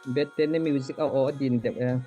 Biate na music a aw a din deuh ee.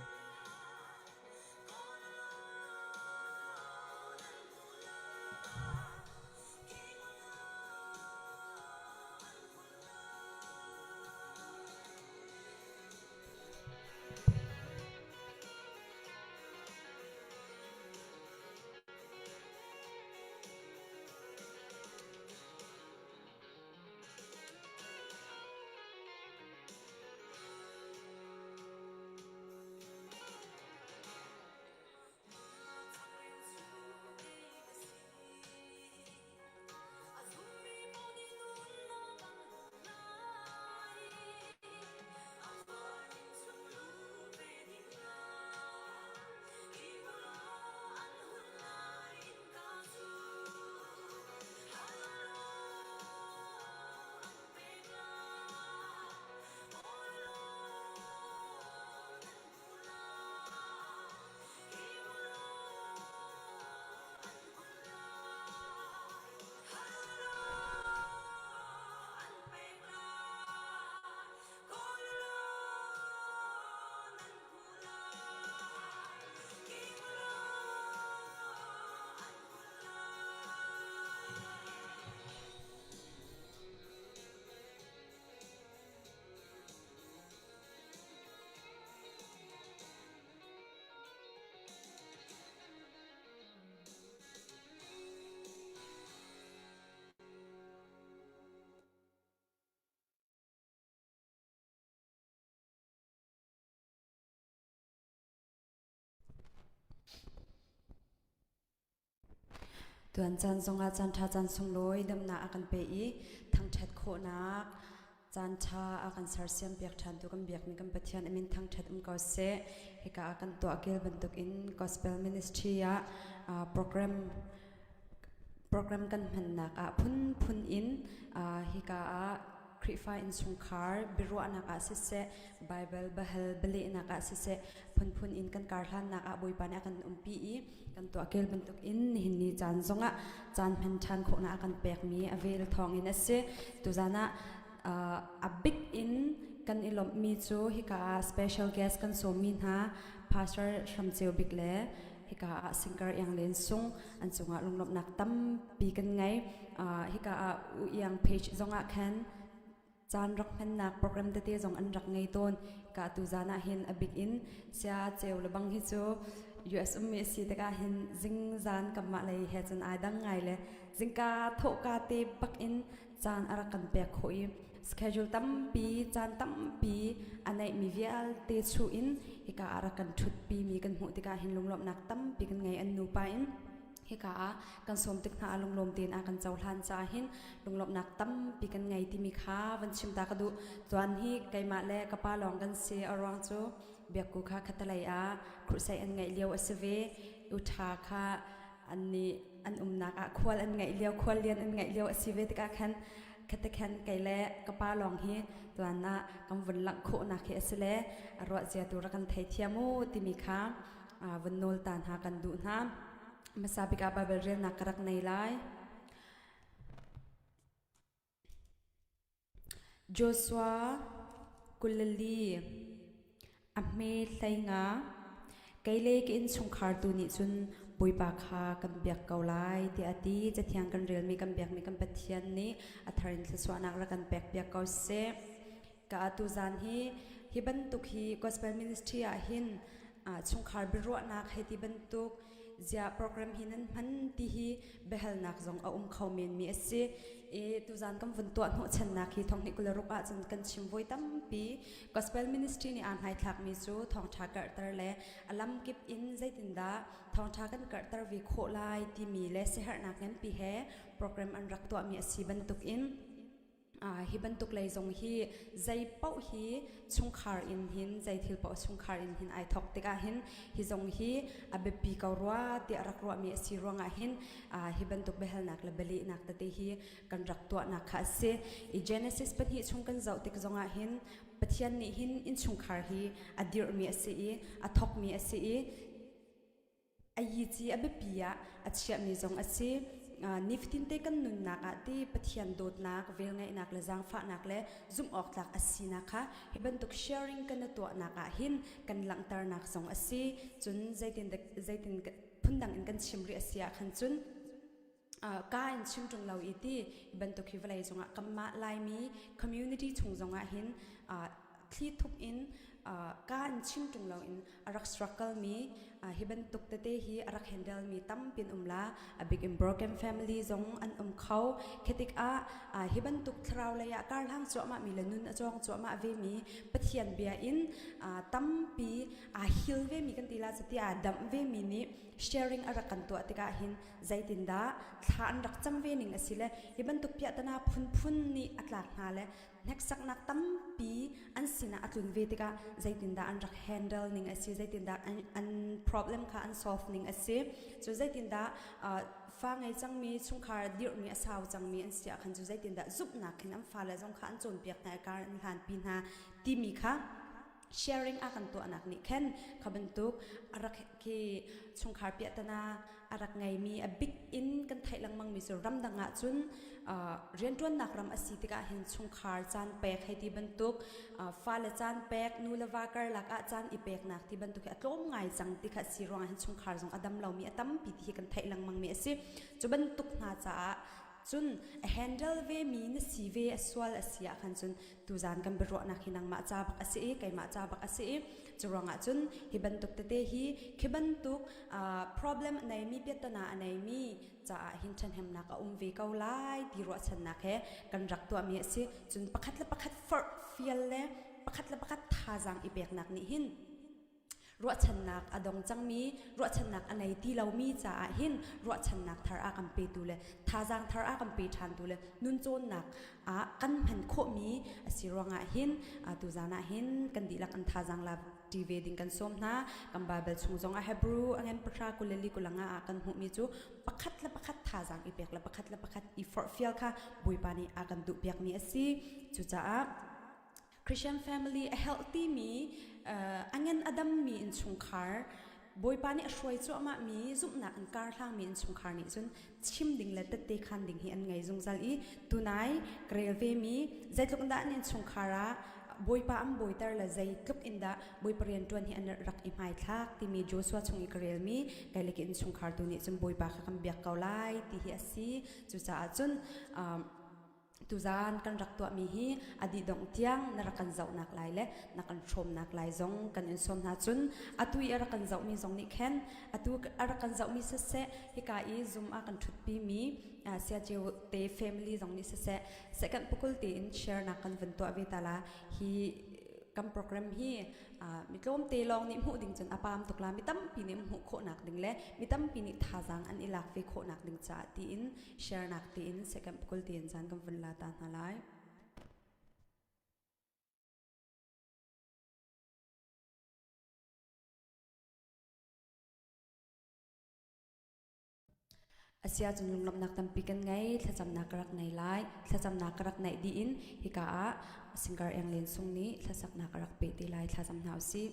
Tuan caan zongah caanṭha caan sunglawi damnak a kan pe i thangṭhat khawhnak caanṭha a kan sersiam piak ṭhantu kan biakmi kan Pathian a min thangṭhat um ko seh. Hika ah kan tuah kel bantukin Gospel Ministry ah program program kan hmannak ah phunphun in hika ah Khrihfa innchungkhar biaruahnak ah siseh, Baibal bahal bialehnak ah siseh, phunphun in kan karhlannak ah Bawipa nih a kan umpi i kan tuahkel bantuk in nihin ni caan zongah caan hman ṭhan khawhnak a kan pekmi a vel thawngin a si. Tuzan ah a bik in kan i lawmhmi cu hika ah special guest kan sawmmi hna Pastor Hram Ceu Bik le hika ah Singkar Iang Len Sung an cungah lunglawmhnak tampi kan ngei. Hika ah U Iang page zongah khan caan rak hmannak program tete zong an rak ngei tawn. Ka tu zan ah hin a bik in sia ceu le bang hi cu US ummi a si tikah hin zingzan kamah lei he cun ai dang ngai le zingka thawhka te bak in caan a rak kan pek khawh i schedule tampi caan tampi a neihmi vialte chuh in hika ah rak kan ṭhutpi mi kan hmuh tikah hin lunglawmhnak tampi kan ngei an nupa in hika ah kan sawm tik hna ah lunglawm tein a kan cohlan caah hin lunglawmhnak tampi kan ngei timi kha van chim ta ka duh tuan hi keimah le ka pa lawng kan si a ruang cu biakku kha khatalei ah crusade an ngeih lio a si ve uṭha kha an nih an umnak ah khual an ngeih lio khual lian an ngeih lio a si ve tikah khan khate khan kei le ka pa lawng hi tuan ah kan vun langh khawhnak hi a si le a ruah zia tu rak kan thei thiam u timi kha vun nawl ta hna kan duh hna hmasa bik ah Bible relnak ka rak nei lai Joshua 24 a hme 15 Kei le ka innchungkhar tu nih cun Bawipa kha kan biak ko lai tiah a ti. Cathiang kan relmi kan biakmi kan Pathian nih a thar in thluachuahnak rak kan pekpiak ko seh. Ka atu zan hi hi bantuk hi gospel ministry ah hin chungkhar biaruahnak hei ti bantuk ziah program hi nan hman ti hi biahalnak zong a um kho menmi a si. I tuzan kan vun tuah hnawhchannak hi thonghnih 26 ah cun kan chim voi tampi. Gospel ministry nih aa hmaithlakmi cu thawngṭha karhter le a lamkip in zeitindah thawngṭha kan karhter ve khawh lai timi le siaherhnak nganpi he program an rak tuahmi a si bantukin hi bantuk lei zong hi zei paoh hi chungkhar in hin zei thil paoh chungkhar in hin ai thawk tikah hin hi zong hi a biapi ko rua tiah rak ruahmi a si ruangah hin hi bantuk biahalnak le bialehnak tete hi kan rak tuahnak kha a si. I Genesis pahnih chung kan zoh tik zongah hin Pathian nih hin innchungkhar hi a dirhmi a si i a thawkmi a si i a yici a biapi ah a chiahmi zong a si. Nifatin te kan nunnak ah ti Pathian dawtnak, velngeihnak le zaangfahnak le zumh awk tlak a sinak kha hi bantuk sharing kan i tuahnak ah hin kan langhternak zong a si. Cun zeitin zeitin phundang in kan chim rih a si ah khan cun ka in chim ṭung lo i ti bantuk hi vawlei cungah kanmah Laimi community chung zongah hin thli thup in ka in chim ṭung lo in a rak struggle mi hi bantuk tete hi a rak handle mi tampin um la. A big in broken family zong an um kho. Khi ah hi bantuk thlarau lei ah karhlang cuahmah mi le nun a cawng cuahmah ve mi Pathian bia in tampi aa heal ve mi kan ti la cuti aa damh ve mi nih sharing a rak kan tuah tikah hin zeitindah thla an rak cam ve ning a si le hi bantuk piahtana phunphun nih a tlak hna le hneksaknak tampi an sinah a tlun ve tikah zeitindah an rak handle ning a si, zeitindah an, an problem kha an solve ning a si. Cu zeitindah uh, fa ngei cangmi chungkhar dirhmi a sau cangmi an si ah khan cu zeitindah zumhnak khin an fale zong kha an cawnpiak hna i kar an hlanpi hna timi kha sharing a kan tuahnak nih khan kha bantuk a rak khi chungkhar piahtana a rak ngeimi a big in kan theih lengmang mi cu ramdang ah cun rianṭuannak ram a si tikah hin chungkhar caan pek hei ti bantuk fale caan pek nu le va karlak ah caan i peknak ti bantuk hi a tlawm ngai cang ti kha si ruangah hin chungkhar zong a dam lomi a tampi ti hi kan theih lengmang mi a si. Cu bantuk hna caah cun a handle ve mi na si ve a sual a si ah khan cun tuzan kan biaruahnak hi nangmah ca bak a si i keimah ca bak a si i cu ruangah cun hi bantuk tete hi khi bantuk problem a neimi piattana a neimi caah hin ṭhahnemnak a um ve ko lai ti ruahchannak he kan rak tuahmi a si. Cun pakhat le pakhat forh fial le pakhat le pakhat thazaang i peknak nih hin ruahchannak a dong cangmi ruahchannak a nei ti lomi caah hin ruahchannak thar a kan petu le thazaang thar a kan pe ṭhantu le nun cawnnak ah kan hman khawhmi a si ruangah hin tuzan ah hin kan dihlak an thazaang la ṭi ve ding kan sawm hna. Kan Bible chung zong ah Hebrew a ngen pahra 24 kulanga ah kan hmuhmi cu pakhat le pakhat thazaang i pek le pakhat le pakhat i forhfial kha Bawipa nih a kan duhpiakmi a si. Cucaah Christian family a healthy mi a ngan a dammi innchungkhar Bawipa nih a hruai cuahmah mi zumhnak in kar hlangmi innchungkhar nih cun chim ding le tette khan ding hi an ngei zungzal i tunai ka rel ve mi zeitluk in dah an innchungkhar ah Bawipa an bawiter le zeitluk in dah Bawipa rianṭuan hi an rak i hmaithlak timi Joshua chung i ka relmi kai le ka innchungkhar tu nih cun Bawipa kha kan biak ko lai ti hi a si. Cucaah cun Tuzaan kan rak tuahmi hi a dih dongh tiang na rak kan zohnak lai le na kan hrawmnak lai zong kan in sawm hna. Cun atu i a rak kan zohmi zong nih khan atu a rak kan zohmi siseh hika i Zoom ah kan ṭhutpimi Siaceu te family zong nih siseh second pakul tein share nak kan vun tuah ve ta la. Hi kan program hi mi tlawmte lawng nih hmuh ding cun a paam tuk la. Mi tampi nih hmuh khawhnak ding le mi tampi nih thazaang an i lak ve khawhnak ding caah tiin share nak tiin second pakul tiin caan kan vun la ta hna lai. Asia cun lunglawmhnak tampi kan ngei. Thlacamnak ka rak nei lai. Thlacamnak ka rak neih dih in hika ah singer Eng Len Sung nih hlasaknak a rak peh te lai. Thlacam hna usih.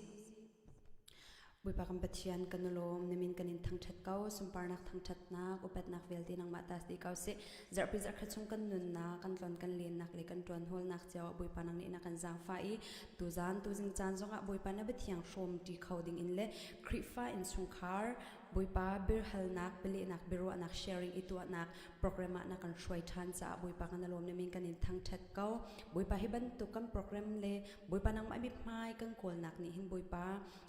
Bawipa kan Pathian, kan i lawm, na min kan in thangṭhat ko. Sunparnak thangṭhatnak, upatnak vialte nangmah ta si ko sih. Zarhpi zarhkhat chung kan nunnak, kan tlon kan lennak le kan ṭuan hawlnak cio ah Bawipa nang nih na kan zaangfah i tuzaan tuzing caan zongah Bawipa na biathiang hrawm ṭi kho ding in le Khrihfa innchungkhar Bawipa biahalnak, bialehnak, biaruahnak, sharing i tuahnak program ah na kan hruai ṭhan caah Bawipa kan i lawm, na min kan in thangṭhat ko. Bawipa hi bantuk kan program le Bawipa nangmah mithmai kan kawlnak nih hin Bawipa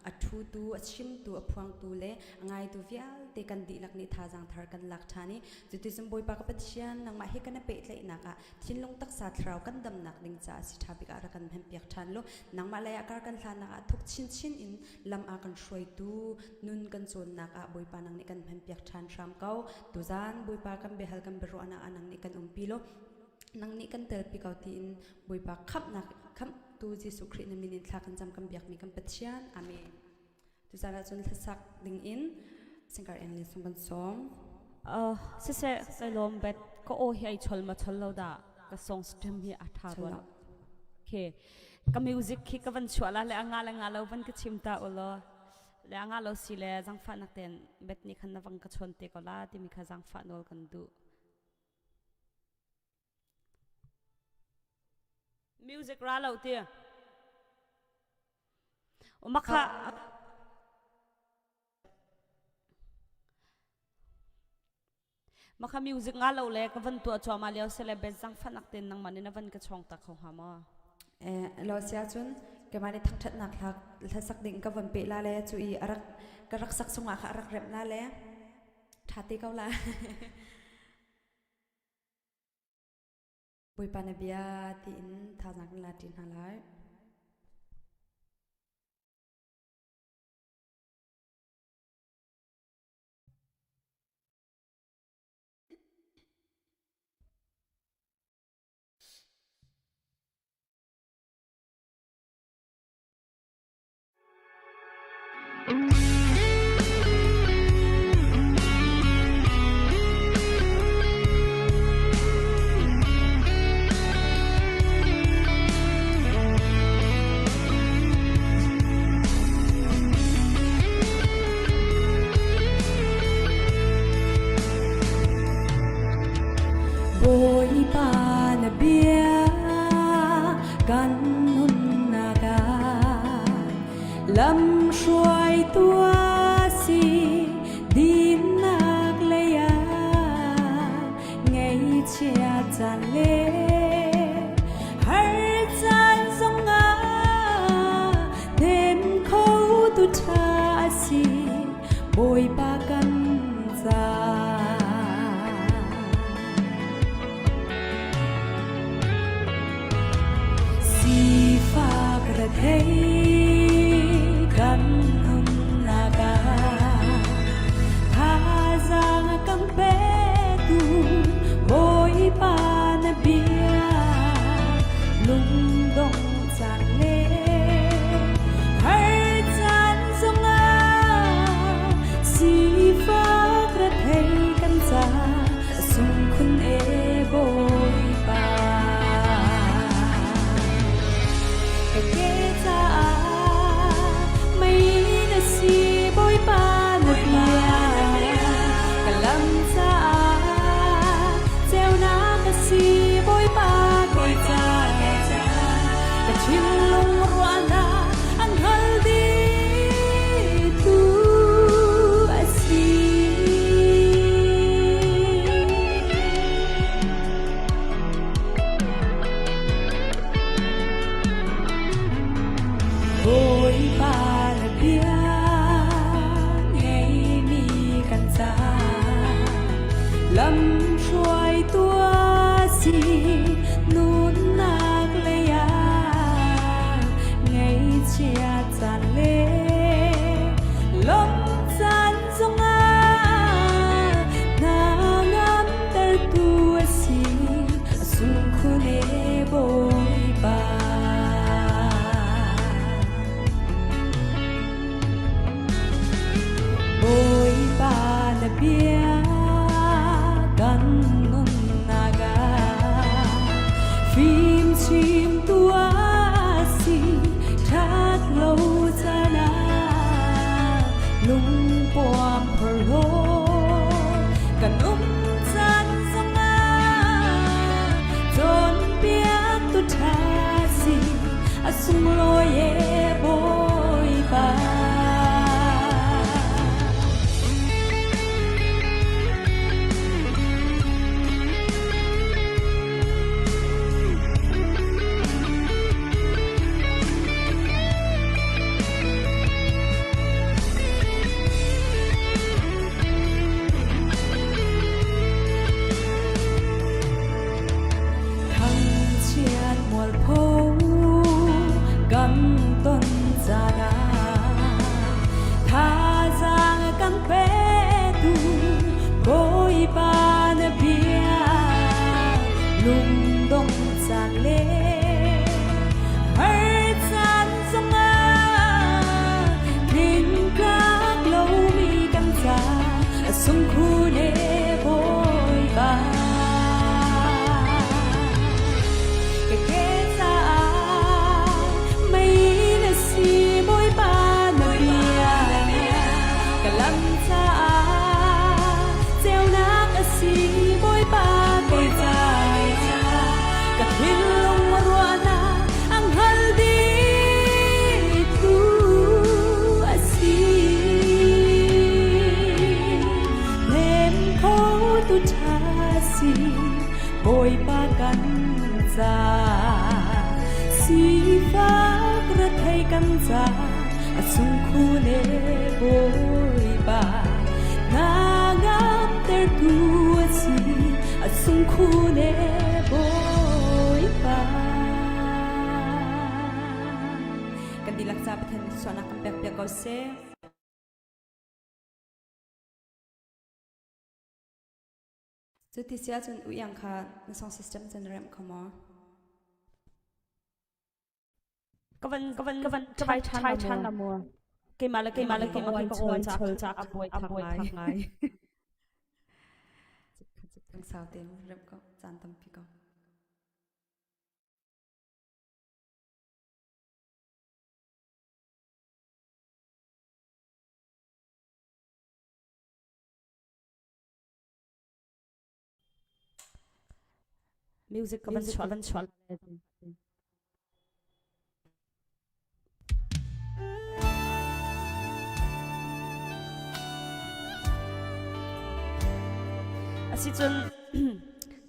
a ṭhutu, a chimtu, a phuangtu le a ngaitu vialte kan dihlak nih thazaang thar kan lak ṭhan i cuticun Bawipa ka Pathian nangmah he kan i pehtlaihnak ah thinlung taksa thlarau kan damnak ding caah si ṭha bik ah rak kan hmanpiak ṭhan lu. Nangmah lei ah kar kan hlannak ah thuk chinchin in lam ah kan hruaitu nun kan cawnnak ah Bawipa nang nih kan hmanpiak ṭhan hram ko. Tuzaan Bawipa kan biahal kan biaruahnak ah nang nih kan umpi law nang nih kan telpi ko tiin Bawipa khamhnak khamhtu Jesuh Khrih na min in thla kan cam kan biakmi kan Pathian. Amen. Tuzaan ah cun hlasak ding in Singkar Eng Lin sung kan sawm. Uh, siseh kai lawm bet ka aw hi ai chol ma chol lo da ka song stream hi a tha ruan. Okay. Ka music khi ka van chuah la le anga le nga lo van ka chim ta ulo le anga lo si le zangfa nak ten bet ni khan na vang ka chon te ko la timi kha zangfa nawl kan du. Music ra lo ti. Makha Makha music nga lo le ka van tua choma leo sele ben sang fanak ten nang man in van ka chong ta kho ha ma. Eh lo sia cun kema ni thangthat nak hla hla sak ding ka van pe la le chu i arak ka rak sak sungah kha arak rem la le tha te ko la. Bawipa na bia tiin thazaang kan la ṭi hna lai. Bawipa na bia kan nunnak ah lamhruaitu a si dinnak lei ah ngaihchia caan le har caan zongah hnem khotu ṭha a si Bawipa kan ca. Sifak rethei kan nunnak ah thazaang a kan petu Bawipa na bia lungdong caan le har caan zongah sifak rethei kan ca sungkhun e Bawipa. Ka ke caah mei na si Bawipa na bia ka lam caah ceunak ka si Bawipa kei caah ka thinlung ruahnak an hngal dih tu a si. Bawipa na bia ngeimi kan caah lamhruaitu a si nunnak lei ah ngaihchia caan le lawmh caan zongah hna ngamtertu a si a sungkhun e Bawipa. Bawipa na bia kan nunnak ah fimchimtu a si ṭhat lo caan ah lungpuam phorhlaw kan um caan zongah cawnpiaktu ṭha si a sunglawi e Bawipa. Thangchiat mualpho kan ton caan ah thazaang kan petu Bawipa na bia lungdong caan le har caan zongah tlingtlak lomi kan ca sungkhun e Bawipa. Ka ke caah mei na si Bawipa na bia ka lam caah ceunak a si Bawipa kei caah ka thinlung ruahnak kan ca a sung khu ne Bawipa na ngamtertu a si a sung khu ne Bawipa. Kan dihlak ca Pathian suahnak kan pek piak ko seh. Cu ti si ahcun uiang kha na song system cun na remh kho maw? Ka van ka van ka van try than than la mu. Keimah le keimah le keimah ka awan chol cha a buai thak ngai. Kan sau te remh ko caan tampi ko. Music ka van chuah van chuah. Asicun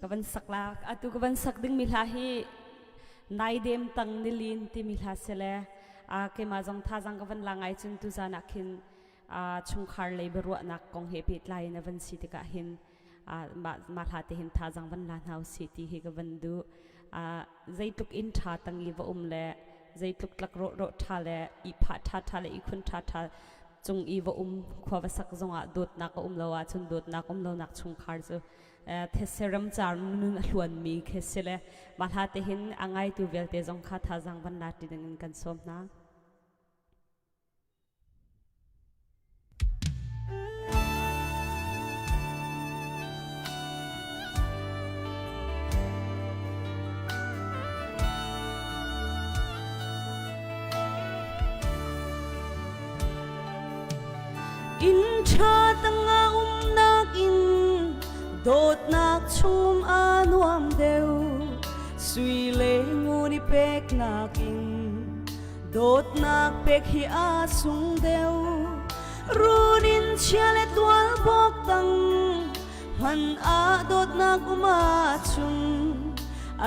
ka van sak la atu ka van sak ding mi hla hi naidem tang nilin timi hla sele a keimah zong thazang ka van la ngai cun tuzan ah khin chungkhar lei biaruahnak kong he pehtlai in a van si tikah hin mah hla te hin thazang van la hna usih ti hi ka van duh. Zeitluk inn ṭha tang i va um le zeitluk tlak rawh rawh ṭha le ihphah ṭha ṭha le ihkhun ṭha ṭha cung i va um khua va sak zongah dawtnak a um lo ahcun dawtnak um lonak chungkhar cu thetse ramcar nun a hluanmi khi si le mah hla te hin a ngaitu vialte zong kha thazang van la ṭi ding in kan sawm hna. Inn ṭha tangah umnak in dawtnak chung a nuam deuh. Sui le ngun i peknak in Dawtnak pek hi a sung deuh. Run in chia le tual bawk tang hman ah dawtnak um ahcun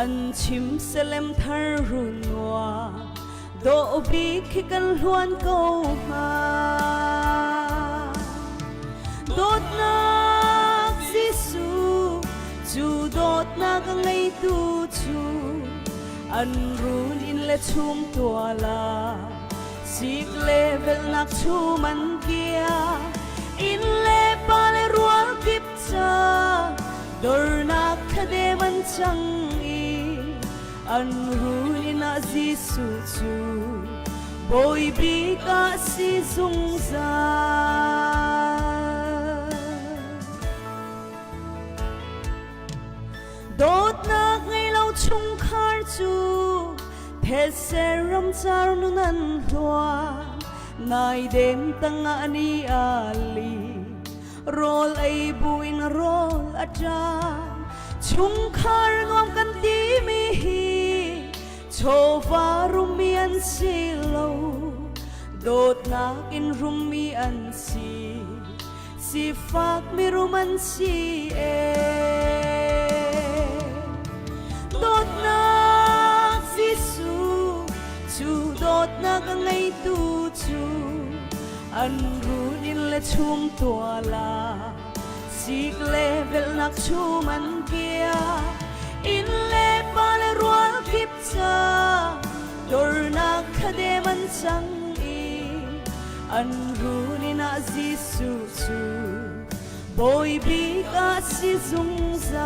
an chim selem thar run nua dawh bik khi kan hluan ko hnga. Dawtnak Jesuh cu dawtnak a ngeitu cu An run inn le chum tuala sik le velnak chum an kia inn le pa le rual kip ca dornak thadem an cang i an run inn ah Jesuh cu Bawi bik ah si zungzal. Dawtnak ngei lo chungkhar cu thetse ramcar nun an hluan. Naidem tangah ni a li, rawl ei buin rawl a ṭam. Chungkhar nuam kan timi hi chawva rummi an si lo, dawtnak in rummi an si. Sifak mirum an si ee. Dawtnak Jesuh cu dawtnak a ngeitu cu an run in le chum tuala sik le velhnak chum an kia inn le pa le rual kip ca dornak khadem an cang i An run in ah Jesuh cu Bawi bik ah si zungzal.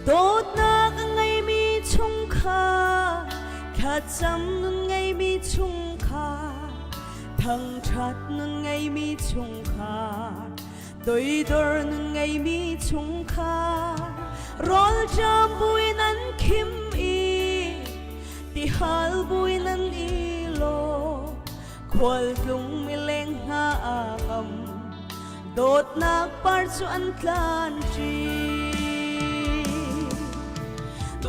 Dawtnak a ngeimi chungkhar Thlacam nun ngeimi chungkhar, thangṭhat nun ngeimi chungkhar, toidor nun ngeimi chungkhar, rawlṭam buin an khim i tihal buin an i lawm, khualtlung mileng hna aa ngam, dawtnak par cu an tlanṭi.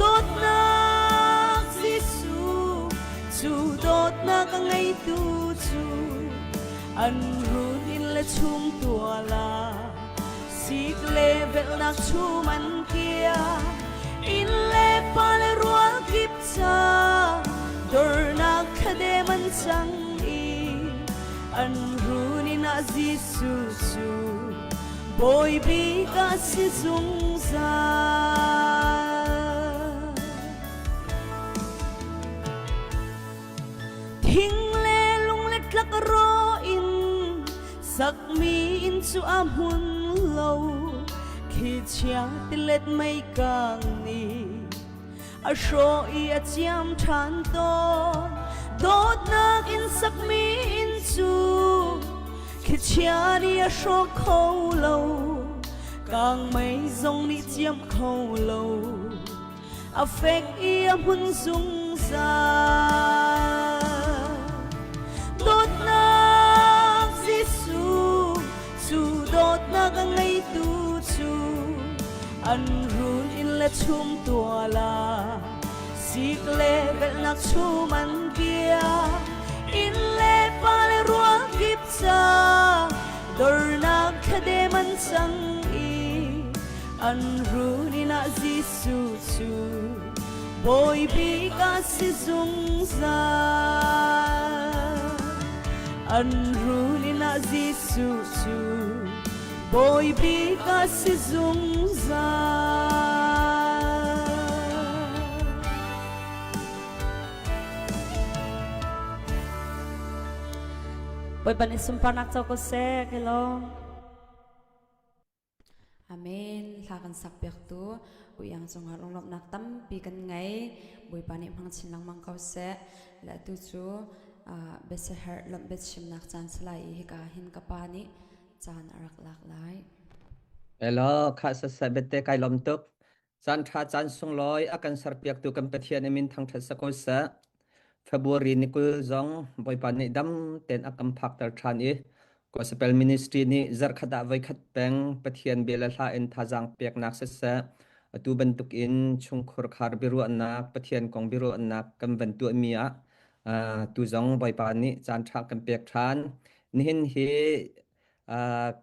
Dawtnak Jesuh, Dawtnak a ngeitu cu an run in le chung tuala sik le velhnak chum an kia inn le pa le rual kip ca dornak thladem an cang i an run in ah Jesuh cu Bawi bik a si zungzal. Thing le lung le tlak ro in sakmi inn cu a hmun lo. Khi chia tilet mei kang nih a hrawh i a ciam ṭhan tawn. Dawtnak in sakmi inn cu thlichia nih a hrawk kho lo. Kangmei zong nih ciam kho lo. A fek i a hmun zungzal. Dawtnak Jesuh cu dawtnak a ngeitu cu an run in le chum tuala sik le velhnak chum an bia inn le pa le ruang kip ca dornak thladem an cang i an run in ah Jesuh cu Bawi bik a si zungzal. An run in ah Jesuh cu Bawi bik a si zungzal. Bawipa nih sunparnak co ko seh. Hello. Amen. Hla kan sak piaktu Uiang cungah lunglawmhnak tampi kan ngei. Bawipa nih hmang chin lengmang ko seh. Le atu cu biasiherh lawmh biachimnak caan si lai i hika hin ka pa nih caan a rak lak lai. Elo, kha sasai bette kai lom tuk. Caan ṭha caan sunglawi a kan serpiaktu kan Pathian i min thangṭhat si ko seh. February ni 20 zong Bawipa nih dam tein a kan phakter ṭhan i Gospel Ministry nih zarhkhat ah voikhat peng Pathian bia le hla in thazaang peknak siseh, atu bantukin chungkhur khar biaruahnak, Pathian kong biaruahnak kan van tuahmi ah tu zong Bawipa nih caan ṭha kan pek ṭhan. Nihin hi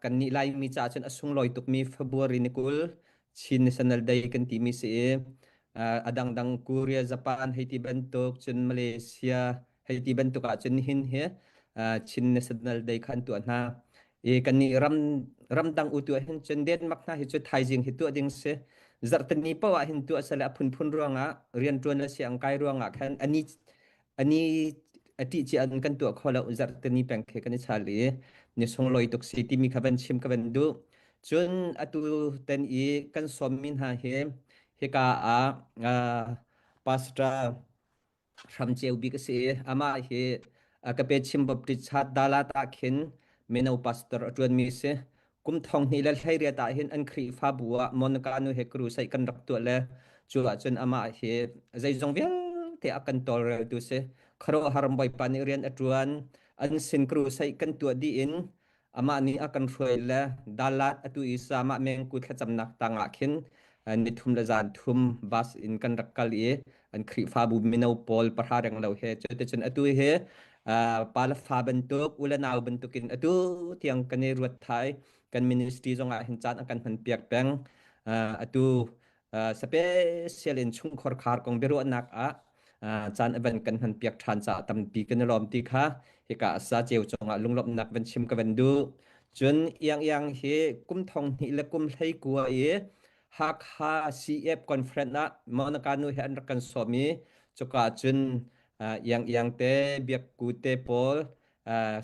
kannih Laimi caah cun a sunglawi tukmi February ni 20 Chin National Day kan timi si i a dangdang Korea, Japan hei ti bantuk cun Malaysia hei ti bantuk ah cun nihin hi Chin National Day kha an tuah hna. I kannih ram ramdang u tuah hin cun Denmark hna hi cu thaizing hi tuah ding si. Zarhteni paoh ah hin tuah sale a phunphun ruangah rianṭuan le siang kai ruangah khan ani ani a ṭih cia in kan tuah kho lo zarhteni peng khi kan i chal i ni sunglawi tuk si timi kha van chim ka van duh. Cun atu ten i kan sawmmi hna hi hika ah pastor hram ceu bik a si i amah hi ka pe chim Baptist chat Dalat ah khin mino pastor a ṭuanmi a si. Kum thong hnih le 18 ah hin an Khrihfabu ah Monica nu he crusade kan rak tuah le cu ahcun amah hi zeizong vialte a kan tawlreltu si. Khuaruahhar Bawipa nih rian a ṭuan. An sin crusade kan tuah dih in Amah nih a kan hruai le Dalat atu i Samah mengku thlacamnak tangah khin nithum le zan thum bus in kan rak kal i an Khrihfabu mino pawl pahra reng lo he cuticun atu hi pa le fa bantuk u le nau bantukin atu tiang kan i ruat thai kan ministry zongah hin caan a kan hman piak peng atu special in chungkhar khar kong biaruahnak ah caan a van kan hman piak ṭhan caah tampi kan i lawm ti kha hika sa ceu cungah lunglawmhnak van chim ka van duh. Cun iang iang hi kum thong hnih le kum 19 i Hakha CF conference ah Monica nu he an rak kan sawm i cuka cun iang iang te biakku te pawl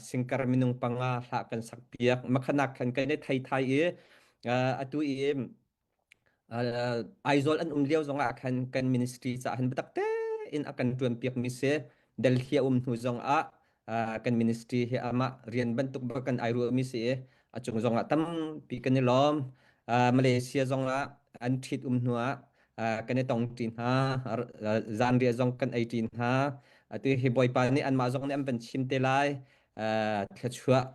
singkar minung panga hla kan sak piak makhanak khan kan i thei thai i atu i Aizawl an um lio zongah khan kan ministry caah hin biatak tein a kan ṭuanpiakmi si. Delhi a um hnu zongah kan ministry hi amah rian bantuk bak kan ai ruahmi si i a cung zongah tampi kan i lawm. Malaysia zongah an ṭhit um hnu ah kan i tong ṭi hna, zanriah zong kan ei ṭi hna. Atu hi Bawipa nih anmah zong nih an van chim te lai. Thluachuah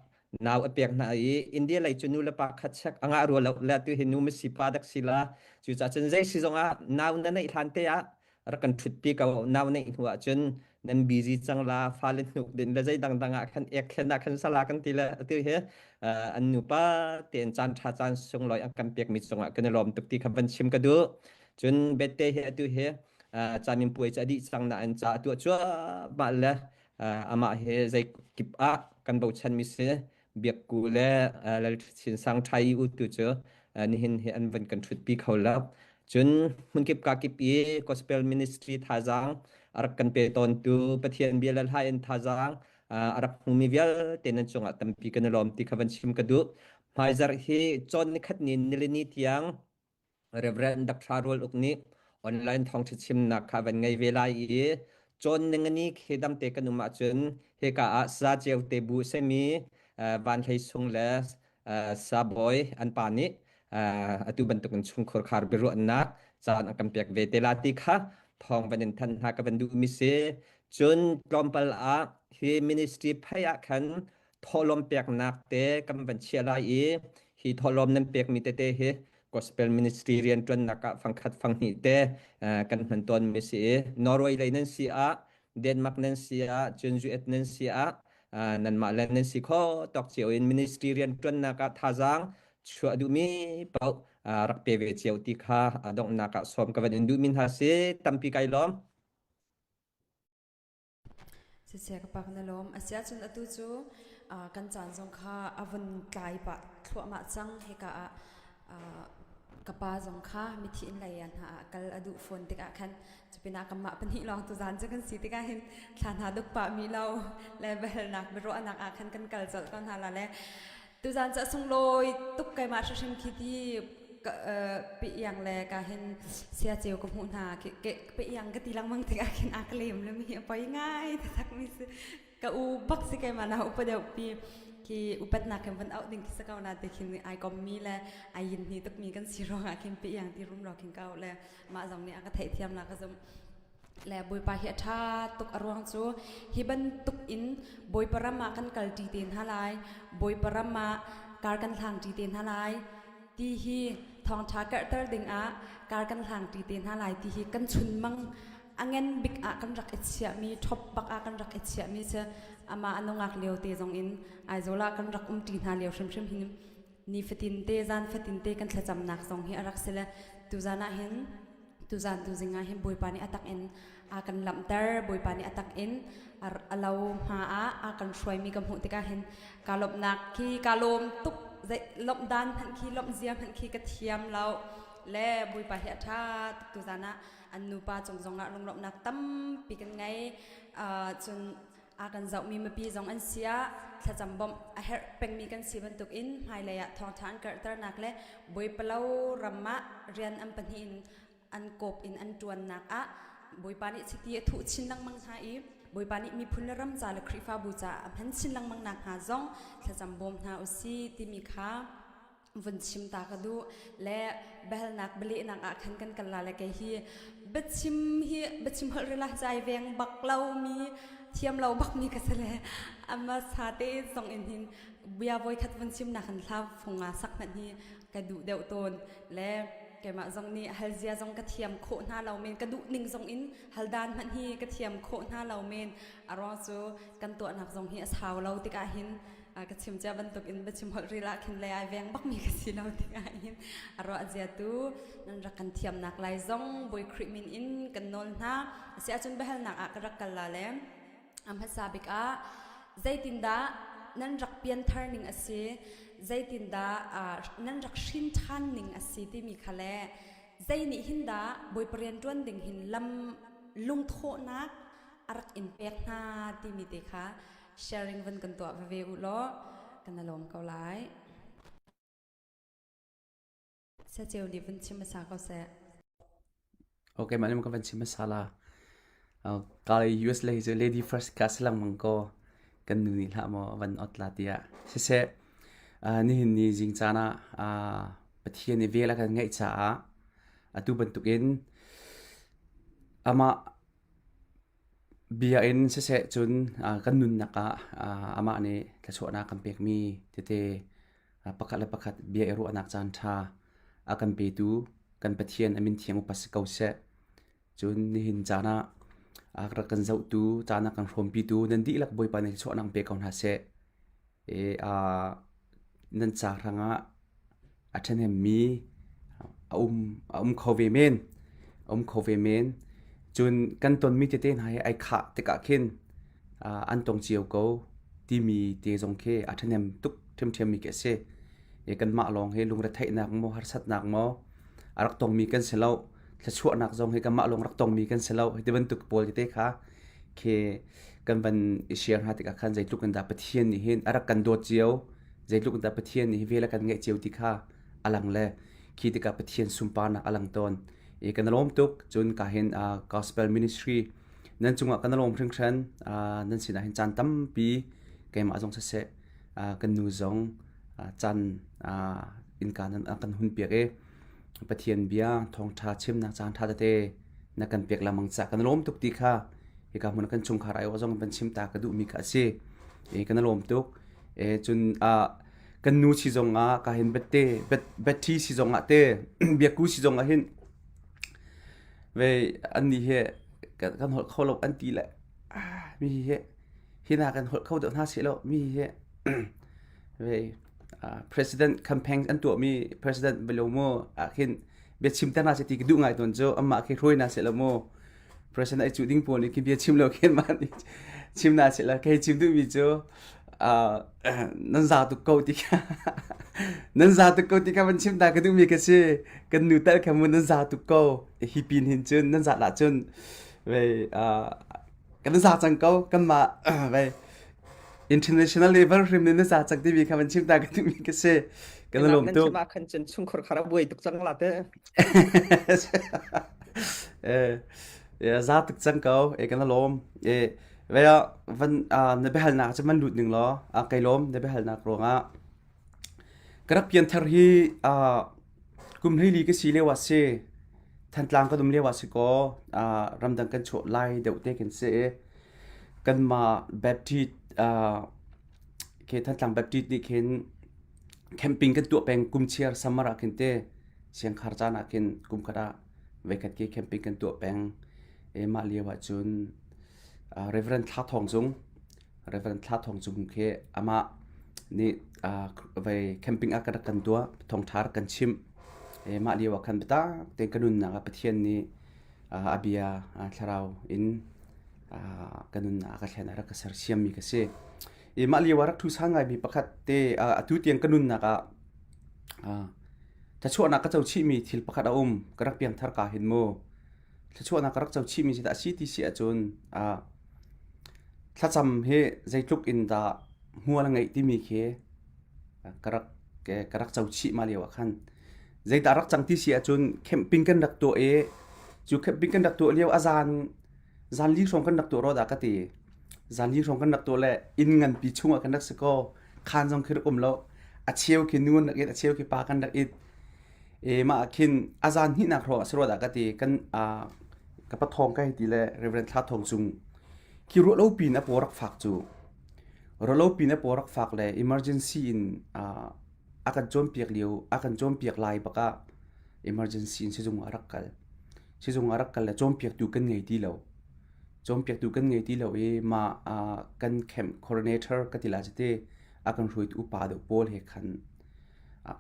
nau a pek hna i India lei cu nu le pa khat chek a ngah rua lo le tu hi nu masi pa dak si la cucaah cun zei si zongah nau na neih hlan te ah rak kan ṭhutpi ko nau neih hnu ah cun. Nan busy cang la fale hnuk din le zei dangdang ah khan ek thlen ah khan sala kan ti le atu hi an nupa tein caan ṭha caan sunglawi an kan pekmi cungah kan i lawm tuk ti kha van chim ka duh. Cun bette hi atu hi camin puai cu a dih cang nain ca a tuah cuahmah le amah hi zei kip ah kan bochanmi si Biakku le Lal Chin Sang Ṭhai u tu cu nihin hi an van kan ṭhutpi kho lo. Cun hmunkip kakip i gospel ministry thazaang a rak kan pe tawntu Pathian bia le hla in thazaang a rak hmumi vialte nan cungah tampi kan i lawm ti kha van chim ka duh. Hmaizarh hi cawn nikhat ni nilini tiang Reverend Dr. Rual Uk nih online thawngṭha chimnak kha van ngei ve lai i cawn ningani khi damte kan um ahcun hika ah sa ceu te bu semi Van Hlei Sung le Sa Bawi an pa nih atu bantukin chungkhur khar biaruahnak caan a kan pek ve te la ti kha thawng van in thanh hna ka van duhmi si. Cun tlawmpal ah hi ministry phei ah khan thawhlawm peknak te kan van chiah lai i hi thawhlawm nan pekmi tete hi gospel ministry rianṭuannak ah fangkhat fanghnih te kan hman tawnmi si i Norway lei nan si ah Denmark nan si ah cun US nan si ah nanmah le nan si kho tawk cio in ministry rianṭuannak ah thazaang chuah duhmi paoh rak pe ve cio ti kha a donghnak ah sawm ka van in duhmi hna si tampi kai lawm. Siseh ka pak na lawm. Asiahcun atu cu kan caan zong kha a vun tlai pah thluahmah cang. Hika ah ka pa zong kha mithi inn lei ah hna ah kal a duh fawn tikah khan cupinah kanmah pahnih lawng tuzaan cu kan si tikah hin thla hna duk pah mi lo le biahalnak biaruahnak ah khan kan kal colh ko hna la le Tuzaan cu a sunglawi tuk keimah hrimhrim khi ti pe iang le ka hin sia ceu ka hmuh hna pe iang ka ti lengmang tikah khin a ka lem le mi a poi ngai taktak mi si ka u bak si keimah na upa deuh pi khi upatnak khin van auh ding khi sa ko na te khin ai kom mi le ai yin hni tuk mi kan si ruangah khin pe iang ti rum ro khin ka le mah zong nih a ka theihthiam la ka zum Le Bawipa hi a ṭha tuk a ruang cu hi bantuk in Bawipa ram ah kan kalṭi te hna lai, Bawipa ram ah kar kan hlangṭi te hna lai ti hi thawngṭha karhter dingah kar kan hlangṭi te hna lai ti hi kan chunmang a ngen bik ah kan rak i chiahmi, ṭhop bak ah kan rak i chiahmi cu amah a nungak lio te zong in Aizawl ah kan rak umṭi hna lio hrimhrim hin nifatin te zan fatin te kan thlacamnak zong hi a rak si le tuzan ah hin tuzan tuzing ah hin Bawipa nih a tak in a kan lamhter Bawipa nih a tak in a lo hma ah a kan hruaimi ka hmuh tikah hin ka lawmhnak khi ka lawm tuk lawmh dan hmanh khi lawmh zia hmanh khi ka thiam lo le Bawipa hi a ṭha tuk tuzan ah an nupa cung zong ah lunglawmhnak tampi kan ngei cun a kan zohmi mipi zong an si ah thlacam bawmh a herh pengmi kan si bantukin hmailei ah thawngṭha an karhternak le Bawipa lo ram ah rian an pahnih in an kawp in an ṭuannak ah Bawipa nih chiti a thuh chin lengmang hna i Bawipa nih miphun le ram ca le Khrihfabu caah a hman chin lengmang nak hnga zong thlacam bawm hna u si timi kha vun chim ta ka duh le biahalnak bialehnak ah khan kan kal la le kei hi biachim hi biachim holh rila zai veng bak lo mi thiam lo bak mi ka si le ama sa te zong in hin bia voi khat vun chim nak kan hla funga sak hmanh hi ka duh deuh tawn le keimah zong nih hal zia zong ka thiam khawh hna lo men ka duh ning zong in hal dan hmanh hi ka thiam khawh hna lo men a ruang cu kan tuahnak zong hi a sau lo tikah hin ka chim cia bantuk in biachim holh ril ah khin le ai veng bakmi ka si lo tikah hin a ruah zia tu nan rak kan thiamnak lai zong Bawi Khrih min in kan nawl hna asi ahcun biahalnak ah ka rak kal la le a hmasa bik ah zeitindah nan rak pianthar ning a si zeitindah nan rak hrin ṭhan ning a si timi kha le zei nih hin dah Bawipa rian ṭuan ding hin lam lungthawhnak a rak in pek hna timi te kha sharing van kan tuah veve u law kan lawm ko lai. Saceu nih van chim hmasa ko seh. Okay, mah nih ka van chim hmasa la. Ka US lei cu lady first class lengmang ko kan nu nih hlah maw van ot la tiah. Siseh, nihin ni zing caan ah Pathian i vel a kan ngeih caah atu bantukin amah Bia in siseh cun kan nunnak ah amah nih thluachuahnak kan pekmi tete pakhat le pakhat bia i ruahnak caanṭha a kan petu kan Pathian a min thiang upat si ko seh. Cun nihin caan ah. A rak kan zohtu, caan a kan hrawmpitu nan dihlak Bawipa nih thluachuahnak pe ko hna seh. E, uh, nan ca hrangah a ṭhahnemmi a um a um kho ve men. A um kho ve men. Cun kan tonmi tete hna hi ai khah tikah khin uh, an tong cio ko timi te zong khi a ṭhahnem tuk ṭhiamṭhiammi khi a si. E, kanmah lawng hi lungretheihnak maw harsatnak maw a rak tongmi kan si lo. Thluachuahnak zong hi kanmah lawng rak tongmi kan si lo. Hi ti bantuk pawl tete kha khi kan van i share hna tikah khan zeitluk in dah Pathian nih hin a rak kan dawt cio, zeitluk in dah Pathian nih hi vel a kan ngeih cio ti kha a lang le khi tikah Pathian sunparnak a lang tawn. I kan lawm tuk. Cun ka hin uh, gospel ministry nan cungah kan lawm hringhran. Uh, nan sinah hin caan tampi keimah zong siseh uh, kan nu zong uh, caan uh, innka nan kan hun piak i Pathian bia thawngṭha chimnak caan ṭha tete na kan pek lengmang ca kan lawm tuk ti kha hika hmun kan chungkhar ai zong van chim ta ka duhmi kha a si. E kan lawm tuk. E cun a kan nu si zong ah ka hin bette betthi si zong ah te biaku si zong ah hin ve an ni he kan holh kho lo an ti le mi hi hina kan holh kho deuh hna seh lo mi hi ve president campaign an tuahmi president belo mu ah khin biachim te hna seh ti ka duh ngai tawn cu amah khi hruai na seh lo mu president ai cuh ding pawl nih khi bia chim lo khin mah nih chim na seh la kei chim duhmi cu nan za tuk ko ti kha nan za tuk ko ti kha van chim ta ka duhmi ka si kan nu tal kha mu nan za tuk ko hi pin hin cun nan zat lah cun ve kan za cang ko kanmah ve international level hrim nih na za cak timi kha van chim ta ka duhmi ka si kan lawm Nan tuk chim ah khan cun chungkhur khar a buai tuk cang la te. Eh, eh, za tuk cang ko e kan lawm e ve van na biahalnak cu man lut ning law a kai lawm na biahalnak ruangah ka rak pianthar hi kum hleili ka si lio ah si Thantlang kan um lio ah si kaw ramdang kan chuah lai deuh te kan si i kanmah Baptist khi Thantlang Baptist nih khin camping kan tuah peng kum chiar summer ah khin te siangkhar caan ah khin kum khat ah voikhat ke camping kan tuah peng e mah lio ah cun Reverend Thla Thawng Cung Reverend Thla Thawng Cung khi amah nih vei camping ah kan rak kan tuah thawngṭha rak kan chimh e mah lio ah khan biatak tein ka nunnak ah Pathian nih a bia thlarau in ka nunnak a ka thlen a rak ka sersiammi ka si. I mah lio ah rak ṭhu sang ngaimi pakhat te atu tiang ka nunnak ah thluachuahnak ka co chihmi thil pakhat a um. Ka rak piangthar ka hin mu. Thluachuahnak ka rak co chihmi si dah a si ti si ahcun thlacam hi zeitluk in dah hmual a ngeih timi khi ka rak ka rak co chih mah lio ah khan zeidah rak cang ti si ahcun camping kan rak tuah i cu camping kan rak tuah lio a zan zan li hrawng kan rak tuah rua dah ka ti zan li hrawng kan rak tuah le inn nganpi chungah kan rak si kaw khaan zong khi rak um lo a cheu khi nu an rak it a cheu khi pa kan rak it e mah ah khin a zan hnihnak hrawng a si rua dah ka ti kan ka pathawng ka hei ti le Reverend Thla Thawng Cung khi ruah lo pin a paw rak fak cu ruah lo pin a paw rak fak le emergency in a kan cawnpiak lio a kan cawnpiak lai bak ah emergency in sizung ah rak kal sizung ah rak kal le cawnpiaktu kan ngei ti lo cawnpiaktu kan ngei ti lo i mah kan camp coordinator ka ti la te a kan hruaitu upa deuh pawl he khan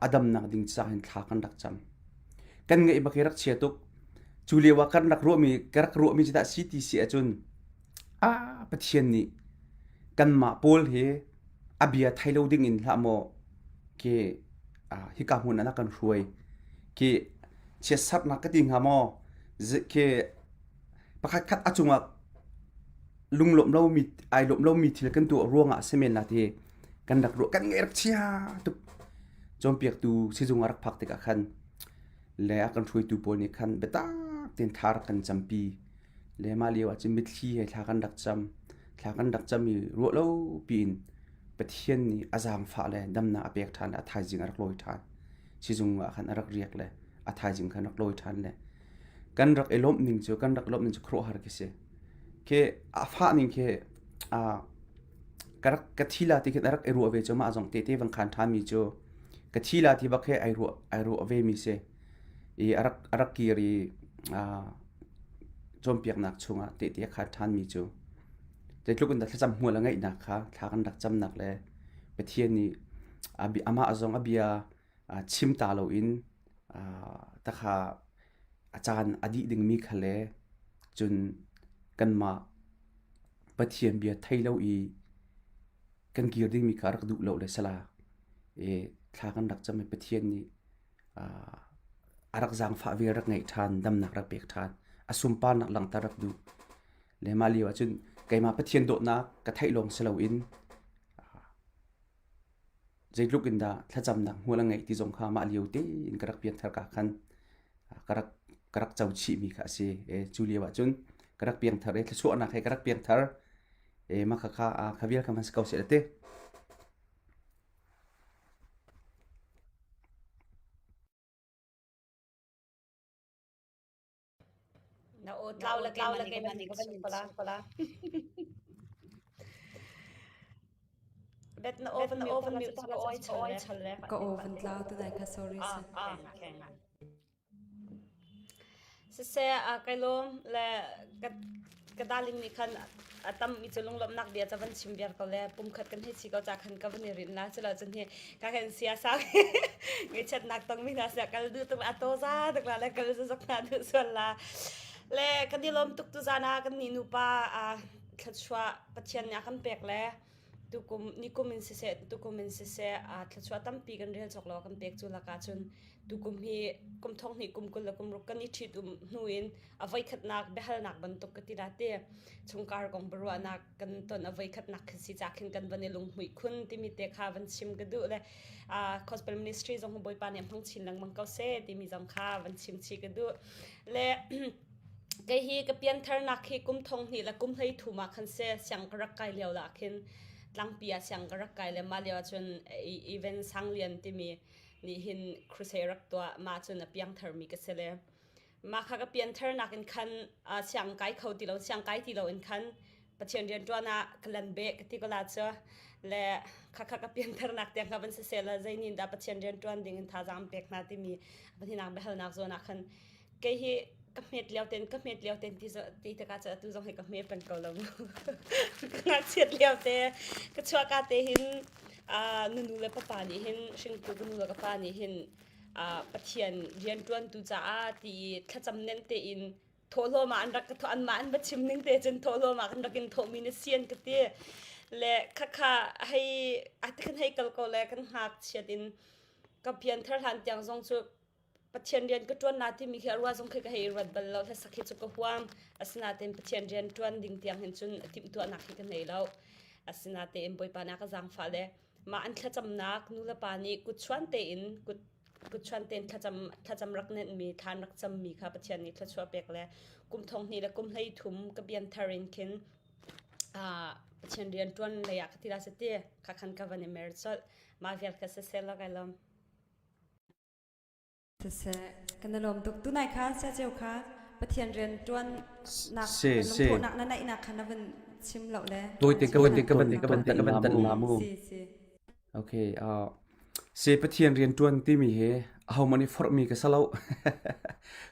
a damnak ding ca hin thla kan rak cam kan ngeih bak hi rak chia tuk cu lio ah kan rak ruahmi ka rak ruahmi cu dah si ti si ahcun ah Pathian nih kanmah pawl hi a bia thei lo ding in hlah maw khi hika hmun ah kan hruai khi chiatsarnak ka ti hnga maw khi pakhat khat a cungah lunglawmh lomi ai lawmh lomi thil kan tuah ruangah si men la ti kan rak ruah kan ngai rak chia tuk cawnpiaktu sizung a rak phak tikah khan le a kan hruaitu pawl nih khan biatak tein thla rak kan campi le mah lio ah cun mitthli he thla kan rak cam thla kan rak cam i ruah lo piin Pathian nih a zaangfah le damnak a pek ṭhan le a thaizing a rak lawi ṭhan sizung ah khan a rak riak le a thaizing khan rak lawi ṭhan le kan rak i lawmh ning cu kan rak lawmh ning cu khuaruahhar khi si khi a fah ning khi a ka rak ka thi la ti khin a rak i ruah ve cu mah zong tete van khan ṭhan mi cu ka thi la ti bak he ai ruah ai ruah ve mi si i a rak a rak kir i. cawnpiaknak chungah tehte a khaan ṭhanmi cu zeitluk in dah thlacam hmual a ngeihnak kha thla kan rak camnak le Pathian nih amah zong a bia chim ta loin takha a caan a dih dingmi kha le cun kanmah Pathian bia thei lo i kan kir dingmi kha rak duh lo le sala i thla kan rak cam i Pathian nih a rak zaangfah ve rak ngeih ṭhan damnak rak pek ṭhan a sunparnak langhter rak duh le mah lio ahcun keimah Pathian dawtnak ka theih lawng si loin zeitluk in dah thlacamnak hmual a ngeih ti zong kha mah lio tein ka rak pianthar ka khan ka rak ka rak co chihmi kha a si. E, cu lio ahcun ka rak piangthar i thluachuahnak he ka rak piangthar. E, mah kha kha kha vial kha hman si ko seh te. Na aw tlau la keimah nih ka van in chim ko la. Bet na aw van mute ka aw ai chal le. Ka aw van tlau tu dai kha sorry Ah, okay. Siseh a kai lawm le ka ka darling nih khan a tam mi cu lunglawmhnak bia ca van chim viar ko le pumkhat kan hei si ko ca khan ka van i rinh na culo cun hi ka kan sia sang ngaihchiatnak tong mi hna sia kal duh tuk a to za tuk la le kal zok hna duh sual la le kan i lawm tuk tu zan ah kan ni nupa a thluachuah Pathian nih a kan pek le tukum nikum in siseh tukum in siseh a thluachuah tampi kan rel cawk lo kan pek cu lakah cun tukum hi kum thong hnih kum 20 le kum ruk kan i ṭhit um hnu in a voikhatnak biahalnak bantuk ka ti la te chungkar kong biaruahnak kan ton a voikhatnak khi si ca khin kan van i lunghmuih khun timi te kha van chim ka duh le gospel ministry zong bawipa nih hmang chin lengmang ko seh timi zong kha van chim chi ka duh le kei hi ka piantharnak hi kum thong hnih le kum hlei thum ah khan se siang ka rak kai lio la khin tlangpi ah siang ka rak kai le mah lio ah cun even sanglian timi nih hin crusade rak tuah mah cun a piangtharmi ka si le mah kha ka piantharnak in khan siang kai kho ti lo siang kai ti lo in khan Pathian rian ṭuan ah ka lan beh ka ti ko la cu le kha kha ka piantharnak tiang kha van si seh la zeinin dah Pathian rian ṭuan ding in thazaang pek hna timi pahnihnak biahalnak zawn ah khan kei hi ka hmet lio ten ka hmet lio ten ti ti taka cu atu zong hi ka hme peng ko lo ka ngakchiat lio te ka chuahka te hin nunu le papa nih hin hringtu ka nu le ka pa nih hin Pathian rianṭuantu caah ti thlacam nen tein thawhlawm ah an rak ka thawh anmah an va chim ning te cun thawhlawm ah kan rak in thawhmi na si an ka ti le khakha hei ati kan hei kal ko le kan ngakchiat in ka pianthar hlan tiang zong cu Pathian rian ka ṭuan na timi khi a ruah zong khi ka hei ruat bal lo hlasak hi cu ka huam asinain Pathian rian ṭuan ding tiang hin cun timhtuahnak hi ka nei lo asinain Bawipa na ka zaangfah le mah an thlacamnak nu le pa nih kutchuan tein kut kutchuan tein thlacam thlacam rak nenhmi thlan rak cammi kha Pathian nih thluachuah pek le kum thong hnih le kum hlei thum ka pian thar in khin Pathian rian ṭuan lei ah ka ti la se ti kha khan ka van i mer colh mah vial kha siseh law kai lawm. Siseh, kan i lawm tuk. Tunai kha sia ceu kha Pathian rian ṭuannak Se se lungthawhnak na neihnak kha na van chim lo le. Tawite ka van ka van ka van ka van tan la mu. Si si. Okay, uh, se Pathian rian ṭuan timi hi ahohmanh nih forhmi ka si lo.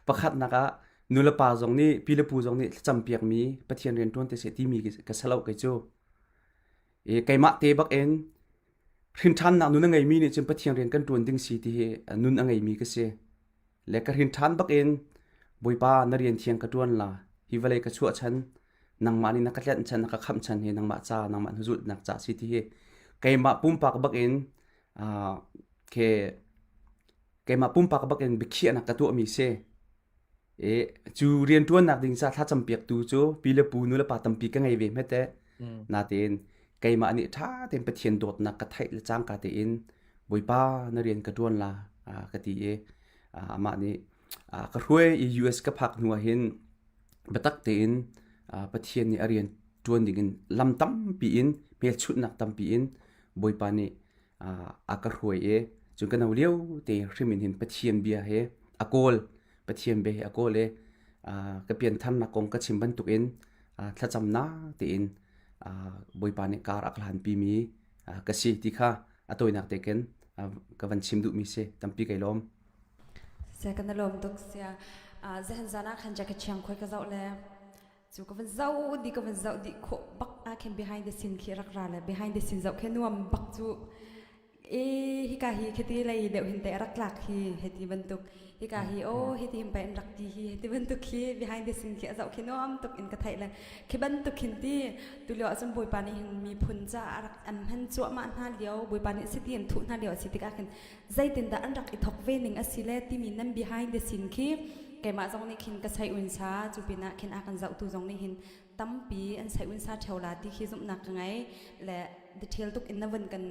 Pakhatnak ah nulepa zong nih pi le pu zong nih thlacam piakmi Pathian rian ṭuan te seh timi ka si lo kei cu. E, keimah te bak in Hrinṭhannak nun a ngeimi nih cun Pathian rian kan ṭuan ding si ti hi nun a ngeimi ka si. Le ka hrinṭhan bakin Bawipa na rian thiang ka ṭuan la. Hi vawlei ka chuah chan, nangmah nih na ka tlenh chan, na ka khamh chan hi nangmah ca, nangmah hnuzulhnak ca si ti hi keimah pumpak bakin uh, ke keimah pumpak bakin biakhiahnak ka tuahmi si. E, cu rianṭuannak ding ca thlacam piaktu cu pi le pu nu le pa tampi ka ngei ve hmet eh. Mm. Natein keimah nih ṭha tein Pathian dawtnak ka theih le cangka tein Bawipa na rian ka ṭuan la ka ti i amah nih ka hruai i US ka phak hnu ah hin biatak tein Pathian nih a rian ṭuan ding in lam tampi in hmelchunhnak tampi in Bawipa nih a ka hruai i cun ka no lio te hrim in hin Pathian bia he a kawl Pathian bia he a kawl i ka piantharnak kong ka chim bantukin thlacamnak tein Bawipa nih kar a ka hlanpimi ka si ti kha a tawinak te khin ka van chim duhmi si tampi kai lawm. Sia kan lawm tuk sia. Zahan zan ah khan ja ka chiang khoi ka zoh le. Cu ka van zoh di ka van zoh dih khawh bak ah khin behind the scene khi rak ra le behind the scene zoh khi nuam bak cu e hika hi khiti lei deuh hin te rak tlak hi heti bantuk hika hi o hiti hin pai an rak ti hi heti bantuk khi behind the scene khi a zoh khi nuam tuk in ka theih le khi bantuk hin ti tulio ahcun bawipa nih hin miphun ca a rak an hman cuahmah hna lio bawipa nih siti an thuh hna lio a si tikah khin zeitindah an rak i thok ve ning a si le timi nan behind the scene khi keimah zong nih khin ka sai unsa cu pinah khin a kan zohtu zong nih hin tampi an sai unsa theo la ti khi zumhnak ka ngei le detail tuk in na vun kan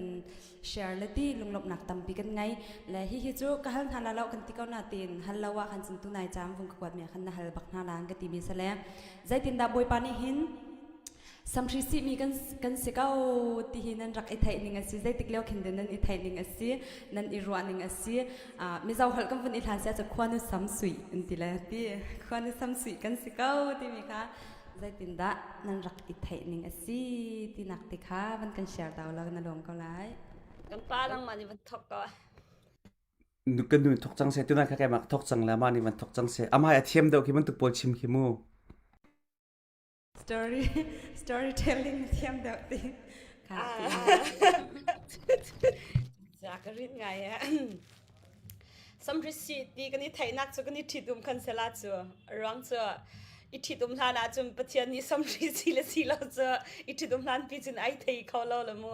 share le ti lunglawmhnak tampi kan ngei le hi hi cu ka hal hna la lo kan ti ko na tin hal lo ah khan cun tu nai cam vung ka kuat mi khan na hal bak hna la ka ti mi sale zeitindah bawipa nih hin Samhri sihmi kan, kan si ko ti hi nan rak i theih ning a si. Zeitik lio khin nan i theih ning a si, nan i ruah ning a si. Uh, Mizo holh kan vun i hlan sia cu khuanu sam sui an ti le ti. Khuanu sam sui kan si ko timi kha zeitindah nan rak i theih ning a si tinak ti kha van kan share ta la na lawm ko lai. Kan pa nangmah nih van thok ko. Kan nu thok cang se tuna kha keimah thok cang la ma nih van thok cang se amai a thiam deuh khi bantuk pawl chim khi mu. Story storytelling thiam deuh ti. Kha ti. Ja ka rin ngai e. Samrisi ti kan i theihnak cu kan i ṭhitum khan sela cu ruang cu i ṭhitum hlan ah cun Pathian nih samri si le si lo cu i ṭhitum hlan pi cun ai thei kho lo le mu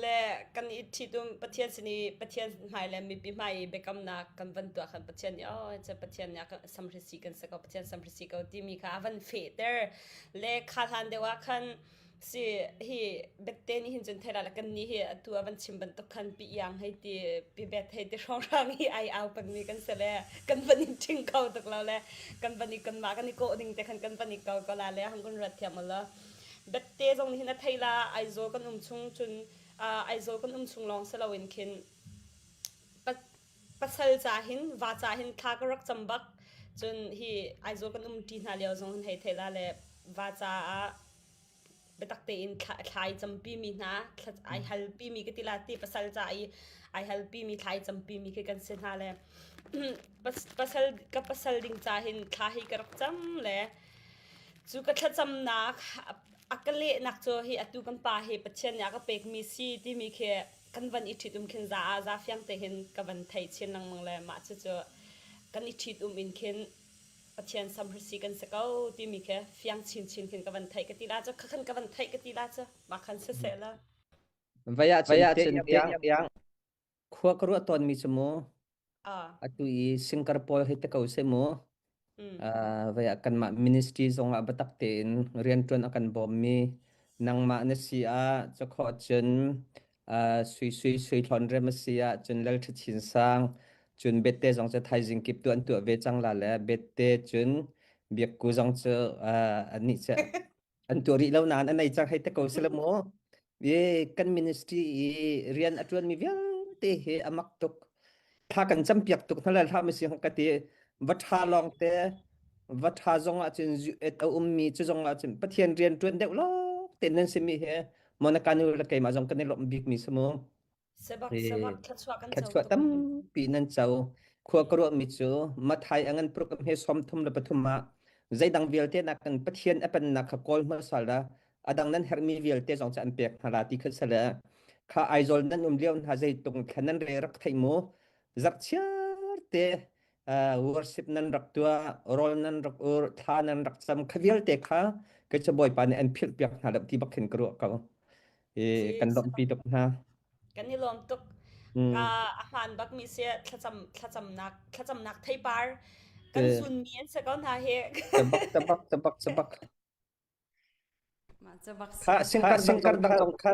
le kan i ṭhitum Pathian sin i Pathian hmai le mipi hmai i biakamnak kan van tuah khan Pathian nih oh cu Pathian nih samri si kan si ko Pathian samri si ko timi kha a van fehter le kha hlan deuh ah khan si hi bette nih hin cun thela le kan ni hi atu a van chim bantuk khan pi iang hei ti pi bet hei ti hrawnghrang hi ai au pengmi kan si le kan van in ṭhing kho tuk lo le kan van i kan mah kan i kawh ding te khan kan van i ko ko la le hang kun ruat thiam lo bette zong nih hin a thei la Aizawl kan um chung cun Aizawl kan um chung lawng si loin khin pasal ca hin va ca hin thla ka rak cam bak cun hi Aizawl kan um ṭi hna lio zong hin hei thei la le va caah biatak tein thla i campi mi hna ai halpi mi ka ti la ti pasal ca i ai halpi mi thla i campi mi khi kan si hna le pasal ka pasal ding ca hin thla hi ka rak cam le cu ka thlacamnak a ka lehnak cu hi atu kan pa hi Pathian nih a ka pekmi si timi khi kan van i ṭhitum khin za ah za fiang te hin ka van thei chin lengmang le mah cucu kan i ṭhitum in khin Pathian samhrisi kan si ko timi khi fiang chinchin khin ka van theih ka ti la cu khakhan ka van theih ka ti la cu mah khan siseh la Vai ah cun te iang khua ka ruah tawnmi cu mu atu i singkar pawl hei te ko seh mu vai ah kanmah ministry zong ah biatak tein rianṭuan a kan bawmmi nangmah na si ah cakhawh cun sui sui sui thlawn rem a si ah cun Lal Ṭha Chin Sang cun bette zong cu thaizing kip tu an tuah ve cang la le bette cun biakku zong cu anih cu an tuah rih lo nain a nei cang hei te ko sila mu i kan ministry i rian a ṭuanmi vialte hi a mak tuk thla kan campiak tuk hna le hlah masi ka ti va ṭha lawng te va ṭha zong ah cun a ummi cu zong ah cun Pathian rian ṭuan deuh lawng te nan simi hi Monica nu le keimah zong kan i lawmh bikmi si mu Sebak sebak thluachuah kan co thluachuah tampi nan co. Khua ka ruahmi cu Mathai a ngan pruk he 33 ah zeidang vialte nak kan Pathian a pennak kha kawl hmasa la adang nan herhmi vialte zong cu an pek hna la ti kha sale kha Aizawl nan um lio hna zeitung thla nan re rak theih mu zarhchiar te worship nan rak tuah rawl nan rak ur thla nan rak cam kha vialte kha kei cu Bawipa nih an philh piak hna lo ti bak khin ka ruah ko i kan lawmhpi tuk hna. Kan i lawm tuk. Ka a hmaan bakmi si thlacam thlacamnak thlacamnak theipar kan zunmi an si ko hna hi. Tabak tabak tabak tabak. Kha singkar singkar dang zong kha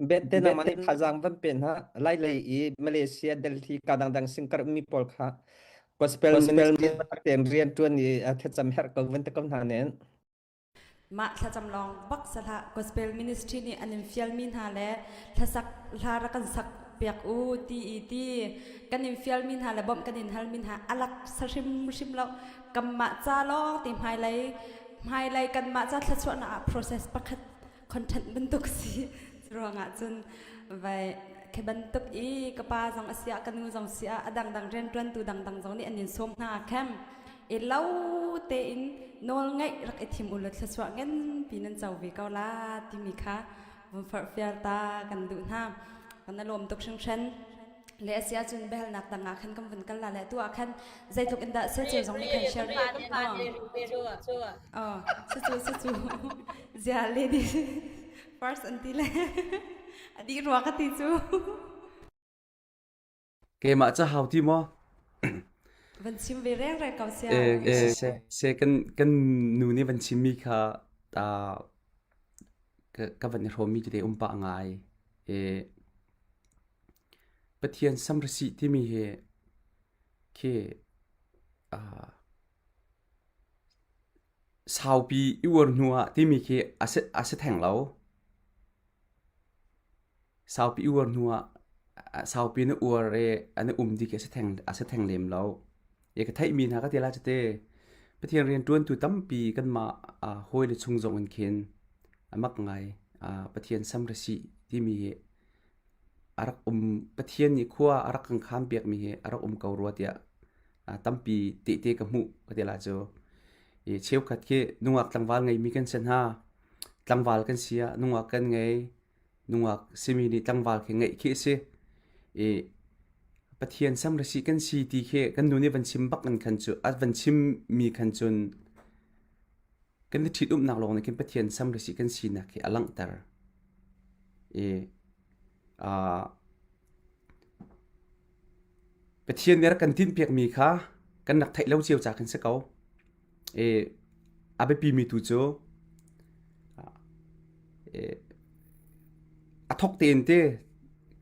bet te na mani thazang van pen ha lai lei i Malaysia Delhi ka dang dang singkar mi pawl kha gospel ministry ten rian tuan i thlacam herh ko van te ko hna nen. Mah thlacam lawng bak si hlah. Gospel ministry nih an in fialmi hna le hlasak hla rak kan sak piak u ti i ti kan in fialmi hna le bawmh kan in halmi hna alak sa hrimhrim lo. Kanmah ca lawng ti hmailei hmailei kanmah ca thluachuahnak ah process pakhat content bantuk si ruangah cun vai khi bantuk i ka pa zong a si ah ka nu zong si ah a dangdang rianṭuantu dangdang zong nih an in sawm hna khem. I lo tein nawl ngaih rak i thim u law thluachuah nganpi nan co ve ko la timi kha vun forhfial ta kan duh hna. Kan i lawm tuk hringhran. Le a si ahcun biahalnak dang ah khan kan vun kal la le tu ah khan zeitluk in dah siaceu zong nih khan share Oh, cucu cucu zia lady first an ti le a dih rua ka ti cu. Keimah ca hau ti maw? Van chim ve reng reng ko sia. Eh, se se kan kan nu nih van chimmi kha ta ka ka van i hrawmmi tete um pah ngai. Eh, Pathian samrasi timi hi khi ah saupi i uar hnu ah timi khi a si a si theng lo. Saupi i uar hnu ah saupi na uar i an i um ti khi a si theng a si theng lem lo. I ka theihmi hna ka ti lai cite Pathian rianṭuantu tampi kanmah hawile chung zong in khin a mak ngai. Pathian samrasi timi hi a rak um Pathian nih khua a rak kan khaan piakmi hi a rak um ko rua tiah tampi tehte ka hmuh ka ti lai cu. I cheukhat khi nungak tlangval ngeimi kan si hna. Tlangval kan si ah nungak kan ngei. Nungak simi nih tlangval khi ngeih khi a si. I Pathian samrasi kan si ti khi kan nu nih van chim bak in khan cu a van chimmi khan cun kan i ṭhitumnak lawng nih khin Pathian samrasi kan sinak hi a langhter. I uh, Pathian nih a rak kan tinhpiakmi kha kan rak theih lo cio ca khin si ko. I a biapimi tu cu a thawk tein te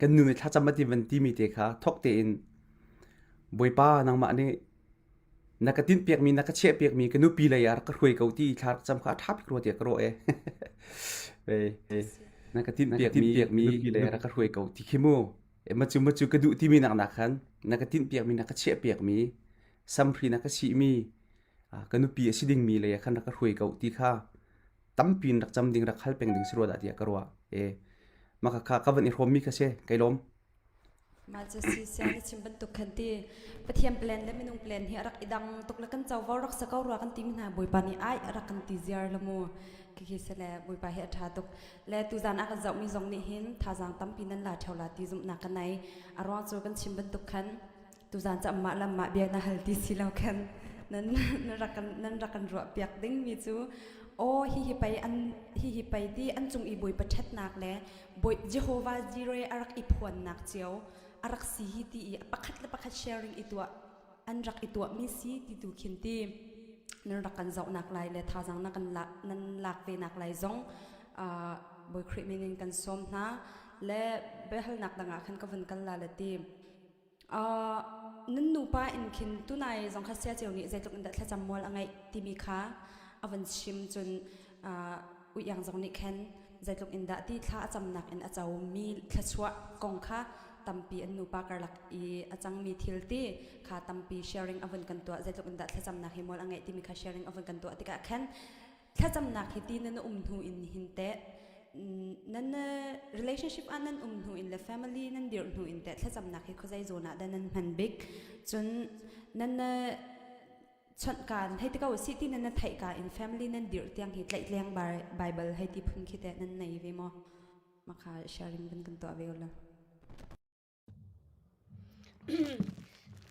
kan nu nih thlacam a ti van timi te kha thawk tein Bawipa nangmah nih na ka tinhpiakmi na ka chiahpiakmi ka nupi lei ah rak ka hruai ko ti thla rak cam kha a ṭha bik rua tiah ka ruah e. Na ka tinhpiakmi nupi lei ah rak ka hruai ko ti khi mu. Macu macu ka duh timi nak nak khan na ka tinhpiakmi na ka chiahpiakmi samhri na ka sihmi ka nupi a si dingmi lei ah khan rak ka hruai ko ti kha tampi in rak cam ding rak hal peng ding si rua dah tiah ka ruah. E maka kha ka van i hrawmmi kha si kai lawm. Mah cu si sia na chim bantuk khan ti Pathian plan le minung plan hi a rak i dang tuk le kan covo rak sa ko rua kan timi hna Bawipa nih ai a rak kan ti ziar la mu khi se le Bawipa hi a ṭha tuk le tuzan a kan zohmi zong nih hin thazaang tampi nan la ṭheo la ti zumhnak ka nei a ruang cu kan chim bantuk khan tuzan cu amah le amah bia na hal ti si lo khan nan nan rak kan nan rak kan ruah piak ding mi cu aw hi hi pei an hi hi pei ti an cung i Bawipa ṭhatnak le Bawi Jehovah Jireh a rak i phuannak cio a rak si hi ti i pakhat le pakhat sharing i tuah an rak i tuahmi si ti tu khin ti nan rak kan zohnak lai le thazaang na kan lak nan lak ve nak lai zong Bawi Khrih min in kan sawm hna le biahalnak dangah khan ka vun kal la le ti Nan nupa in khin tunai zong kha sia cio nih zeitluk in dah thlacam mual a ngeih timi kha a van chim cun uiang zong nih khan zeitluk in dah ti thla a camnak in a comi thluachuah kong kha tampi an nupa karlak i a cangmi thil ti kha tampi sharing a vun kan tuah zeitluk in dah thlacamnak hi mual a ngeih timi kha sharing a vun kan tuah tikah khan Thlacamnak hi ti nan um hnu in hin teh nan relationship ah nan um hnu in le family nan dirh hnu in teh thlacamnak hi khuazei zawn ah dah nan hman bik cun nan chawnh kaan hei ti ko si ti nan na theih ka in family nan dirh tiang hi tlaihtleng Bible hei ti phun khi teh nan nei ve maw makha sharing van kan tuah ve ula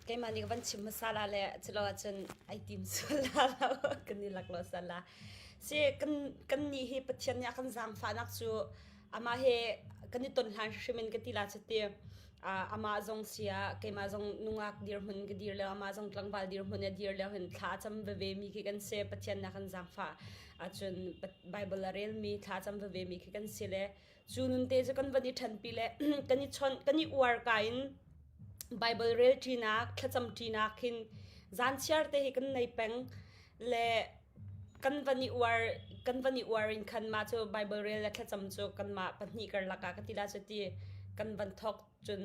Keimah nih ka van chim hmasa la le culo ahcun ai tim sual la lo kan i lak lo sal la. Si kan kan nih hi Pathian nih a kan zaangfahnak cu amah he kan i ton hlan hrim in ka ti la cu ti. Amah zong si ah keimah zong nungak dirhmun ka dir lio amah zong tlangval dirhmun a dir lio hin thla a cam veve mi khi kan si Pathian nih a kan zaangfah ahcun Bible a relmi thla a cam veve mi khi kan si le Cu nun te cu kan van i ṭhenpi le kan i chawnh kan i uar ka in Bible rel ṭinak thlacam ṭinak hin zan chiar te hi kan nei peng le kan van i uar kan van i uar in khan mah cu Bible rel le thlacam cu kanmah pahnih karlak ah ka ti la cu ti kan van thawk cun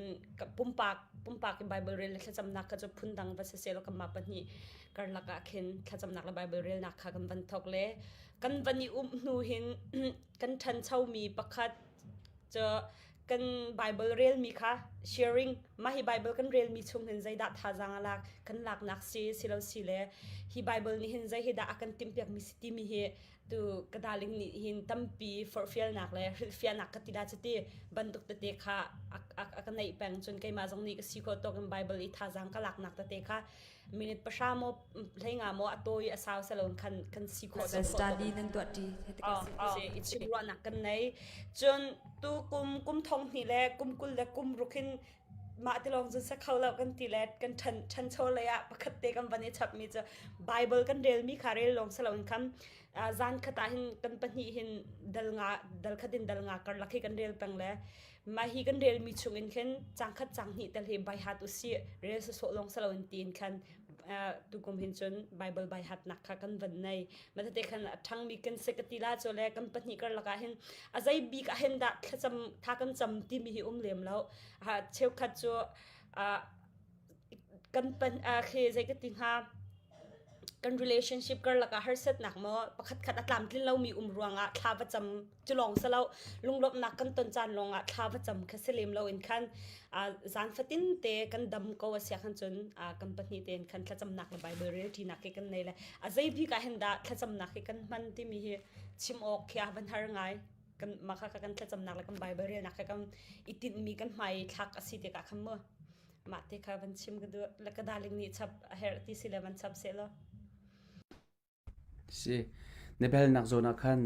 pumpak pumpak in Bible rel le thlacamnak kha cu phundang va si selaw kanmah pahnih karlak ah khin thlacamnak le Bible relnak kha kan van thawk le kan van i um hnu hin kan ṭhanchomi pakhat cu Kan Bible relmi kha sharing mah hi Bible kan relmi chung hin zeidah thazaang a lak kan laknak si si lo si le hi Bible nih hin zei hi dah a kan timhpiakmi si timi hi tu ka darling nih hin tampi forhfialnak le hrilhfiahnak ka ti la cuti bantuk tete kha a ka neih peng cun keimah zong nih ka si khawh tawk in Bible i thazaang ka laknak tete kha minute pahra maw hleinga maw a tawi a sau selo khan kan si khawh study nan tuah ṭi i chim ruahnak kan nei cun tu kum kum thong hnih le kum kul le kum ruk hin mah ti lawng cun sa kho lo kan ti le kan ṭhan ṭhancho lei ah pakhat te kan van i chap mi cu Bible kan rel mi kha rel lawng selo in kham zan khat ah hin kan pahnih hin dal nga dal khat in dal nga karlak hi kan rel peng le Mah hi kan relmi chungin khin cang khat cang hnih tel hi baihat usih rel sawsawh lawng si loin tiin khan tukum hin cun Bible baihatnak kha kan van nei. Matete khan a ṭhangmi kan si ka ti la cu le kan pahnih karlak ah hin a zei bik ah hin dah thlacam tha kan cam timi hi um lem lo. Cheukhat cu kan pan khi zei ka ti hnga kan relationship karlak ah harsatnak maw pakhat khat a tlamtlin lomi um ruangah thla va cam cu lawng si lo lunglawmhnak kan ton caan lawngah thla va cam kha si lem loin khan zan fatin te kan dam ko a sia khan cun kan pahnih tein khan thlacamnak le Bible rel ṭinak hi kan nei le a zei bik ah hin dah thlacamnak hi kan hman timi hi chim awk khi a van har ngai kan mah kha kan thlacamnak le kan Bible relnak kha kan i tinhmi kan hmai thlak a si tikah khan mu mah te kha van chim ka duh le ka darling nih chap a herh ti si le van chap seh law Si. Na biahalnak zawn ah khan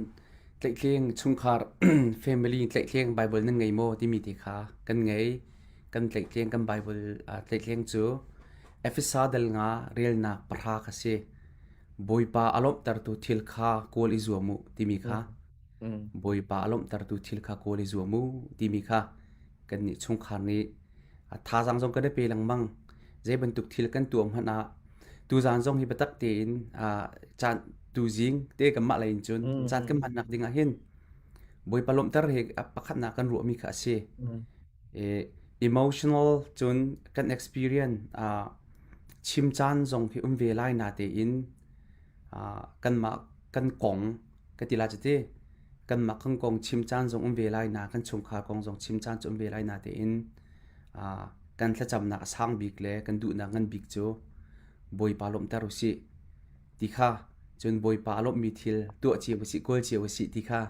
tlaihtleng chungkhar family tlaihtleng Bible nan ngei maw timi te kha kan ngei. Kan tlaihtleng kan Bible tlaihtleng cu Efesa dal nga relnak pahra kha si. Bawipa a lawmhtertu thil kha kawl i zuam u timi kha. Bawipa a lawmhtertu thil kha kawl i zuam u timi kha kannih chungkhar nih thazaang zong kan i pe lengmang. Zei bantuk thil kan tuah hmanh ah tuzaan zong hi biatak tein caan tuzing te kanmah lei in cun caan kan hmannak ding ah hin Bawipa lawmhter hi pakhatnak kan ruahmi kha a si. Emotional cun kan experience chim caan zong hi um ve lai na tein kanmah kan kong ka ti la cu ti kanmah kan kong chim caan zong um ve lai na kan chungkhar kong zong chim caan cu um ve lai na tein kan thlacamnak a sang bik le kan duhnak ngan bik cu Bawipa lawmhter usih ti kha cun Bawipa a lawmhmi thil tuah cio usih kawl cio usih ti kha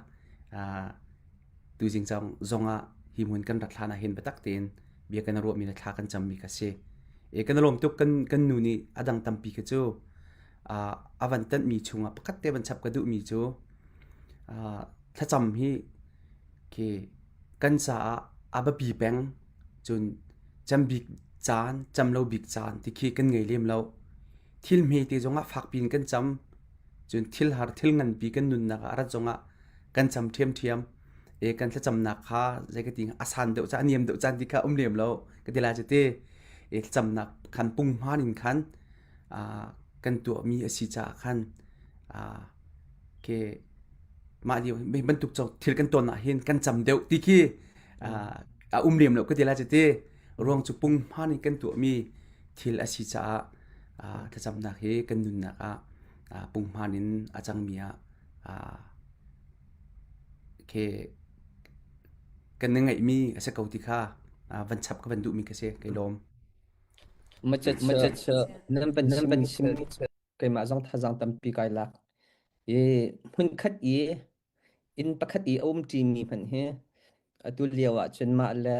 tuzing zong ah hi hmun kan rat hlan ah hin biatak tein bia kan ruahmi le thla kan cammi kha si. E kan lawm tuk kan kan nu nih a dang tampi kha cu a van tanhmi chungah pakhat te van chap ka duhmi cu thlacam hi khi kan caah a biapi peng cun cam bik caan cam lo bik caan ti khi kan ngei lem lo thil hme te zongah fakpi in kan cam cun thil har thil nganpi kan nunnak ah a rat zongah kan cam ṭhiamṭhiam e kan thlacamnak kha zei ka ti a san deuh caan a niam deuh caan ti kha um lem lo ka ti lai cu ti e thlacamnak khan punghman in khan kan tuahmi a si caah khan ke mah lio bantuk thil kan tuan ah hin kan cam deuh ti khi a um lem lo ka ti lai cu ti ruang cu punghman in kan tuahmi thil a si caah thlacamnak hi kan nunnak ah punghman in a cangmi ah ke kan ngeihmi a si ko ti kha van chap ka van duhmi ka si kai lawm. Macacha nan van chimmi cu keimah zong thazaang tampi kai lak. I hmunkhat i inn pakhat i a um ṭimi hmanh hi atu lio ah cun mah le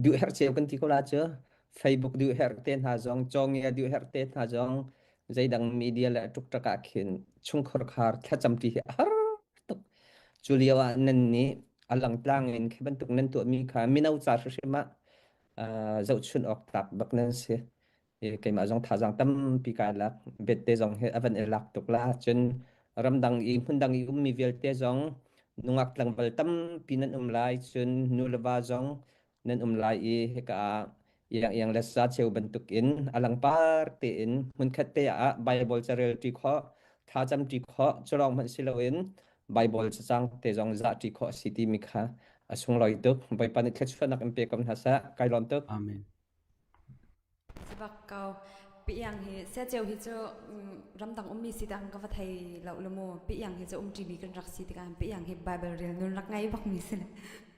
duh herh cio kan ti ko la cu Facebook duh herh te hna zong cawngia duh herh te hna zong zeidang media le ṭukṭak ah khin chungkhar khar thlacam ṭi hi a har tuk. Cu lio ah nan nih a langtlang in khi bantuk nan tuahmi kha mino ca hrimhrim ah zohchun awk tlak bak nan si. Keimah zong thazaang tampi kai lak. Bette zong hi a van i lak tuk la. Cun ramdang i hmundang i ummi vialte zong nungak tlangval tampi nan um lai. Cun nu le va zong nan um lai i hika ah iang iang le sa cheu bantuk in a langpar tein hmunkhat te ah Bible carel ṭi khawh, thlacam ṭi khawh, culawng hmanh si loin Bible cacang te zong zah ṭi khawh a si timi kha a sunglawi tuk. Bawipa nih thluachuahnak in pe ko hna seh. Kai lawm tuk. Amen. Bak ko. Pi Iang hi siaceu hi cu ramdang ummi si tikah ka va thei lo le mu. Pi Iang hi cu um ṭimi kan rak si tikah Pi Iang hi Bible rel nun rak ngei bakmi si le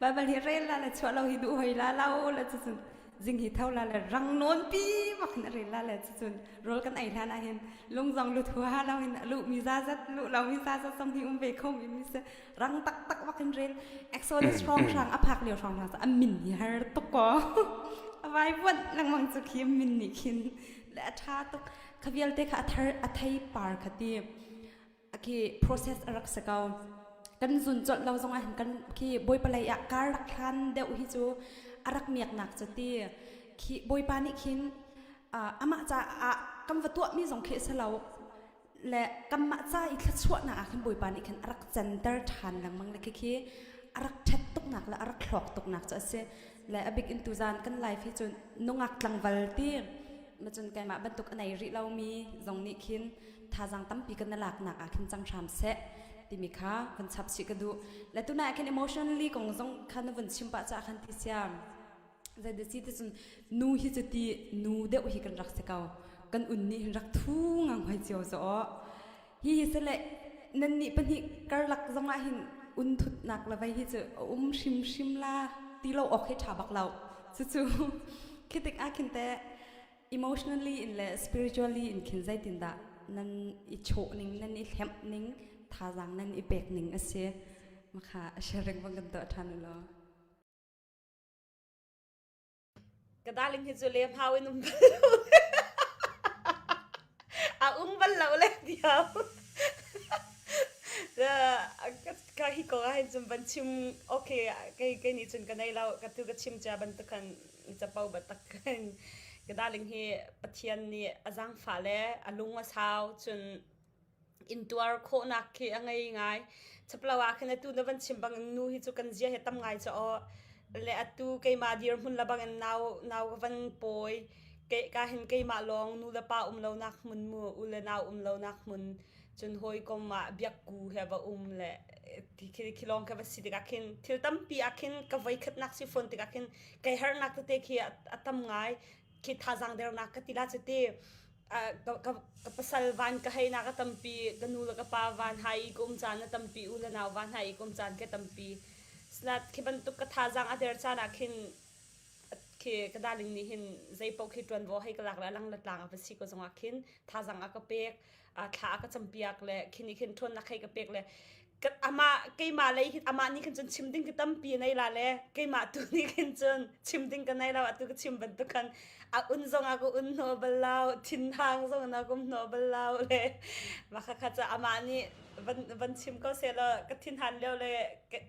Bible hi rel la le chuah lo hi duh hoi la lo le cucun zing hi tho la le rang nawn pi bak in a rel la le cucun rawl kan ei hlan ah hin lung zong lut huaha lo hin a luh mi zazat luh lo mi zazat zong hi um ve kho mi mi si rang taktak bak in rel Exodus hrawng hrang a phak lio hrawng hrang a min hi har tuk ko a vai vuan lengmang cu khi min nih khin le a tha tuk kha vialte kha a thar a thei par kha ti khi process a rak si ko kan zun colh lo zong ah hin kan khi bawipa lei ah kar rak hlan deuh hi cu a rak miaknak cu ti khi bawipa nih khin amah caah kan va tuahmi zong khi a si lo le kanmah ca i thluachuahnak ah khin Bawipa nih khin a rak canter ṭhan lengmang le khikhi a rak ṭhat tuknak le a rak hlawk tuknak cu a si le a bik in tuzan kan life hi cu nungak tlangval ti macun keimah bantuk a nei rih lomi zong nih khin thazaang tampi kan laknak ah khin cang hram seh timi kha van chap chih ka duh le tunai ah khin emotionally kong zong kha na vun chim pah caah khan ti siam Zeidah si ti cun nu hi cu ti nu deuh hi kan rak si ko. Kan un nih hin rak thu ngang hoi cio zaw aw. Hi hi sele nan nih pahnih karlak zong ah hin un thutnak le vei hi cu a um hrimhrim la ti lo awk hi ṭha bak lo. Cucu khi tik ah khin teh emotionally in le spiritually in khin zeitindah nan i chawh ning nan i hlemh ning thazaang nan i pek ning a si. Makha sharing bang kan tuah ṭhan u law. Ka darling hi cu lem hau in um bal lo. A um bal lo le diau. Ka hi kong ah hin cun van chim okay kei kei nih cun ka nei lo ka tu ka chim cia bantuk khan capo batak khan ka darling hi Pathian nih a zaangfah le a lung a sau cun intuar khawhnak khi a ngei ngai. Chaplo ah khin atu na van chim bangin nu hi cu kan zia hi tam ngai cha aw. Le atu keimah dirhmun la bangin nau nau ka van pawi. Ke ka hin keimah lawng nu le pa um lo nak hmun mu u le nau um lo nak hmun cun hawikom ah biakku he va um le khi khi lawng kha va si tikah khin thil tampi ah khin ka voi khatnak si fawn tikah khin kai harnak tete khi a tam ngai khi thazaang dernak ka ti la cu ti ka, ka pasal van ka hei nak a tampi ka nu le ka pa van hai i ka um caan a tampi u le nau van hai i ka um caan ke tampi slat khi bantuk ka thazaang a der caan ah khin khi ka darling nih hin zei paoh khi ṭuanvo hei ka lak le lang le tlang a va si ko zongah khin thazaang a ka pek thla a ka campiak le khin i khin ṭhawnnak hei ka pek le amah keimah lei hin amah nih khin cun chim ding ka tampi nei la le keimah tu nih khin cun chim ding ka nei lo atu ka chim bantuk khan a un zong a ka un hno bal lo thinhang zong na kum hno bal lo le mah kha ca amah nih van van chim ko se lo ka thinhan lio le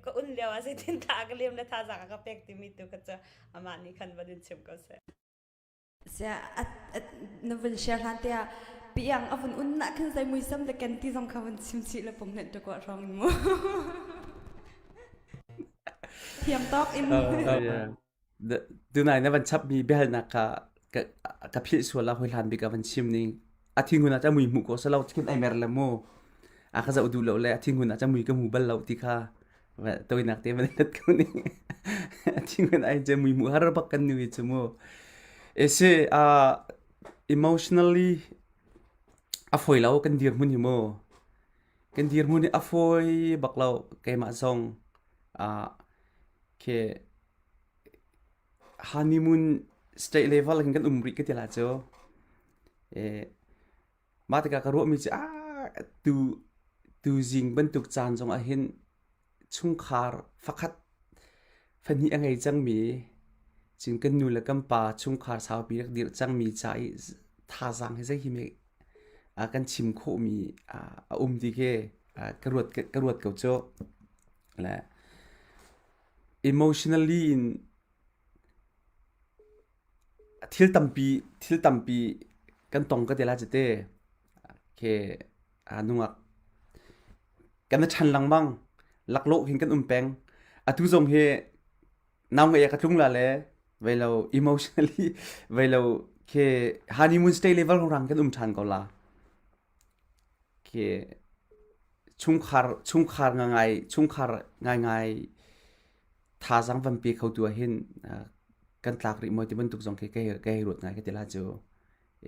ka un lio a zeitin tha ka lem le thazaang a ka pek timi tu kha cu amah nih khan van in chim ko seh Na vun share hlan te ah piang a vun un nak khin zei muisam le ken ti zong kha vun chim chih le pum hlenh te ko hrawng in mu. Thiam tawk in. Tunai na van chap mi biahalnak kha ka philh sual la hoi hlan bik a van chim ning a thinghun ah cha mui hmuh ko salo khin ai mer le mu a ka zoh duh lo le a thinghun ah cha mui ka hmu bal lo ti kha toinak te van let ko ning thinghun ai che mui hmuh har bak kan nui chu mu ese a emotionally a foi lo kan dir hmun hi mu kan dir hmun hi a foi bak lo keimah zong a ke honeymoon state level hin kan um rih ka ti la cu e Mah tikah ka ruahmi cu ah tu tuzing bantuk caan zong ah hin chungkhar fakhat fahnih a ngei cangmi cun kan nu le kan pa chungkhar saupi rak dirh cangmi ca i thazaang hi zei hi hme kan chim khawhmi a um ti khi ka ruat ka ruat ko cu. Le emotionally in Thil tampi thil tampi kan tong ka ti lai cite. Khi nungak kan i ṭhan lengmang. Laklawh hin kan um peng. Atu zong hi nau ngeih ah ka tlung la le vei lo emotionally vei lo khi honeymoon stay level rang kan um ṭhan ko la. Khi chungkhar chungkhar ngai chungkhar ngaingai thazaang van pe kho tu ah hin kan tlak rih maw ti bantuk zong khi ka hei ruat ngai ka ti la cu.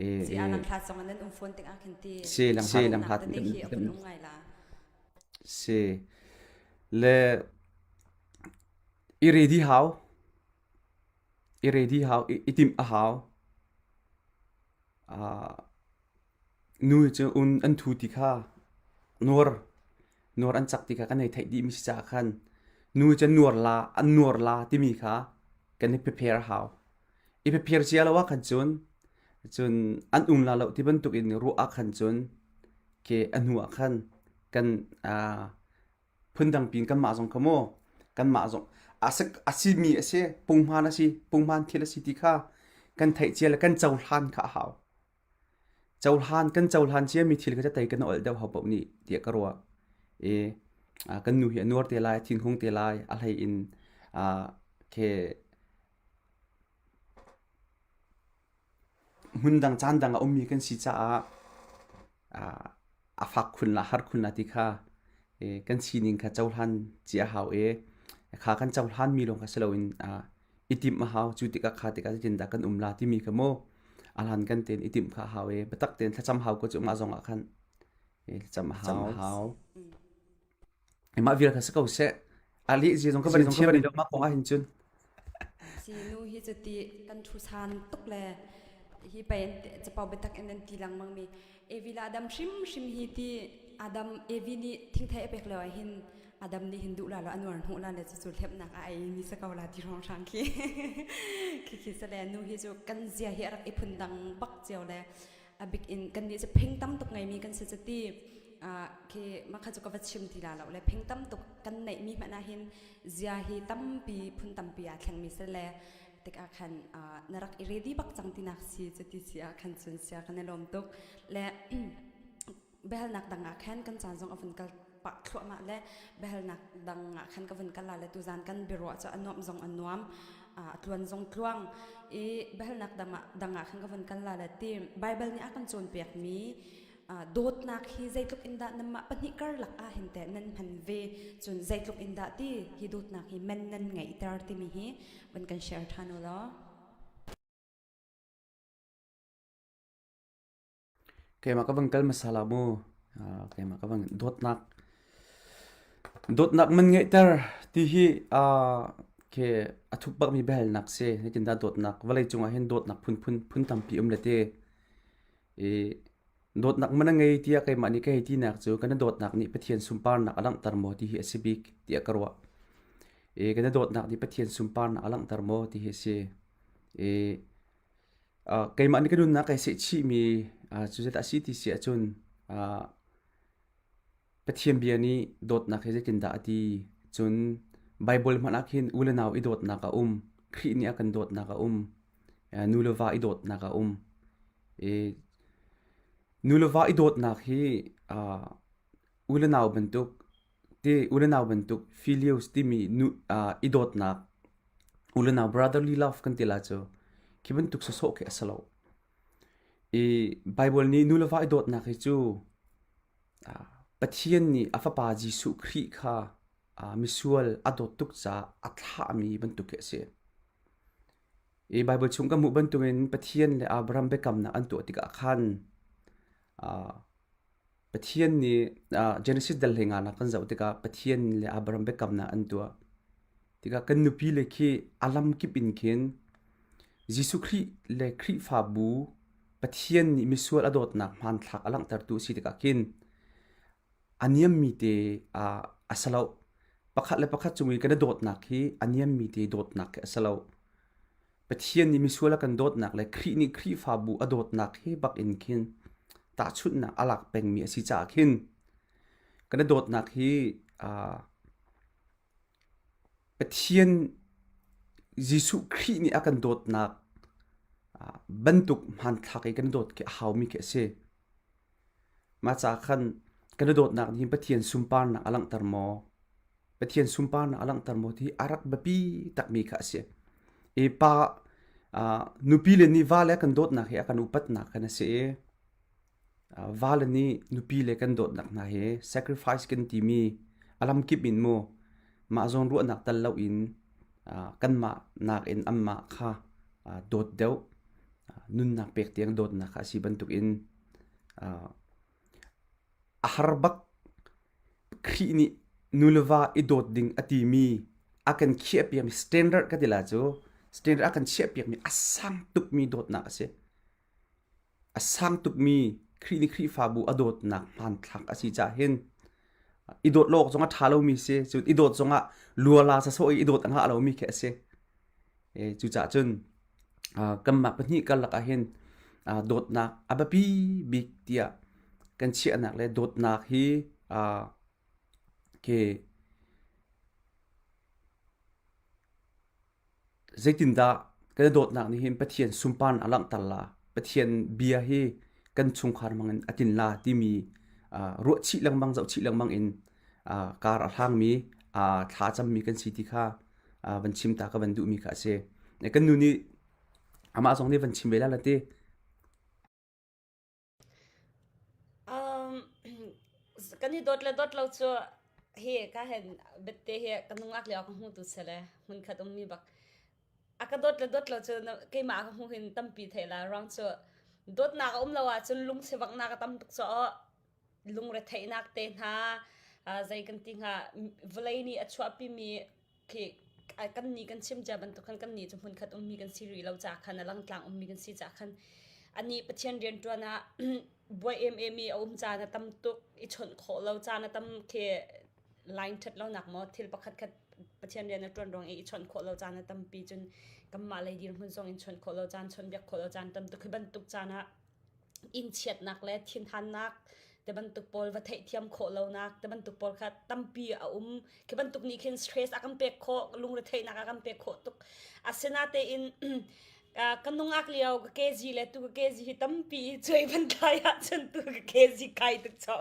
E Si a langhlat zong nan um fawn tikah khin ti si langhlat langhlat tete khi a vun um ngai la. Si le i ready hau i ready hau i timh a hau. Uh, nu cu un an thu ti kha nuar nuar an cak ti kha kan hei theih dih mi si caah khan nu cu nuar la an nuar la timi kha kan i prepare a hau. I prepare cia lo ah khan cun cun an um la lo ti bantuk in ruah ah khan cun ke a hnu ah khan kan uh, phundang pin kanmah zong kha mu kanmah zong a simi a si punghman a si punghman thil a si ti kha kan theih cia le kan cohlan kha a hau cohlan kan cohlan cia mi thil kha tei kan ol deuh hau paoh nih tiah ka ruah i kan nu hi a nuar te lai thinhung te lai a hlei in ke Hmundang caan dang a ummi kan si caah a fak khun la har khun la ti kha kan sining kha cohlan cia a hau i kha kan cohlan mi lawng kha si loin i timh a hau. Cu tikah kha tikah zeitindah kan um la timi kha mu a hlan kan tein i timh kha a hau i biatak tein thlacam hau ko cu mah zong ah khan thlacam a hau. Mah vial kha si ko seh. A leh zia zong ka van thiam lo mah kong ah hin cun. Si nu hi cu ti kan thu san tuk le hi pei capo biatak in nan ti lengmang mi Evi le Adam hrim hrim hi ti Adam Evi nih thingthei a pek lio ah hin Adam nih hin duh la lo anuar hnuh la le cucu hlepnak a ei mi sa ko la ti rong hrang khi khi khi sa le nu hi cu kan zia hi a rak i phun dang bak cio le a bik in kan nih cu phing tam tuk ngeimi kan si cu ti khi mah kha cu ka va chim ti la lo le phing tam tuk kan neih mi hmanh ah hin zia hi tampi phun tampi aa thleng mi si le tikah khan na rak i ready bak cang tinak si cu ti si ah khan cun sia kan i lawm tuk le biahalnak dang ah khan kan caan zong a vun kal pah thluahmah le biahalnak dang ah khan ka vun kal la le tuzan kan biaruah cu a nuam zong a nuam a tluan zong tluang i biahalnak dang ah khan ka vun kal la le ti Bible nih a kan cawnpiak mi dawtnak hi zeitluk in dah nanmah pahnih karlak ah hin teh nan hman ve cun zeitluk in dah ti hi dawtnak hi men nan ngeihter timi hi van kan share ṭhan u law. Keimah ka van kal hmasa la mu. Keimah ka van dawtnak dawtnak man ngeihter ti hi khi a thuk bakmi biahalnak si. Zeitindah dawtnak vawlei cungah hin dawtnak phunphun phun tampi um le ti. I dawtnak man a ngei tiah keimah nih ka hei tinak cu kan dawtnak nih Pathian sunparnak a langhter maw ti hi a si bik tiah ka ruah. I kan dawtnak nih Pathian sunparnak a langhter maw ti hi a si. I Keimah nih ka nunnak kai sehchihmi cu zeidah a si ti si ahcun Pathian bia nih dawtnak hi zeitindah a ti? Cun Baibal hmanh ah khin u le nau i dawtnak a um, Khrih nih a kan dawtnak a um, nu le va i dawtnak a um. I nu le va i dawtnak hi u le nau bantuk ti u le nau bantuk filios timi nu i dawtnak u le nau brotherly love kan ti la cu khi bantuk sawsawh khi a si lo. I Bible nih nu le va i dawtnak hi cu Pathian nih a fapa Jesuh Khrih kha misual a dawt tuk caah a thlahmi bantuk khi a si. I Bible chung kan hmuh bantukin Pathian le Abraham biakamnak an tuah tikah khan Pathian nih Genesis dal hlei nga kan zoh tikah Pathian le Abraham biakamnak an tuah. Tikah kan nupi le khi a lamkip in khin Jesuh Khrih le Khrihfabu Pathian nih misual a dawtnak hmanthlak a langhtertu a si tikah khin a niammi te a si lo. Pakhat le pakhat cung i kan i dawtnak hi a niammi te dawtnak khi a si lo. Pathian nih misual a kan dawtnak le Khrih nih Khrihfabu a dawtnak he bak in khin tahchunhnak a lak pengmi a si caah khin kan i dawtnak hi Pathian Jesuh Khrih nih a kan dawtnak bantuk hmanthlak i kan dawt khi a haumi khi a si. Mah caah khan kan i dawtnak nih Pathian sunparnak a langhter maw? Pathian sunparnak a langhter maw ti a rak biapi takmi kha a si. I pa nupi le nih va le kan dawtnak hi a kan upatnak khan a si i va le nih nupi le kan dawtnak hna hi sacrifice kan timi a lamkip in mu mah zawn ruahnak tal loin kanmah nakin anmah kha dawt deuh. Nunnak pek tiang dawtnak kha a si bantukin a har bak. Khrih nih nu le va i dawt ding a timi a kan khiahpiakmi standard ka ti la cu standard a kan chiahpiakmi a sang tukmi dawtnak a si. A sang tukmi Khrih nih Khrihfabu a dawtnak hmanthlak a si caah hin i dawt lo awk zong a ṭha lomi si. Cun i dawt zongah luala sasawh i i dawt a ngah lomi khi a si. Cucaah cun kanmah pahnih karlak ah hin dawtnak a biapi bik tiah kan chiahnak le dawtnak hi khi zeitindah kan i dawtnak nih hin Pathian sunparnak a langhter la, Pathian bia hi kan chungkhar hmangin a tlin la timi ruahchih lengmang zohchih lengmang in kar a hlangmi thla cammi kan si ti kha van chim ta ka van duhmi kha a si. Kan nu nih amah zong nih van chim ve la la ti. Um, kan i dawt le dawt lo cu hi ka hen bette hi ka nungak lio ka hmu tu sele hmun khat ummi bak a ka dawt le dawt lo cu keimah ka hmu hin tampi thei la ruang cu dawtnak a um lo ahcun lung sivaknak a tam tuk cu lungretheihnak te hna zei kan ti hnga vawlei nih a chuahpimi khi kan nih kan chim cia bantuk khan kan nih cu hmunkhat ummi kan si rih lo ca khan a langtlang ummi kan si ca khan anih Pathian rianṭuan ah buai em em i a um caan a tam tuk i chawnh khawh lo caan a tam khi line ṭhat lonak maw thil pakhat khat Pathian rian a ṭuan ruang i i chawnh khawh lo caan a tampi cun kanmah lei dirhmun zong in chawnh khawh lo caan chawnh biak khawh lo caan tam tuk hi bantuk caan ah innchiatnak le thinhannak te bantuk pawl va theihthiam khawh lonak te bantuk pawl kha tampi a um khi bantuk nih khin stress a kan pek khawh lungretheihnak a kan pek khawh tuk asinatein ka nungak lio ka kg le tu ka kg hi tampi i cuai van kai ahcun tu ka kg kai tuk cho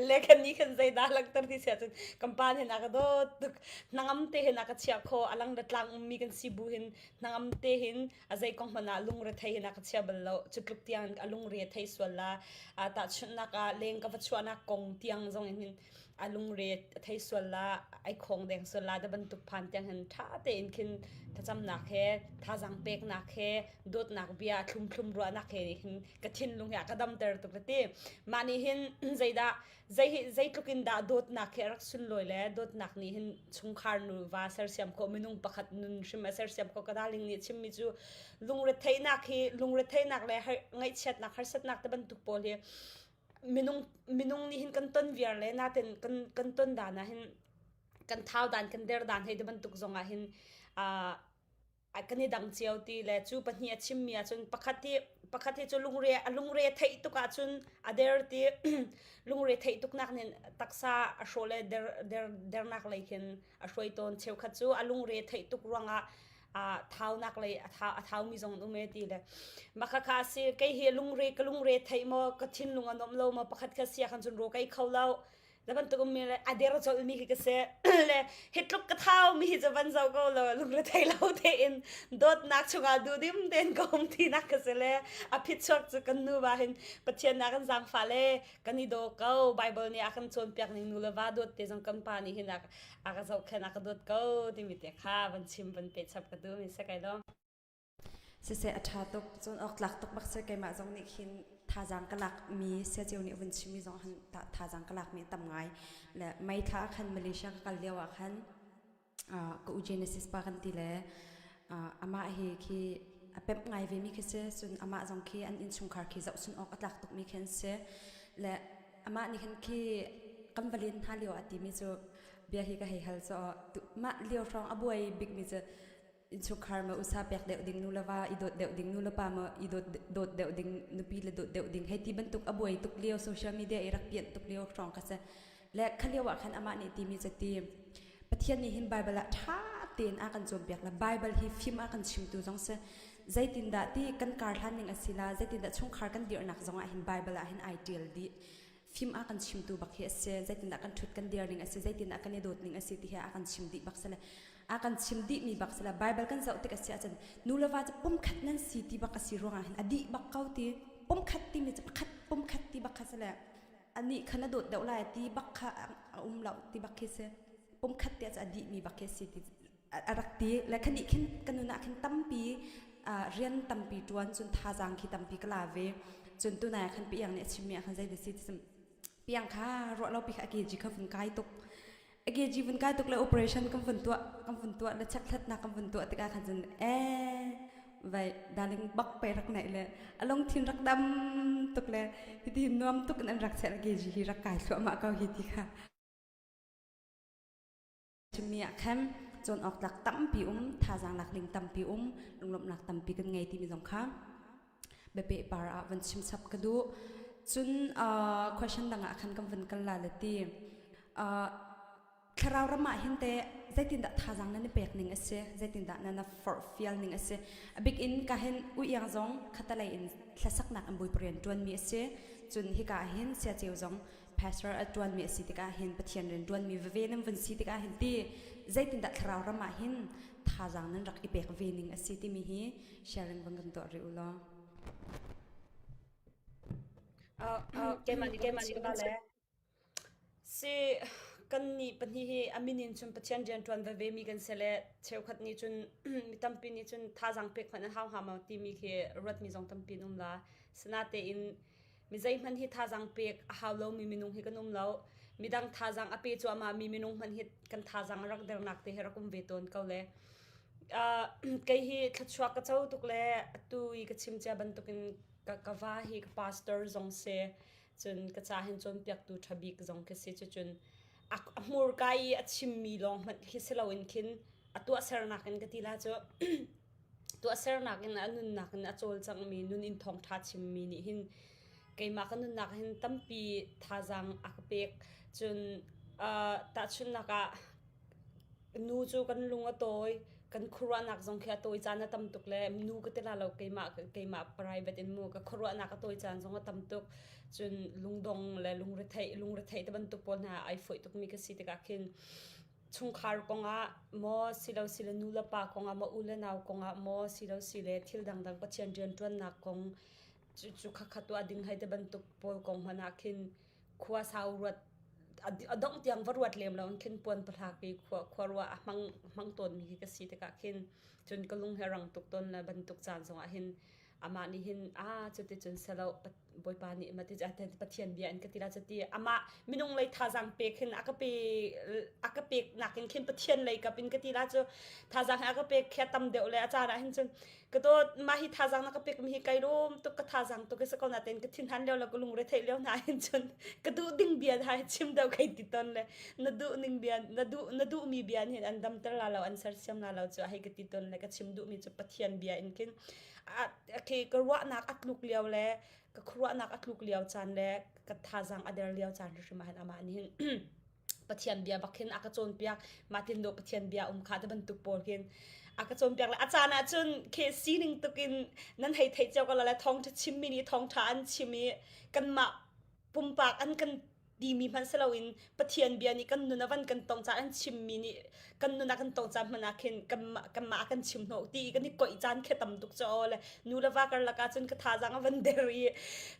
le kan ni khan zeidah langhter ti sia cun kan pa hin a ka dawt tuk hnangam te hin a ka chiah kho alang da tlang ummi kan si bu hin hnangam te hin a zei kong hmanh ah lungre thei in a ka chia bal lo cu tluk tiang a lungre thei sual la tahchunhnak ah leng ka va chuahnak kong tiang zong in hin a lungre thei sual la ai khong deng sual la da bantuk phan tiang hin tha tein khin thlacamnak he thazang peknak he dawtnak bia thlum thlum ruahnak he hin ka thinlung hi a ka damter tuk ti mah nih hin zeidah zei zeitluk in dah dawtnak hi a rak sunlawi le dawtnak nih hin chungkhar nuva sersiam khawh minung pakhat nun hrim a sersiam khawh ka darling nih chimmi cu lungretheihnak hi lungretheihnak le ngaihchiatnak harsatnak te bantuk pawl hi minung minung nih hin kan ton viar le natin kan kan ton dan ah hin kan thau dan kan der dan hei te bantuk zong ah hin kan i dang cio ti le cu pahnih a chimmi ahcun pakhat hi pakhat hi cu lungre a lungre theih tuk ahcun a der ti lungre theih tuknak nih taksa a hrawh le der der dernak lei khin a hruai tawn cheukhat cu a lungre theih tuk ruangah a thaunak lei a thau a thaumi zong an um e ti le maka kha si kei hi lungre ka lungre theih maw ka thinlung a nuam lo maw pakhat kha sia khan cun ro kai kho lo na bantuk ummi le a der colmi khi ka si le hi tluk ka thau mi hi cu van zo ko lo lungre thei lo tein dawtnak chungah duhdim tein ka um tinak ka si le a phitchuak cu kan nu va hin Pathian na kan zaangfah le kan i daw ko Bible nih a kan cawnpiak ning nu le va dawt te zong kan pa nih hin a ka zohkhenh a ka dawt ko timi te kha van chim van pe chap ka duh mi se kai lo Siseh a ṭha tuk. Cun awktlak tuk bak si keimah zong nih khin thazaang ka lakmi siaceu nih a vun chimmi zong han thazaang ka lakmi a tam ngai. Le May thla ah khan Malaysia ka kal lio ah khan ka u Genesis pa kan ti le amah hi khi a pemh ngai ve mi khi si. Cun amah zong khi an innchungkhar khi zohchun awk a tlak tukmi khi an si. Le amah nih khan khi kan va len hna lio ah timi cu bia hi ka hei hal cu mah lio hrawng a buai bikmi cu innchungkhar ma usa pek deuh ding nu le va i dawt deuh ding nu le pa ma i dawt dawt deuh ding nupi le dawt deuh ding hei ti bantuk a buai tuk lio social media i rak pian tuk lio hrawng kha si le kha lio ah khan amah nih timi cu ti Pathian nih hin Bible ah ṭha tein a kan cawnpiak la Bible hi fim a kan chimtu zong si zeitindah ti kan kar hlan ning a si la zeitindah chungkhar kan dirhnak zong ah hin Bible ah hin ai ṭial dih fim a kan chimtu bak hi a si zeitindah kan ṭhut kan dir ning a si zeitindah kan i dawt ning a si ti hi a kan chim dih bak si le a kan chim dih mi bak si le Bible kan zoh tik a si ahcun nu le va cu pumkhat nan si ti bak a si ruangah hin a dih bak ko ti pumkhat timi cu pakhat pumkhat ti bak kha si le anih kha na dawt deuh lai ti bak kha a um lo ti bak khi si pumkhat ti a dih mi bak khi si ti a rak ti le khanih khin kan nun ah khin tampi. Rian tampi ṭuan cun thazaang khi tampi ka la ve. Cun tunai ah khan piang nih a chimmi ah khan zei ti si piang kha ruah lo pi kha a keji kha vun kai tuk. A keji vun kai tuk le operation kan vun tuah kan vun tuah le chekhlatnak kan vun tuah tikah khan cun ee vai darling bak pe rak naih le a lungthin rak dam tuk le hiti nuam tuk in an rak cheh le keji hi rak kai thluahmah ko hi ti kha Chimmi ah khan cawn awk tlak tampi um, thazaang lak ding tampi um, lunglawmhnak tampi kan ngei timi zong kha biapeh par ah van chim chap ka duh. Cun uh, question dang ah khan kan van kal la le ti. Uh, thlarau ram ah hin te zeitindah thazaang nan i pek ning a si zeitindah nan i forhfial ning a si a bik in ka hin uiang zong khatalei in hlasaknak an bawipa rian ṭuanmi a si cun hika ah hin siaceu zong pastor a ṭuanmi a si tikah hin Pathian rian ṭuanmi veve nan vun si tikah hin ti zeitindah thlarau ram ah hin thazaang nan rak i pek ve ning a si timi hi sharing van kan tuah rih u law. Keimah nih keimah nih ka le si kan nih pahnih hi a min in cun Pathian rian ṭuan veve mi kan si le cheukhat nih cun mi tampi nih cun thazaang pek hmanh an hau hnga maw timi khi ruatmi zong tampi an um la. Sinatein Mi zeihmanh hi thazaang pek a hau lomi minung hi kan um lo. Midang thazaang a pe cuahmah mi minung hmanh hi kan thazaang a rak dernak te hi rak um ve tawn ko le. Uh, kei hi thluachuah ka co tuk le atu i ka chim cia bantukin ka, ka va hi ka pastor zong si cun ka ca hin cawnpiaktu ṭha bik zong khi si cucun a, a hmurka i a chimmi lawng hmanh khi si loin khin a tuahsernak in ka ti la cu tuahsernak in a nunnak in a cawlcanghmi nun in thawngṭha chimmi nih hin keimah ka nunnak hin tampi thazaang a ka pek. Cun uh, tahchunhnak ah nu cu kan lung a tawi, kan khuaruahnak zong khi a tawi caan a tam tuk le nu ka ti la lo keimah keimah private in mu ka khuaruahnak a tawi caan zong a tam tuk. Cun lungdong le lungretheih lungretheih te bantuk pawl hna ai fawih tukmi ka si tikah khin chungkhar kongah maw silo sile nu le pa kongah maw u le nau kongah maw silo sile thil dangdang Pathian rianṭuannak kong cu cu khakha tuah ding hei te bantuk pawl kong hmanh ah khin khua sau ruat a dongh tiang va ruat lem lo in khin puan pahlak i khua khua ruah a hmang hmang tawn mi khi ka si tikah khin cun ka lung he rang tuk tawn le bantuk caan zongah hin amah nih hin a cuticun selo bawipa nih mati pathian bia in ka ti la cuti amah minung lei thazaang pek hin a ka pe a ka pek nakin khin pathian lei kap in ka ti la cu thazaang a ka pek khia tam deuh le a caan ah hin cun ka dawt mah hi thazaang na ka pek mi hi kai lawm tuk ka thazaang tuk ka ko na ten ka thin han leo la ka lungre theih leo na hin cun ka duh ding bia ha chim deuh kai ti ton le na duh ning bia na duh na duh mi bia hin an dam ter la lo an sersiam la lo chu hei ka ti ton le ka chim duh mi chu pathian bia in kin khi ka ruahnak a tluk lio le ka khuaruahnak a tluk lio caan le ka thazaang a der lio caan hrim ah hin amah nih hin Pathian bia bak hin a ka cawnpiak Martin do Pathian bia um kha te bantuk pawl hin a ka cawnpiak le a caan ah cun khi sining tukin nan hei theih cio ko la le thawngtha chimmi nih thawngtha an chim i kanmah pumpak an kan timi hmanh si loin Pathian bia nih kan nun a van kan tong caan an chimmi nih kan nun a kan tong caan hmanh ah khin kanmah kanmah a kan chim hnawh ti i kan i koih caan khi tam tuk cu aw le nu le va karlak ah cun ka thazaang a van der i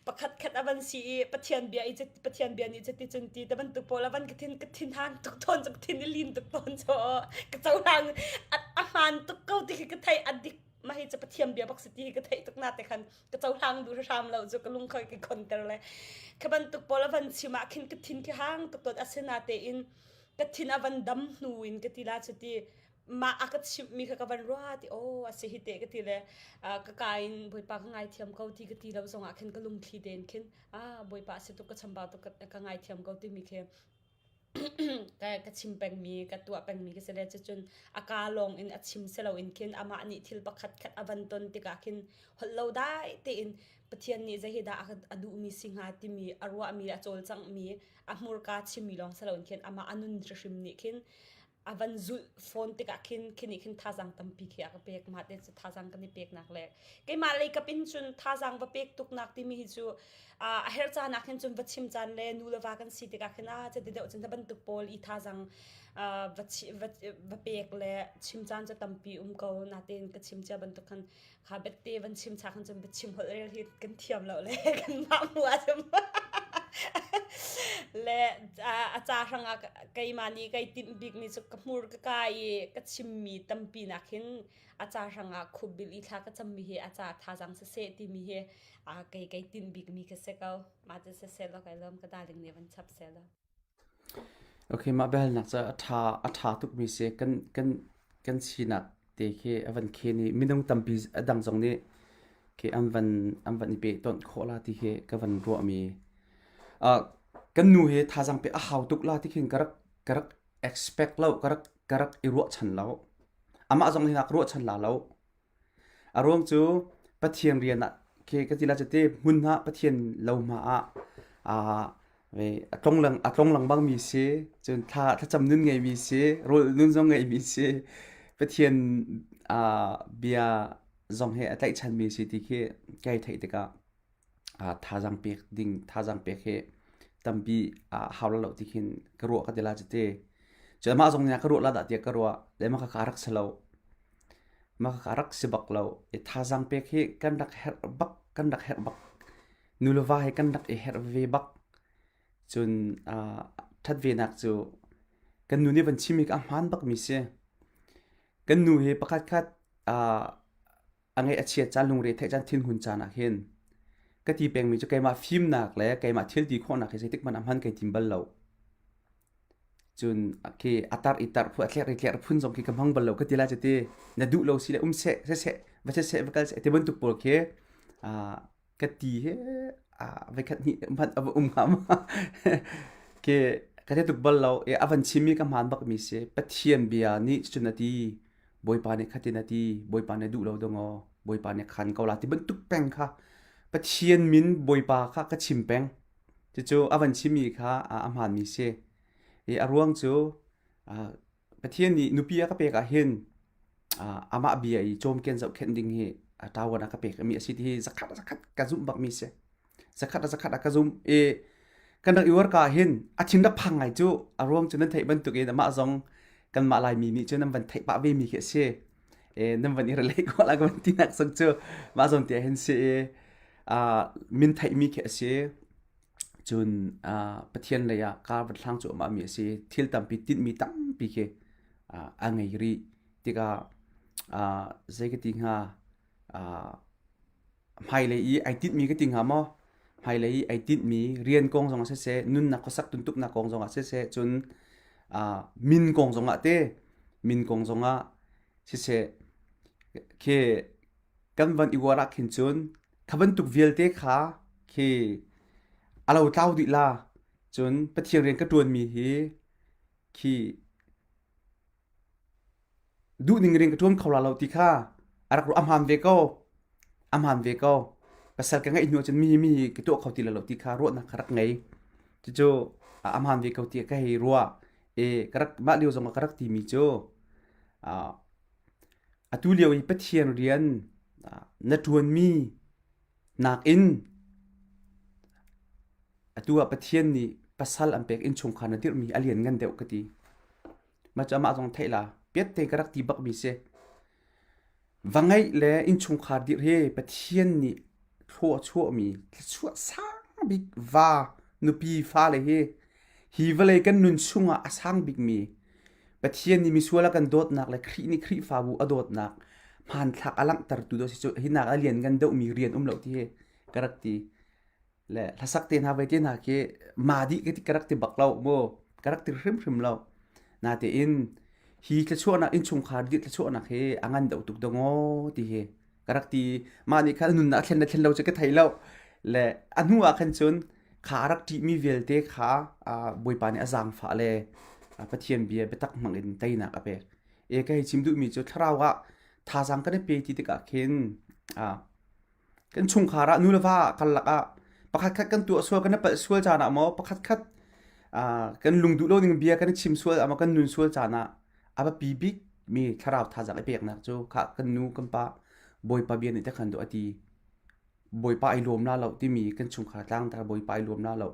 pakhat khat a van si i Pathian bia i Pathian bia nih cuti cun ti te bantuk pawl a van ka thin ka thin hang tuk tawn cu ka thin i lin tuk tawn cu ka cohlang a hmaan tuk ko ti khi ka theih a dik mah hi cu Pathian bia bak si ti hi ka theih tuk na te khan ka cohlang duh hram lo cu ka lung khoi ka khonter le kha bantuk pawl a van chim ah khin ka thin khi hang tuk tot asina tein ka thin a van dam hnu in ka ti la cu ti mah a ka chimh mi kha ka van rua ti oh a si hi te ka ti le ka ka in bawipa ka ngaithiam ko ti ka ti lo zong ah khin ka lungthli tein khin ah bawipa a si tuk ka chambau tuk ka ngaithiam ko timi khi ka ka chim pengmi ka tuah pengmi ka si le cucun a ka lawng in a chim si loin khin amah nih thil pakhat khat a van ton tikah khin holh lo dai tein Pathian nih zei hi dah a duhmi si hnga timi a ruahmi a cawlcanghmi a hmurka chimmi lawng si loin khin amah a nun hrim nih khin a van zulh fawn tikah khin khi nih khin thazaang tampi khi a ka pek mah te cu thazaang kan i peknak le keimah lei kap in cun thazaang va pek tuknak timi hi cu a herh caan ah khin cun va chim caan le nu le va kan si tikah khin a cati deuh cun bantuk pawl i thazaang va va va pek le chim caan cu tampi um ko natein ka chim cia bantuk khan kha bette van chim cha khan cun va chim holh rel hi kan thiam lo le kan mah mu ah cun. Le a ca hrangah keimah nih kai timh bikmi cu ka hmur ka kai i ka chimmi tampi nak hin a ca hrangah khupbil i thla ka cammi hi a ca thazaang siseh timi hi kei kai tinh bikmi ka si ko. Mah cu siseh law kai lawm ka darling nih van chap seh law. Okay, mah biahalnak cu a ṭha a ṭha tukmi si. Kan kan kan sinak te khi a van khen i minung tampi a dang zong nih khi an van an van i pehtonh khawh la ti khi ka van ruahmi. Uh, kan nu hi thazaang pe a hau tuk la ti khin ka rak ka rak expect lo, ka rak ka rak i ruahchan lo. Amah zong nih a ka ruahchan la lo. A ruang cu Pathian rian ah khi ka ti la cu ti hmun ah Pathian lo hma ah aa a tlong lang a tlong lengmang mi si cun thla thlacam nun ngeimi si rawl nun zong ngeimi si Pathian aa bia zong he a tlaihchan mi si ti khi kai theih tikah thazaang pek ding thazaang pek hi tampi a hau lo ti khin ka ruah ka ti la cu ti. Cu amah zong nih ka ruah la dah tiah ka ruah le mah ka rak si lo. Mah ka rak si bak lo. I thazaang pek hi kan rak herh bak kan rak herh bak. Nu le va hi kan rak i herh ve bak. Cun ṭhat ve nak cu kan nu nih van chim hi ka hmaan bak mi si. Kan nu hi pakhat khat a ngaih a chiat caan lungre theih caan thinhun caan ah khin ka ti pengmi cu keimah fimnak le keimah thil ti khawhnak hi zeitik hmanh ah hman kai tim bal lo. Cun khi a tar i tar phu a tler i tler phun zong khi ka hmang bal lo ka ti lai cu ti na duh lo si le um seh seh va seh va kal seh ti bantuk pawl khi ka ti he voikhat hnih hmanh a va um hnga ma ke ka te tuk bal lo e a van chimmi ka hmaan bak mi si Pathian bia nih cun a ti Bawipa nih khatin a ti Bawipa nih duh lo dong aw Bawipa nih khan ko la ti bantuk peng kha Pathian min Bawipa kha ka chim peng cucu a van chimmi kha a hmaan mi si i a ruang cu Pathian nih nupi a ka pek ah hin amah bia i cawmken zohkhenh ding hi ṭawan a ka pek mi a si ti hi zakhat zakhat ka zumh bak mi si. Zakhat zakhat a ka zumh i kan rak i uar ka hin a thin rak phang ngai cu a ruang cu nan theih bantukin amah zong kanmah Laimi nih cun nan van theih pah ve mi khi a si. E, nan van i relate ko la ka van ti nak zong cu mah zawn te hin si i min theih mi khi a si. Cun Pathian lei ah kar van hlang cuahmah mi a si. Thil tampi tinhmi tampi khi a ngei rih tikah zei ka ti hnga hmailei i ai tinhmi ka ti hnga maw hmailei i ai tinhmi rian kong zong ah siseh nunnak khuasak tuntuknak kong zong ah siseh cun min kong zong ah te min kong zong ah siseh khi kan van i uar ah khin cun kha bantuk vialte kha khi a lo tlau dih la cun Pathian rian ka ṭuanmi hi khi duhning rian ka ṭuan kho la lo ti kha a rak ruah a hmaan ve ko a hmaan ve ko pasal ka ngeih hnu ahcun mi mi ka tuah kho ti lo ti kha ruahnak ka rak ngei cucu a hmaan ve ko ti ka hei ruah i ka rak mah lio zong ah ka rak timi cu atu lio i Pathian rian na ṭuanmi nakin atu ah Pathian nih pasal an pek innchungkhar na dirhmi a lian ngan deuh ka ti. Mah cu amah zong theih la piat te ka rak ti bakmi si. Va ngeih le innchungkhar dirh hi Pathian nih thlua chuahmi thluachuah sang bik va nupi fale hi hi vawlei kan nun chungah a sang bikmi Pathian nih misual a kan dawtnak le Khrih nih Khrihfabu a dawtnak hmanthlak a langhtertu dawh si cu hinak a lian ngan deuhmi rian um lo ti hi ka rak ti. Le hlasak te hna voi te hna khi ma dih ka ti ka rak ti bak lo mu ka rak ti hrimhrim lo. Natein hi thluachuahnak innchungkhar dih thluachuahnak hi a ngan deuh tuk dong ti hi ka rak ti mah nih khan nunnak thlen le thlen lo cu ka thei lo le a hnu ah khan cun kha a rak ṭihmi vialte kha Bawipa nih a zaangfah le Pathian bia biatak hmang in teinak a pek. E ka hei chim duhmi cu thlarau ah thazaang kan i pe ti tikah khin kan chungkhar ah nu le va karlak ah pakhat khat kan tuah sual kan i palh sual caan ah maw pakhat khat kan lung duh lo ning bia kan i chim sual ah maw kan nun sual caan ah a biapi bik mi thlarau thazaang i peknak cu kha kan nu kan pa Bawipa bia nih te khan duh a ti Bawipa ai lawm la lo timi kan chungkhar tlangtar Bawipa ai lawm la lo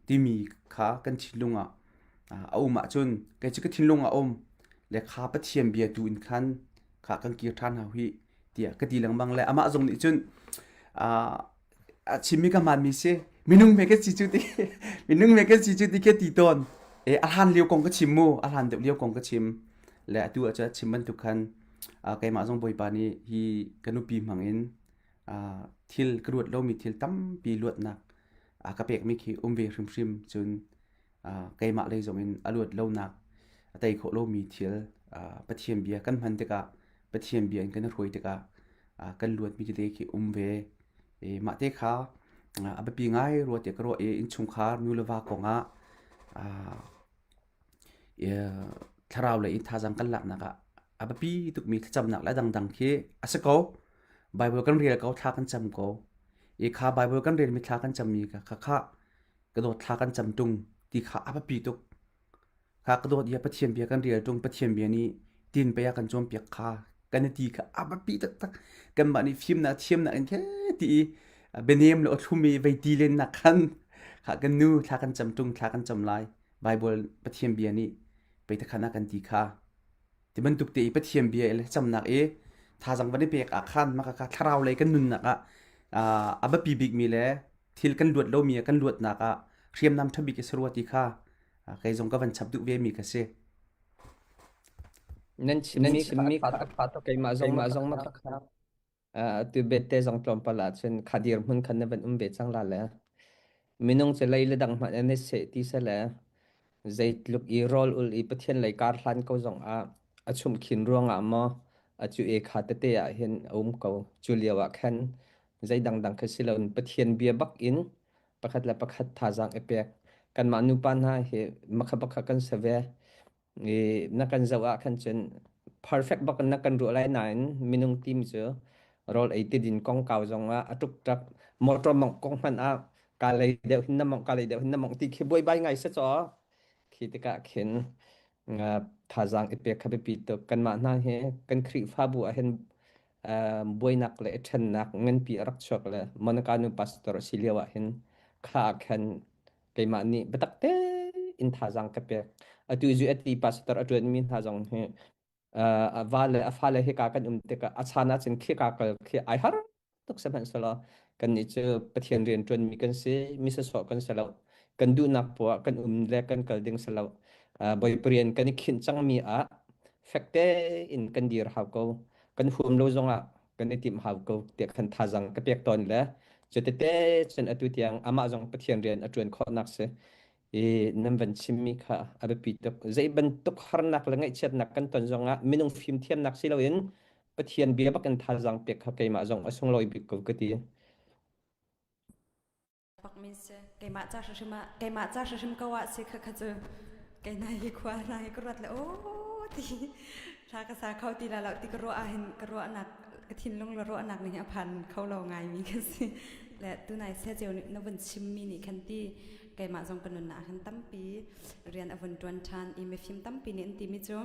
timi kha kan thinlung ah a um ahcun kei cu ka thinlung ah um le kha Pathian bia tu in khan kha kan kir ṭhan hau hi tiah ka ti lengmang le amah zong nih cun a chimmi ka hmaanmi si. Minung me kan si cu ti minung me kan si cu ti ke ti tawn. E a hlan lio kong ka chim mu, a hlan deuh lio kong ka chim. Le atu ah cun chim bantuk khan keimah zong Bawipa nih hi ka nupi hmang in thil ka ruat lomi thil tampi luatnak a ka pekmi khi um ve hrimhrim cun keimah lei zong in a luat lonak a tei khawh lomi thil Pathian bia kan hman tikah Pathian bia in kan i hruai tikah kan luatmi tete khi um ve. Mah te kha a biapi ngai rua tiah ka ruah i innchungkhar nu le va kongah thlarau lei in thazaang kan laknak ah a biapi tukmi thlacamnak le a dangdang khi a si ko. Bible kan rel ko, thla kan cam ko. I kha Bible kan relmi thla kan cammi kha kha kha ka dawt thla kan cam tung ti kha a biapi tuk. Kha ka dawt ia Pathian bia kan rel tung Pathian bia nih tin pei a kan cawnpiak kha kan i ti kha a biapi taktak. Kanmah nih fimnak thiamnak in the ti i bianem le awthlum i vei ti len nak khan kha kan nu thla kan cam tung thla kan cam lai. Bible Pathian bia nih pei takhan a kan ti kha ti bantuk te i Pathian bia le camnak i thazang van i pek ah khan maka kha thlarau lei kan nunnak ah a biapi bikmi le thil kan luat lomi kan luatnak ah hriamnam ṭha bik i sarua ti kha kei zong ka van chap duh ve mi ka si. Nan chimmi kha keimah zong mah zong ma kha Tu bette zong tlawmpal ahcun kha dirhmun khan na van um ve cang la le minung cu lei le dang hmanh an i seh ti seh le zeitluk i rawl ul i Pathian lei kar hlan ko zong ah a chumhkhin ruangah maw a cu e kha tete ah hin a um ko. Cu lio ah khan zei dangdang kha si loin Pathian bia bak in pakhat le pakhat thazaang i pek. Kanmah nupa hna hi makha bakha kan si ve. I na kan zoh ah khan cun perfect bak in na kan ruah lai nain minung team cu rawl ei tidin kongkau zong ah a ṭukṭak motor mongh kong hmanh ah ka lei deuh hin na mongh ka lei deuh hin na mongh ti khi buaibai ngai se caw khi tikah khin thazaang i pek kha biapi tuk kanmah hna hi kan Khrihfabu ah hin buainak le i ṭhennak nganpi a rak chuak le Monica nu pastor a si lio ah hin kha ah khan keimah nih biatak tein thazaang ka pek. Atu USD pastor a ṭuanmi hna zong hi a va le a fale hika kan um tikah a chan ahcun khika kal khi ai har tuk sihmanhsehlaw kannih cu Pathian rian ṭuanmi kan si, mi sawsawh kan si lo. Kan duhnak poah kan um le kan kal ding si lo. Bawipa rian kan i khinh cangmi ah fek tein kan dir hau ko. Kan huam lo zongah kan i timh hau ko tiah khan thazaang ka pek tawn le cu tete cun atu tiang amah zong Pathian rian a ṭuan khawhnak si i nan van chimmi kha a biapi tuk zei bantuk harnak le ngaihchiatnak kan ton zongah minung fimthiamnak si loin Pathian bia bak in thazaang pek kha keimah zong a sunglawi bik ko ka ti. Pak min si keimah ca hrim ah keimah ca hrim ko ah si kha kha cu kei na hi khua na hi ka ruat le o ti thla ka sa kho ti la lo ti ka ruah ah hin ka ruahnak ka thinlung le ruahnak nih a phan kho lo ngai mi ka si le tunai se cheu na vun chim mi nih khan ti keimah zong ka nunnak hin tampi rian a vun tuan than i mifim tampi nih an ti mi cu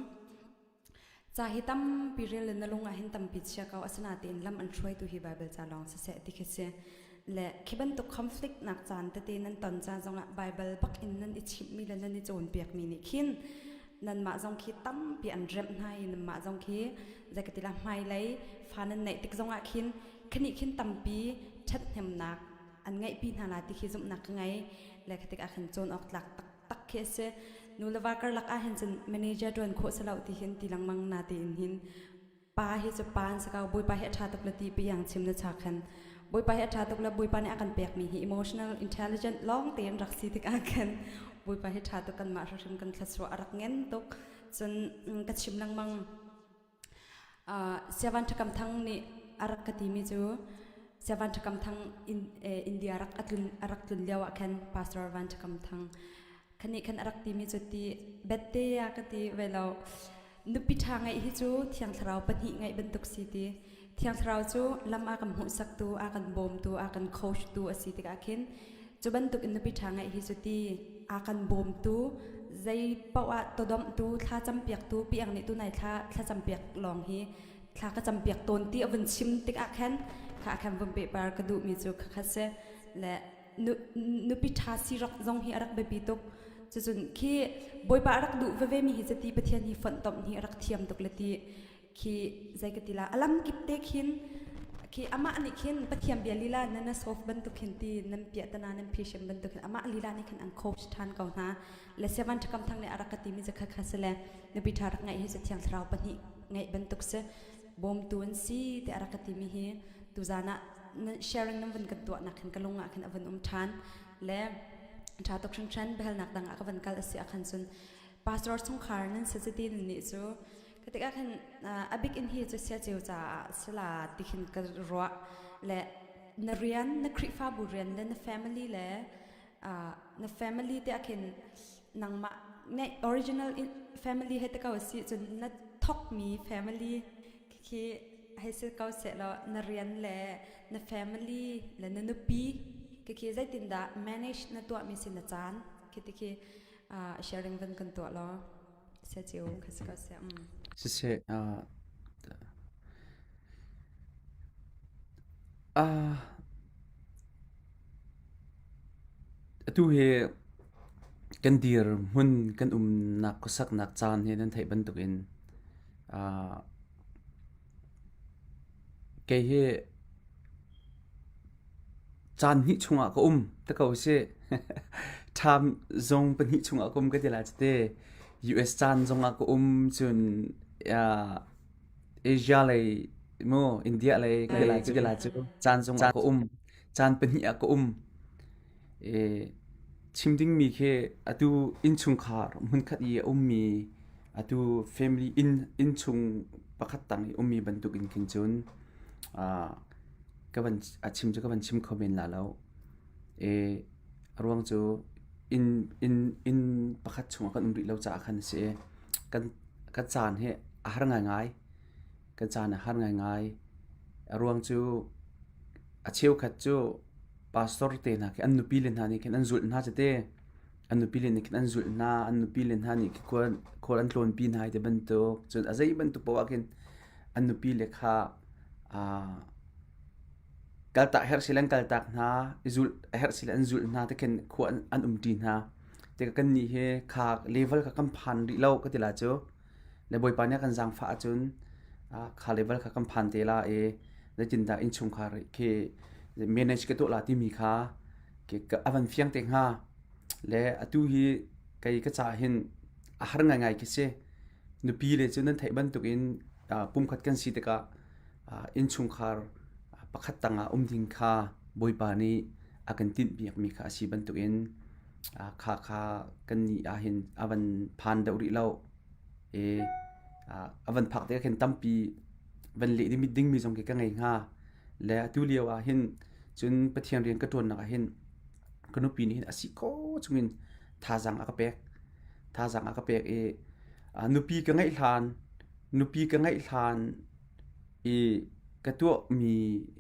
Ca hi tampi rel in na lung ah hin tampi chia ko asinain lam an hruaitu hi Baibal ca lawng siseh ti khi si. Le khi bantuk conflict nak caan tete nan ton ca zongah Baibal bak in nan i chimhmi le nan i cawnpiakmi nih khin nanmah zong khi tampi an remh hna i nanmah zong khi zeikatila hmailei fa nan neih tik zongah khin khanih khin tampi ṭhathnemnak an ngeihpi hna la ti khi zumhnak ka ngei le kha tikah khan cawn awk tlak tak tak khi a si. Nu le va karlak ah hin cun manager ṭuan khawh si lo ti hin ti lengmang na tiin hin pa hi cu pa an si ko bawipa hi a ṭha tuk le ti piang chim na cha khan bawipa hi a ṭha tuk le bawipa nih a kan pekmi hi emotional intelligent lawng tein rak si tikah khan bawipa hi ṭha tuk kanmah hrimhrim kan thluachuah a rak ngen tuk cun ka chim lengmang Siavan Ṭhakam Thang nih a rak ka timi cu Siavan Ṭhakam Thang India rak a tlun a rak tlun lio ah khan Pastor Van Ṭhakam Thang khanih khan a rak timi cu ti bette a ka ti ve lo nupi ṭha ngeih hi cu Thiang Thlarau pahnih ngeih bantuk si ti Thiang Thlarau cu lam a kan hmuhsaktu a kan bawmtu a kan coach tu a si tikah khin Cu bantuk in nupi ṭha ngeih hi cu ti a kan bawmtu zei paoh ah todomhtu thla campiaktu piang nih tunai thla thlacampiak lawng hi thla ka campiak tawn ti a vun chim tikah khan kha khan vun pehpar ka duhmi cu khakhat si le nupi ṭha si rak zong hi a rak biapi tuk cucun khi bawipa a rak duh veve mi hi cu ti pathian hi fonhtomh hi a rak thiam tuk le ti khi zei ka ti la alam kip te khin. Khi amah nih khin Pathian bia lila na na solve bantuk khin ti nan piah tana nan phishem bantuk khin amah lila nih khin an coach than ko hna. Le sevan thakam thang nih a rak ka timi cu kha si le nupi tha rak ngaih hi cu thiang thlarau pahnih ngaih bantuk si bawmtu an si ti a rak ka timi hi tuzan ah sharing nan vun kan tuah nak khin ka lung ah khin a vun um than le tha tuk hringhran biahalnak dang ah ka van kal a si ah khan cun pastor chungkhar nan si ti nih cu ka tikah khan a big in hi cu sia ceu caah sila ti khin ka ruah le na rian na Khrihfabu rian le na family le na family te ah khin nangmah ngeih original family he te ko si cun na thokmi family khi hei si ko seh law na rian le na family le na nupi khi khi zeitindah manage na tuahmi si na caan khi ti khi sharing van kan tuah law sia cio kha si ko seh um. Siseh uh, uh, Atu hi kan dirhmun kan umnak khuasaknak caan hi nan theih bantukin uh, kei hi caan hnih chungah ka um te ko si. Time zone pahnih chungah ka um ka ti lai cite. US caan zongah ka um cun uh, Asia lei mu India lei ka ti lai cu ti lai cu caan zongah ka um. Caan pahnih ah ka um. E, chim dingmi khi atu innchungkhar hmunkhat i a ummi atu family inn innchung pakhat tang i ummi bantuk in khin cun uh, ka van a chim cu ka van chim kho men la lo. E, a ruang cu inn inn inn pakhat chungah kan um rih lo caah khan a si i kan kan caan hi a har ngaingai. Kan caan a har ngaingai. A ruang cu a cheukhat cu pastor te hna khi an nupi le hna nih khin an zulh hna cite an nupi le nih khin an zulh hna an nupi le hna nih khual khual an tlawnpi hna ti bantuk cun a zei bantuk paoh ah khin an nupi le kha aa kaltak herh sile an kaltak hna i zulh a herh sile an zulh hna ti khin khua an, an umṭi hna tikah kannih hi kha level kha kan phan rih lo ka ti la cu Le Bawipa nih a kan zaangfah ahcun kha level kha kan phan te la i zeitindah innchungkhar khi manage ka tuah la timi kha a van fiang te hnga. Le atu hi kei ka caah hin a har ngaingai khi si. Nupi le cu nan theih bantukin pumkhat kan si tikah innchungkhar pakhat tangah um ding kha Bawipa nih a kan tinhpiakmi kha a si bantukin kha kha kan nih ahhin a van phan deuh rih lo. I a van phak tikah khin tampi van leh dingmi zong khi ka ngei hnga. Le atu lio ah hin cun Pathian rian ka ṭuannak ah hin ka nupi nih hin a si khawh chungin thazaang a ka pek. Thazaang a ka pek i nupi ka ngeih hlan nupi ka ngeih hlan i ka tuahmi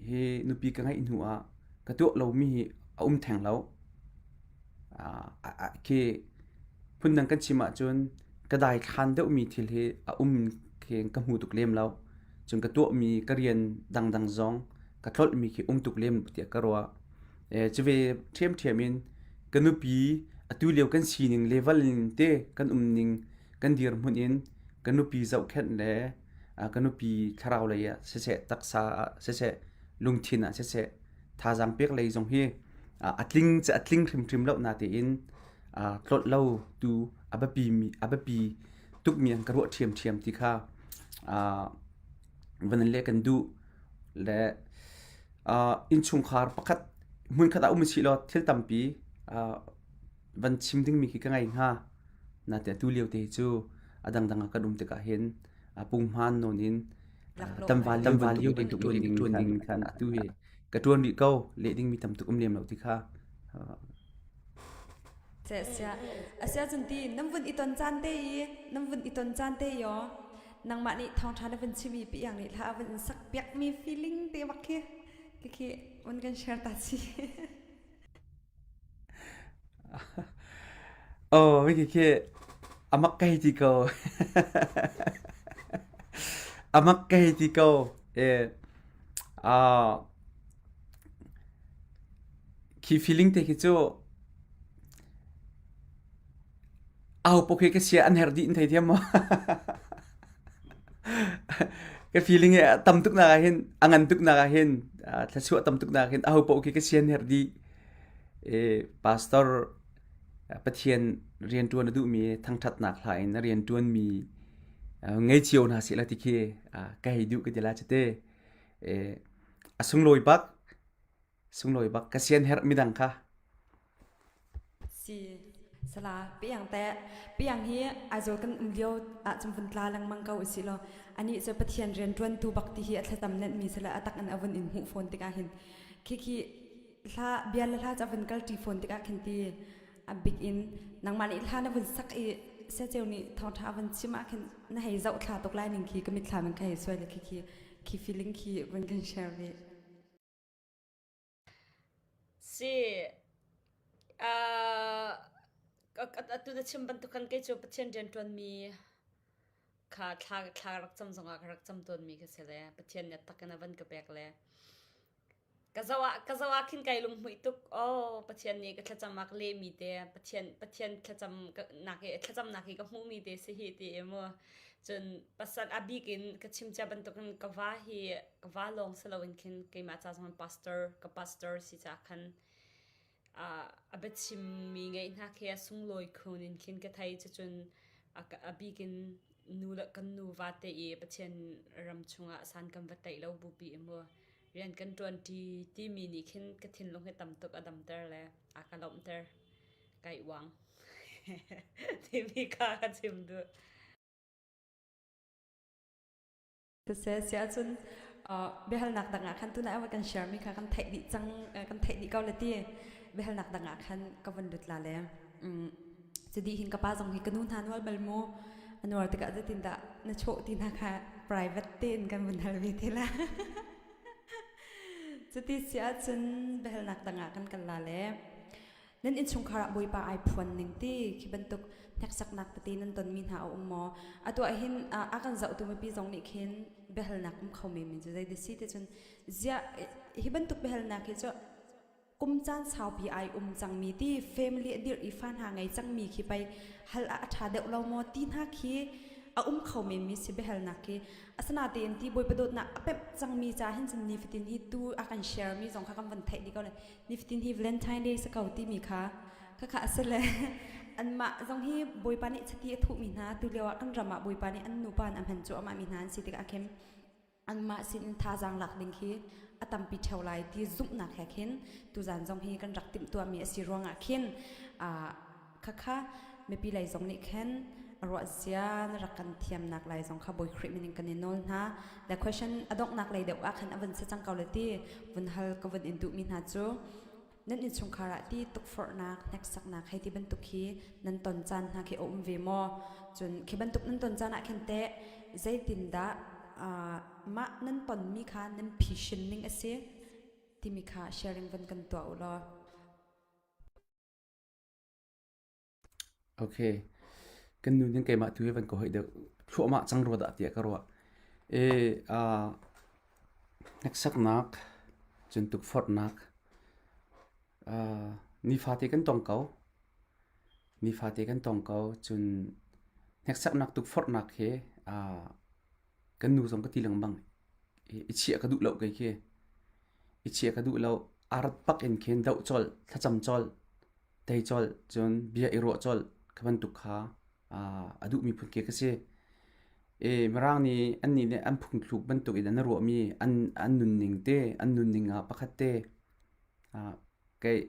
hi nupi ka ngeih hnu ah ka tuah lomi hi a um theng lo. Khi phundang kan chim ahcun ka daithlan deuhmi thil hi a um khi ka hmu tuk lem lo. Cun ka tuahmi ka rian dangdang zong ka tlolhmi khi um tuk lem tiah ka ruah. Cuve ṭhiamṭhiam in ka nupi atu lio kan sining level in te kan umning kan dirhmun in ka nupi zohkhenh le ka nupi thlarau lei ah siseh taksa ah siseh lungthin ah siseh thazaang pek lei zong hi a tling cu a tling hrimhrim lo natein tlolh lo tu a biapi mi a biapi tukmi an ka ruah ṭhiamṭhiam ti kha van in leh kan duh le innchungkhar pakhat hmunkhat ah um usih law thil tampi van chim dingmi khi ka ngei hnga. Nate atu lio te hi cu a dangdang ah kan um tikah hin punghman nawn in tamva lio bantuk ṭuan ding ṭuan ding khan atu hi ka ṭuan rih ko leh dingmi tam tuk um lem lo ti kha Sia asia cun ti nan vun i ton caan te i nan vun i ton caan te yo nangmah nih thawngṭha na vun chimi pi yang nih hla a vun in sak piak mi feeling te bak khi khi un kan share ta chi Oh, mi khi amak kai ti ko. Amak kai ti ko. Eh, ah, khi feeling te khi cu au pok hi ka sia an her dih in thei thiam maw? Ka feeling hi tam tuk nak ah hin a ngan tuk nak ah hin thluachuah tam tuk nak ah hin aho paoh khi ka sian her dih. E, pastor Pathian rianṭuan a duhmi thangṭhatnak hla in a rianṭuanmi ngei cio hna seh la ti khi ka hei duh ka ti la cite. E, a sunglawi bak sunglawi bak ka sian herh midang kha. Si sala piang te piang hi Aizawl kan um lio ah cun vun tla lengmang ko usih law anih cu Pathian rian ṭuantu bak ti hi a thlacam nenhmi si le a tak in a vun in hmuh fawn tikah hin khi khi hla bia le hla cu a vun kal ṭi fawn tikah khin ti a bik in nangmah nih hla na vun sak i siaceu nih thawngṭha a vun chim ah khin na hei zoh thla tuk lai ning khi ka mitthlam in ka hei suai le khi khi khi feeling khi vun kan share ve. Si uh, atu na chim bantuk khan kei cu Pathian rianṭuanmi kha thla thla rak cam zongah ka rak cam tawnmi ka si le Pathian nih tak in a van ka pek le ka zoh ah ka zoh ah khin kai lunghmuih tuk oh Pathian nih ka thlacam ah ka lehmi te Pathian Pathian thlacam nak i thlacamnak hi ka hmuhmi te si hi ti i mu cun pasal a bik in ka chim cia bantukin ka va hi ka va lawng si loin khin keimah ca zong pastor ka pastor si ca khan a biachimmi ngeih hna khi a sunglawi khun in khin ka thei cucun a bik in nu le kan nu va te i Pathian ram chungah san kan va tlaih lo bupi i mu rian kan ṭuan ṭi timi nih khin ka thinlung hi tam tuk a damter le a ka lawmhter kai uang timi kha ka chim duh. Siseh si ahcun biahalnak dang ah khan tunah kan share mi kha kan theih dih cang kan theih dih ko le ti biahalnak dang ah khan ka vun lut la le cudi hin ka pa zong hi ka nu hna nual bal mu a nuar tikah zeitin dah na chawh ti hna kha private tein kan vun hal ve te la cuti si ahcun biahalnak dang ah kan kal la le Nan innchungkhar ah Bawipa ai phuan ning ti khi bantuk hneksaknak tete nan tonmi hna a um maw? Atu ah hin a kan zohtu mipi zong nih khin biahalnak um kho men men cu zei si ti cun ziah hi bantuk biahalnak hi cu kum caan saupi ai um cangmi ti family a dirh i fa hna ngei cangmi khi pei hal ah a ṭha deuh lo maw ti hna khi a um kho menmi si biahalnak khi asinatein ti Bawipa dawtnak a pemh cangmi ca hin cun nifatin hi tu a kan share mi zong kha kan van theih dih ko le nifatin hi Valentine Day si ko timi kha khakha a si le anmah zong hi Bawipa nih chiti a thuhmi hna tu lio ah kan ram ah Bawipa nih an nupa in a hman cu amah mi hna an si tikah khin anmah sin in thazaang lak ding khi a tampi ṭheo lai ti zumhnak he khin tuzan zong hi kan rak timhtuahmi a si ruangah khin Khakha mipi lei zong nih khin ruah zia na rak kan thiamnak lai zong kha Bawi Khrih min in kan i nawl hna. The question a donghnak lei deuh ah khan a vun si cang ko le ti vun hal ka vun in duhmi hna cu nan innchungkhar ah ti tukforhnak hneksaknak hei ti bantuk hi nan ton caan hna khi a um ve maw? Cun khi bantuk nan ton caan ah khin teh zeitindah mah nan tonmi kha nan phishin ning a si timi kha sharing vun kan tuah u law. Okay. Kan nu nih keimah tu hi van ka hoih deuh thluahmah cang rua dah tiah ka ruah. E, uh, hneksaknak, cun tukforhnak, uh, nifate kan tong ko. Nifate kan tong ko. Cun hneksaknak tukforhnak hi uh, kan nu zong ka ti lengmang. I chiah ka duh lo kei khi. I chiah ka duh lo. Arat pak in khin doh colh, thlacam colh, tei colh, cun bia i ruah colh kha bantuk kha a duhmi phun khi ka si. E, Mirang nih annih nih an phungthluk bantuk in an ruahmi an an nunning te, an nunning ah pakhat te kei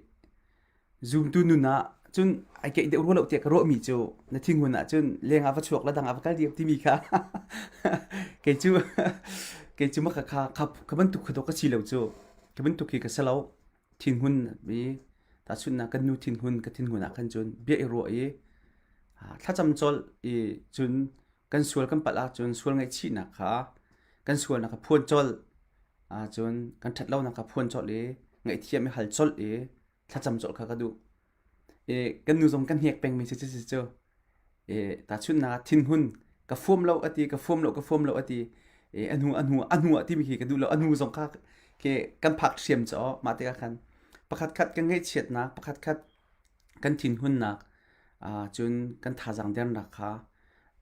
Zumtu nun ah cun ai keih deuh rua lo tiah ka ruahmi cu na thinghun ah cun leng ah va chuak la dang ah va kal diam timi kha kei cu kei cu maka kha kha kha bantuk kha ka si lo cu ka bantuk hi ka si lo thinhun i tahchunhnak kan nu thinhun ka thinhun ah khan cun bia i ruah i thlacam colh i cun kan sual kan palh ahcun sual ngaihchihnak kha kan sualnak kha phuan colh ahcun kan ṭhat lonak kha phuan colh i ngaihthiam i hal colh i thlacam colh kha ka duh. I kan nu zong kan hnek pengmi si cu cu i tahchunhnak ah thinhun ka fuam lo ati ka fuam lo ka fuam lo ati i a hnu a hnu a hnu ah timi khi ka duh lo a hnu zong kha ke kan phak hriam caw mah tikah khan pakhat khat kan ngaihchiatnak pakhat khat kan thinhunnak cun kan thazaang dernak kha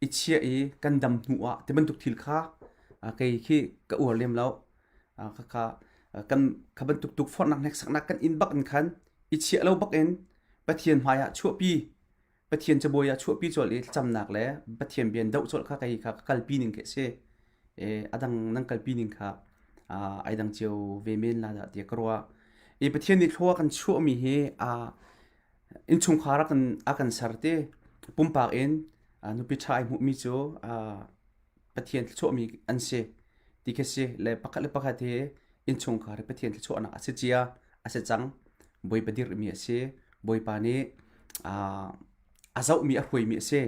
i chiah i kan dam hnu ah ti bantuk thil kha. Kei khi ka uar lem lo. Khakha kan kha bantuk tukforhnak hneksaknak kan in bak in khan i chiah lo bak in Pathian hmai ah chuahpi Pathian cabuai ah chuahpi colh i thlacamnak le Pathian bia in doh colh kha kei kha ka kalpi ning khi a si. A dang nan kalpi ning kha ai dang cio ve men la dah tiah ka ruah. I Pathian nih thlua kan chuahmi hi innchungkhar a kan a kan ser ti pumpak in nupi ṭha ai hmuhmi cu Pathian thluachuahmi an si ti khi si le pakhat le pakhat hi innchungkhar hi Pathian thluachuahnak a si cia a si cang Bawipa dirhmi a si Bawipa nih a zohmi a hruaimi a si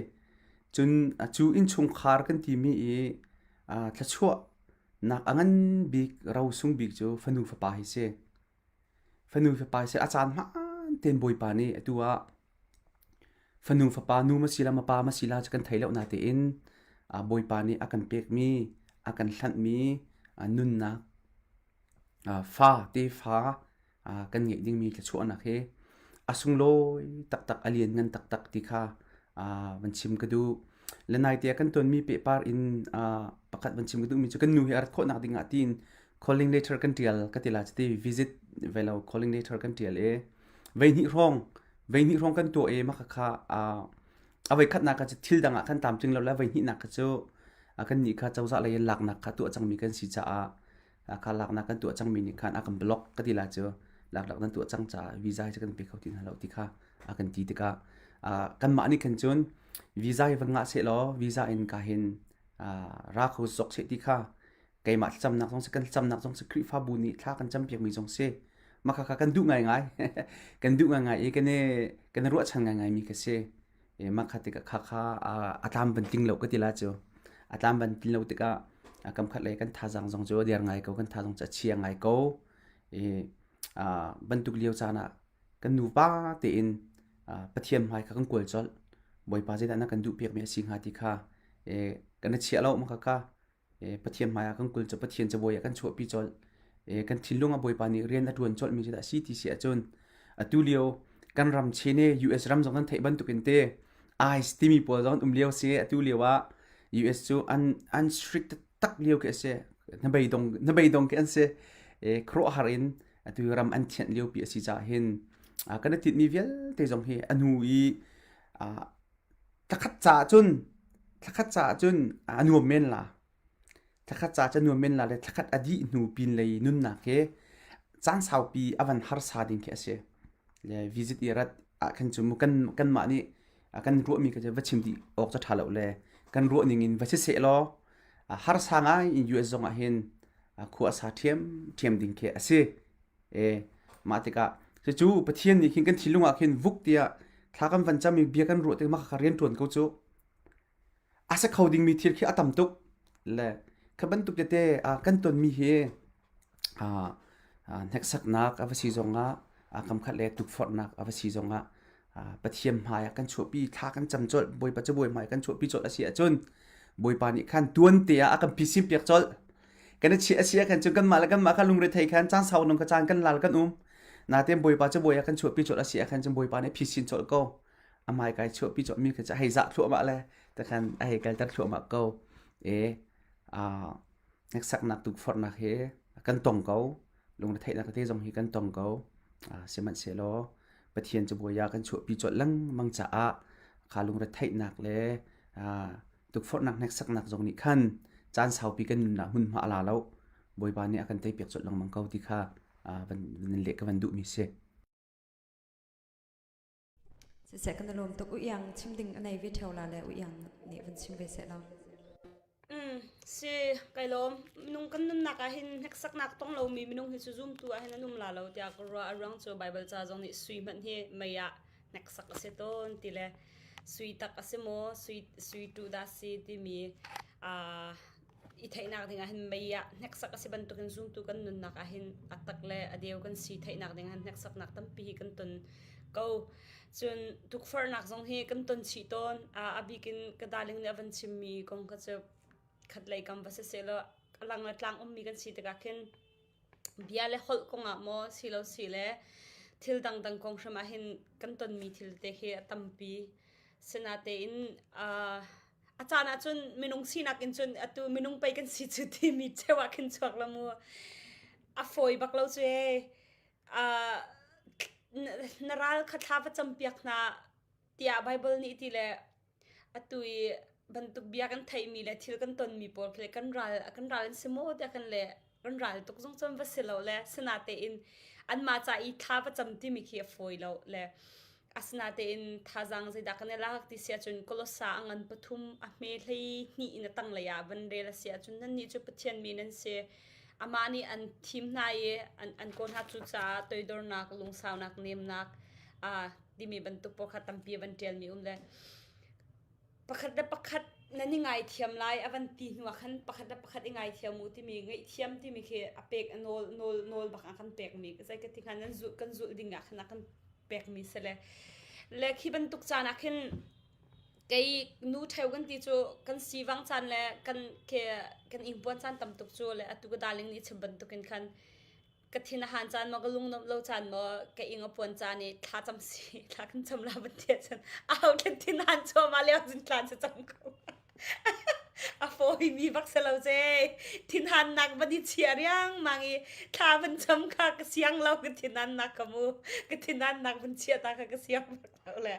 cun cu innchungkhar kan timi i thluachuahnak a ngan bik rosung bik cu fanu fapa hi si Fanu fapa si a caan hmaan tein Bawipa nih atu ah fanu fapa nu ma si la ma pa ma si la cu kan thei lo natein Bawipa nih a kan pekmi a kan hlanhmi nunnak fa tefa kan ngeih dingmi thluachuahnak hi a sunglawi taktak a lianngan taktak ti kha van chim ka duh. Le naite ah kan tonmi pehpar in pakhat van chim ka duhmi cu kan nu hi a rat khawhnak ding ah tiin calling letter kan tial ka ti la cuti visit ve lo calling letter kan tial i veihnih hrawng veihnih hrawng kan tuah i mah kha a voikhatnak kha cu thil dang ah khan tlamtling lo le voihnihnak kha cu kan nih kha cozah lei in laknak kha tuah cangmi kan si caah kha laknak kan tuah cangmi nih khan a kan block ka ti la cu laklak nan tuah cang caah visa hi cu kan pe kho ti hna lo ti kha a kan ti tikah kanmah nih khan cun visa hi van ngah seh law visa in ka hin ra kho zok seh ti kha keimah thlacamnak zong si kan thlacamnak zong si Khrihfabu nih thla kan campiakmi zong si mah kha kan duh ngaingai kan duh ngaingai i kan i kan i ruahchan ngaingai mi ka si e mah kha tikah kha kha a tlam van tling lo ka ti la cu a tlam van tling lo tikah kam khat lei kan thazaang zong cu a der ngai ko kan thazaang cu a chia ngai ko i bantuk lio caan ah kan nupa tein Pathian hmai kha kan kawl colh Bawipa zeidah na kan duh piakmi a si hnga ti kha kan i chiah lo mah kha ka Pathian hmaiah kan kul cu Pathian cabuai ah kan chuahpi colh. Kan thinlung ah Bawipa nih rian a ṭuan colhmi cu dah a si ti si ahcun atu lio kan ram chin i US ram zong kan theih bantukin te ICE timi pawl zong an um lio si atu lio ah US cu an an strict tak lio khi a si. Hnabeidong hnabeidong khi an si. Khuaruahhar in atu ram an thianh lio pi a si caah hin kan i tinhmi vialte zong hi a hnu i Thlakhat caah cun thlakhat caah cun a nuam men la. Thlakhat caah cun a nuam men la le thlakhat a dih hnu pinlei nunnak hi caan saupi a van harsa ding khi a si. Le visit i rat ah khan cu mu kan kanmah nih kan ruahmi kha cu va chim dih awk cu ṭha lo le kan ruah ning in va si seh law harsa ngai in US zong ah hin khua a sa ṭhiam ṭhiam ding khi a si. E mah tikah cucu Pathian nih khin kan thinlung ah khin vuk tiah thla kan van cam i bia kan ruah tik mah kha rian ṭuan ko cu. A si kho dingmi thil khi a tam tuk le kha bantuk tete kan tonmi hi hneksaknak a va si zongah kamkhat le tukforhnak a va si zongah Pathian hmai ah kan chuahpi thla kan cam colh Bawipa cabuai hmai kan chuahpi colh a si ahcun Bawipa nih khan tuan te ah a kan phisin piak colh kan i chiah a si ah khan cun kanmah le kanmah kha lungre thei khan caan sau nung kha caan kan lal kan um natein Bawipa cabuai ah kan chuahpi colh a si ah khan cun Bawipa nih phisin colh ko a hmai kai chuahpi colh mi kha cu a hei zah thluahmah le takhan a hei kalter thluahmah ko e hneksaknak tukforhnak he kan tong ko lungretheihnak tete zong hi kan tong ko sihmanhsehlaw Pathian cabuai ah kan chuahpi colh lengmang caah kha lungretheihnak le tukforhnak hneksaknak zong nih khan caan saupi kan nunnak hmunhma a la lo Bawipa nih a kan teipiak colh lengmang ko ti kha van leh ka van duhmi si. Siseh kan i lawm tuk. U Iang chim ding a nei ve ṭheo la le U Iang nih van chim ve seh law. Mm, si kai lawm. Minung kan nunnak ah hin hneksaknak tong lomi minung hi cu zumtu ah hin an um la lo tiah ka ruah. A ruang cu Bible ca zong nih sui hmanh hi mei ah hneksak a si tawn ti le sui tak a si maw sui sui tu dah si timi uh, i theihnak ding ah hin mei ah hneksak a si bantukin zumtu kan nunnak ah hin a tak le a deu kan si theihnak ding ah hneksaknak tampi hi kan ton ko. Cun tukforhnak zong hi kan ton chih tawn. A bik in ka darling nih a van chimmi kong kha cu khatlei kam va si sehlaw a lang le tlang ummi kan si tikah khin bia le holh kongah maw silo si le thil dangdang kong hrim ah hin kan tonmi thil te khi a tampi. Sinatein a A caan ah cun minung sinak in cun atu minung pei kan si cu timi cheu ah khin chuak la mu. A fawi bak lo cu ee. Uh, na ral kha thla va campiak hna tiah Bible nih ti le atu i bantuk bia kan theihmi le thil kan tonmi pawl khi le kan ral kan ral an si maw tiah kan le kan ral tuk zong cun va si lo le sinatein anmah ca i thla va cam timi khi a fawi lo le asinatein thazaang zeidah kan i lak ti si ahcun Kolosa a ngan pathum a hme hlei hnih in a tanglei ah van rel a si ahcun nannih cu Pathian mi nan si amah nih an thim hna i an, an kawl hna cucaah toidornak lungsaunak nemnak uh, timi bantuk pawl kha tampi a van ṭialmi um le pakhat le pakhat nan i ngaithiam lai a van ti hnu ah khan pakhat le pakhat i ngaithiam u timi ngaihthiam timi khi a pek a nawl nawl nawl bak ah kan pekmi zei ka ti hnga nan zulh kan zulh ding ah khan a kan pekmi si le le khi bantuk caan ah khin kei nu ṭheu kan ti cu kan sivang caan le kan ke kan ingpuan caan tam tuk cu le atu ka darling nih chim bantukin khan ka thin a han caan maw ka lung nuamh lo caan maw ka ing a puan caan i thla cam si thla kan cam la ban tia cun au kan thin han chuah ma leo cun thla cu cam ko a fawi mi bak se lo che thin han nak ban i chia riang mang i thla van cam kha ka siang lo ka thin han nak ka mu ka thin han nak van chia ta kha ka siang bak lo le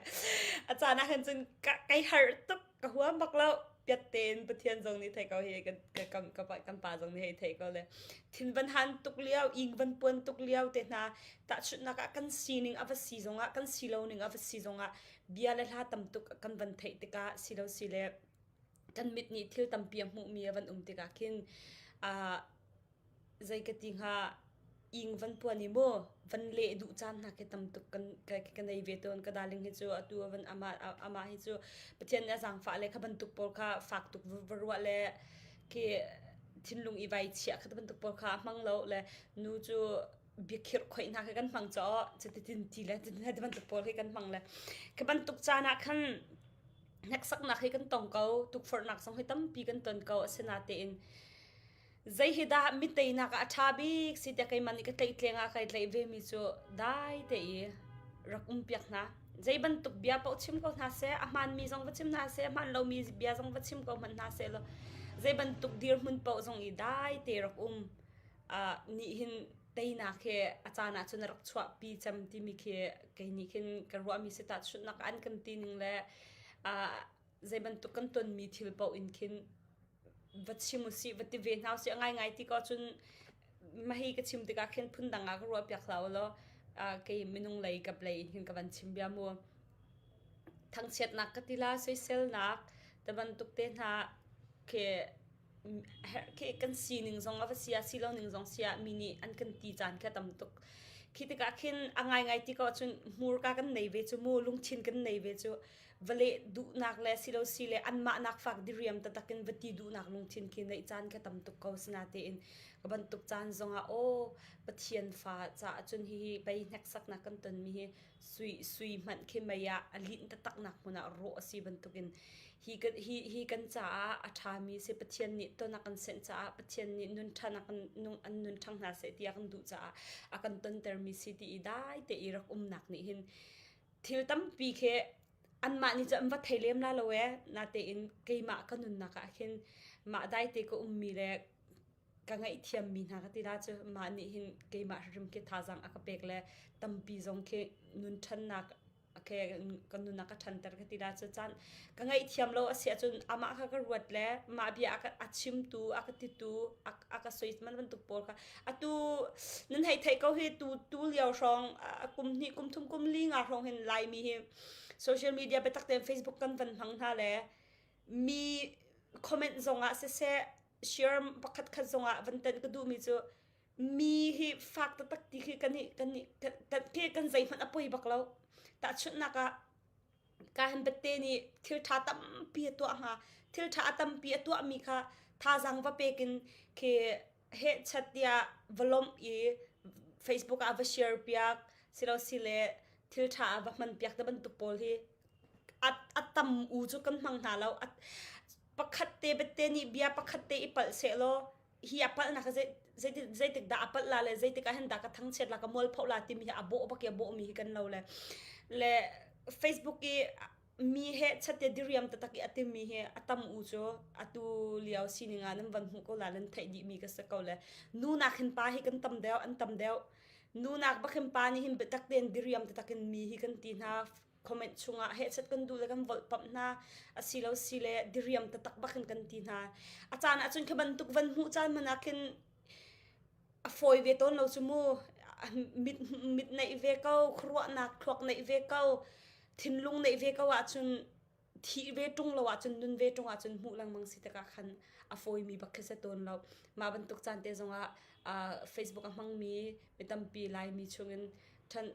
a caan ah khan cun ka kai har tuk ka huam bak lo piat tein Pathian zong nih thei ko hi kan kan kan kan pa zong nih hei thei ko le thin van han tuk lio ing van puan tuk lio te hna tahchunhnak ah kan sining a va si zongah kan si lo ning a va si zongah bia le hla tam tuk kan van theih tikah si lo si le kan mit nih thil tampi a hmuhmi a van um tikah khin uh, Zei ka ti hnga, ing van puan i mu, van leh duh caan hna khi tam tuk kan ka, ka nei ve tawn. Ka darling hi cu atu van amah amah hi cu Pathian nih a zaangfah le kha bantuk pawl kha fak tuk va ruah le khi thinlung i vai chiah kha bantuk pawl kha a hmang lo le nu cu biakhirh khoih hna kha kan hmang caw cutitin ti le ti bantuk pawl khi kan hmang le khi bantuk caan ah khan hneksaknak hi kan tong ko tukforhnak zong hi tampi kan ton ko asinatein Zei hi dah mi teinak ah a ṭha bik si tiah keimah nih ka tlaihtleng ah kai tlaih vemi cu dai te i rak umpiak hna. Zei bantuk bia paoh chim ko hna seh, a hmaanmi zong va chim hna seh, a hmaan lomi bia zong va chim ko hmanh hna seh law zei bantuk dirhmun paoh zong i dai te rak um uh, nih hin teinak he a caan ah cun a rak chuahpi cem timi khi kei nih khin ka ruahmi si tahchunhnak an kan ti ning le uh, zei bantuk kan tonmi thil paoh in khin va chim usih va ti ve hna usih a ngaingai ti ko cun mahi ka chim tikah khin phundang ah ka ruah piak hlah ulaw kei minung lei kap lei in hin ka van chim bia mu thangchiatnak ka ti la soiselnak te bantuk te hna khi khi kan sining zong a va sia si lo ning zong sia mi nih an kan ti caan kha tam tuk khi tikah khin a ngaingai ti ko cun hmurka kan nei ve cu mu lungthin kan nei ve cu va leh duhnak le silo si le anmah nak fak diriam taktak in va ti duhnak lungthin khi neih caan kha tam tuk ko sinatein ka bantuk caan zongah aw Pathian fa caah cun hihi pei hneksaknak kan tonmi hi sui sui hmanh khi mei ah a linh taktak nak hmun ah rawh a si bantukin hi hi hi kan caah a ṭhami si Pathian nih ton a kan senh caah Pathian nih nun ṭhan a kan nung an nun ṭhang hna seh ti a kan duh caah a kan tontermi si ti i dai te i rak umnak nih hin thil tampi khi anmah nih cun an va thei lem la lo ee natein keimah ka nunnak ah khin mah daite ka ummi le ka ngaihthiammi hna ka ti la cu mah nih hin keimah hrim khi thazaang a ka pek le tampi zong khi nun ṭhannak ke ka nunnak ka ṭhanter ka ti la cu caan ka ngaihthiam lo a si ahcun amah kha ka ruat le mah bia a ka a chimtu a ka titu a ka soi man bantuk pawl kha atu nan hei theih ko hi tu tu lio hrawng kum hnih kum thum kum li nga hrawng hin laimi hi social media biatak tein Facebook kan van hmang hna le mi comment zong ah siseh share pakhat khat zong ah van tan ka duhmi cu mi hi fak taktak ti khi kan kan kan khi kan zeihmanh a poi bak lo tahchunhnak ah Kahan bette nih thil ṭha tampi a tuah hnga. Thil ṭha a tampi a tuahmi kha thazaang va pek in khi hehchat tiah va lawmh i Facebook ah va share piak silo sile thil ṭha ah va hman piak te bantuk pawl hi a, a tam u cu kan hmang hna lo. Pakhat te bette nih bia pakhat te i palh sehlaw hi a palhnak zeitik zeitik dah a palh la le zeitik ah hin dah ka thangchiat la ka mualpho la timi hi a bawh bak i a bawhmi hi kan lo le le Facebook i Mi he chatte diriam taktak i a timi hi a tam u cu atu lio sining ah nan van hmuh ko la nan theih dih mi ka si ko le nu nak hin pa hi kan tam deuh an tam deuh nu nak bak hin pa nih hin biatak tein diriam taktak in mi hi kan ti hna comment chungah hehchat kan duh le kan volhpamh hna asilo si le diriam taktak bak in kan ti hna a caan ahcun khi bantuk van hmuh caan man ah khin a fawi ve tawn lo cu mu mit mit neih ve ko khuaruahnak thluak neih ve ko thinlung neih ve ko ahcun thih ve ṭung lo ahcun nun ve ṭung ahcun hmuh lengmang si tikah khan a fawimi bak khi si tawn lo mah bantuk caan te zongah Facebook a hmangmi mi tampi Laimi chungin ṭhan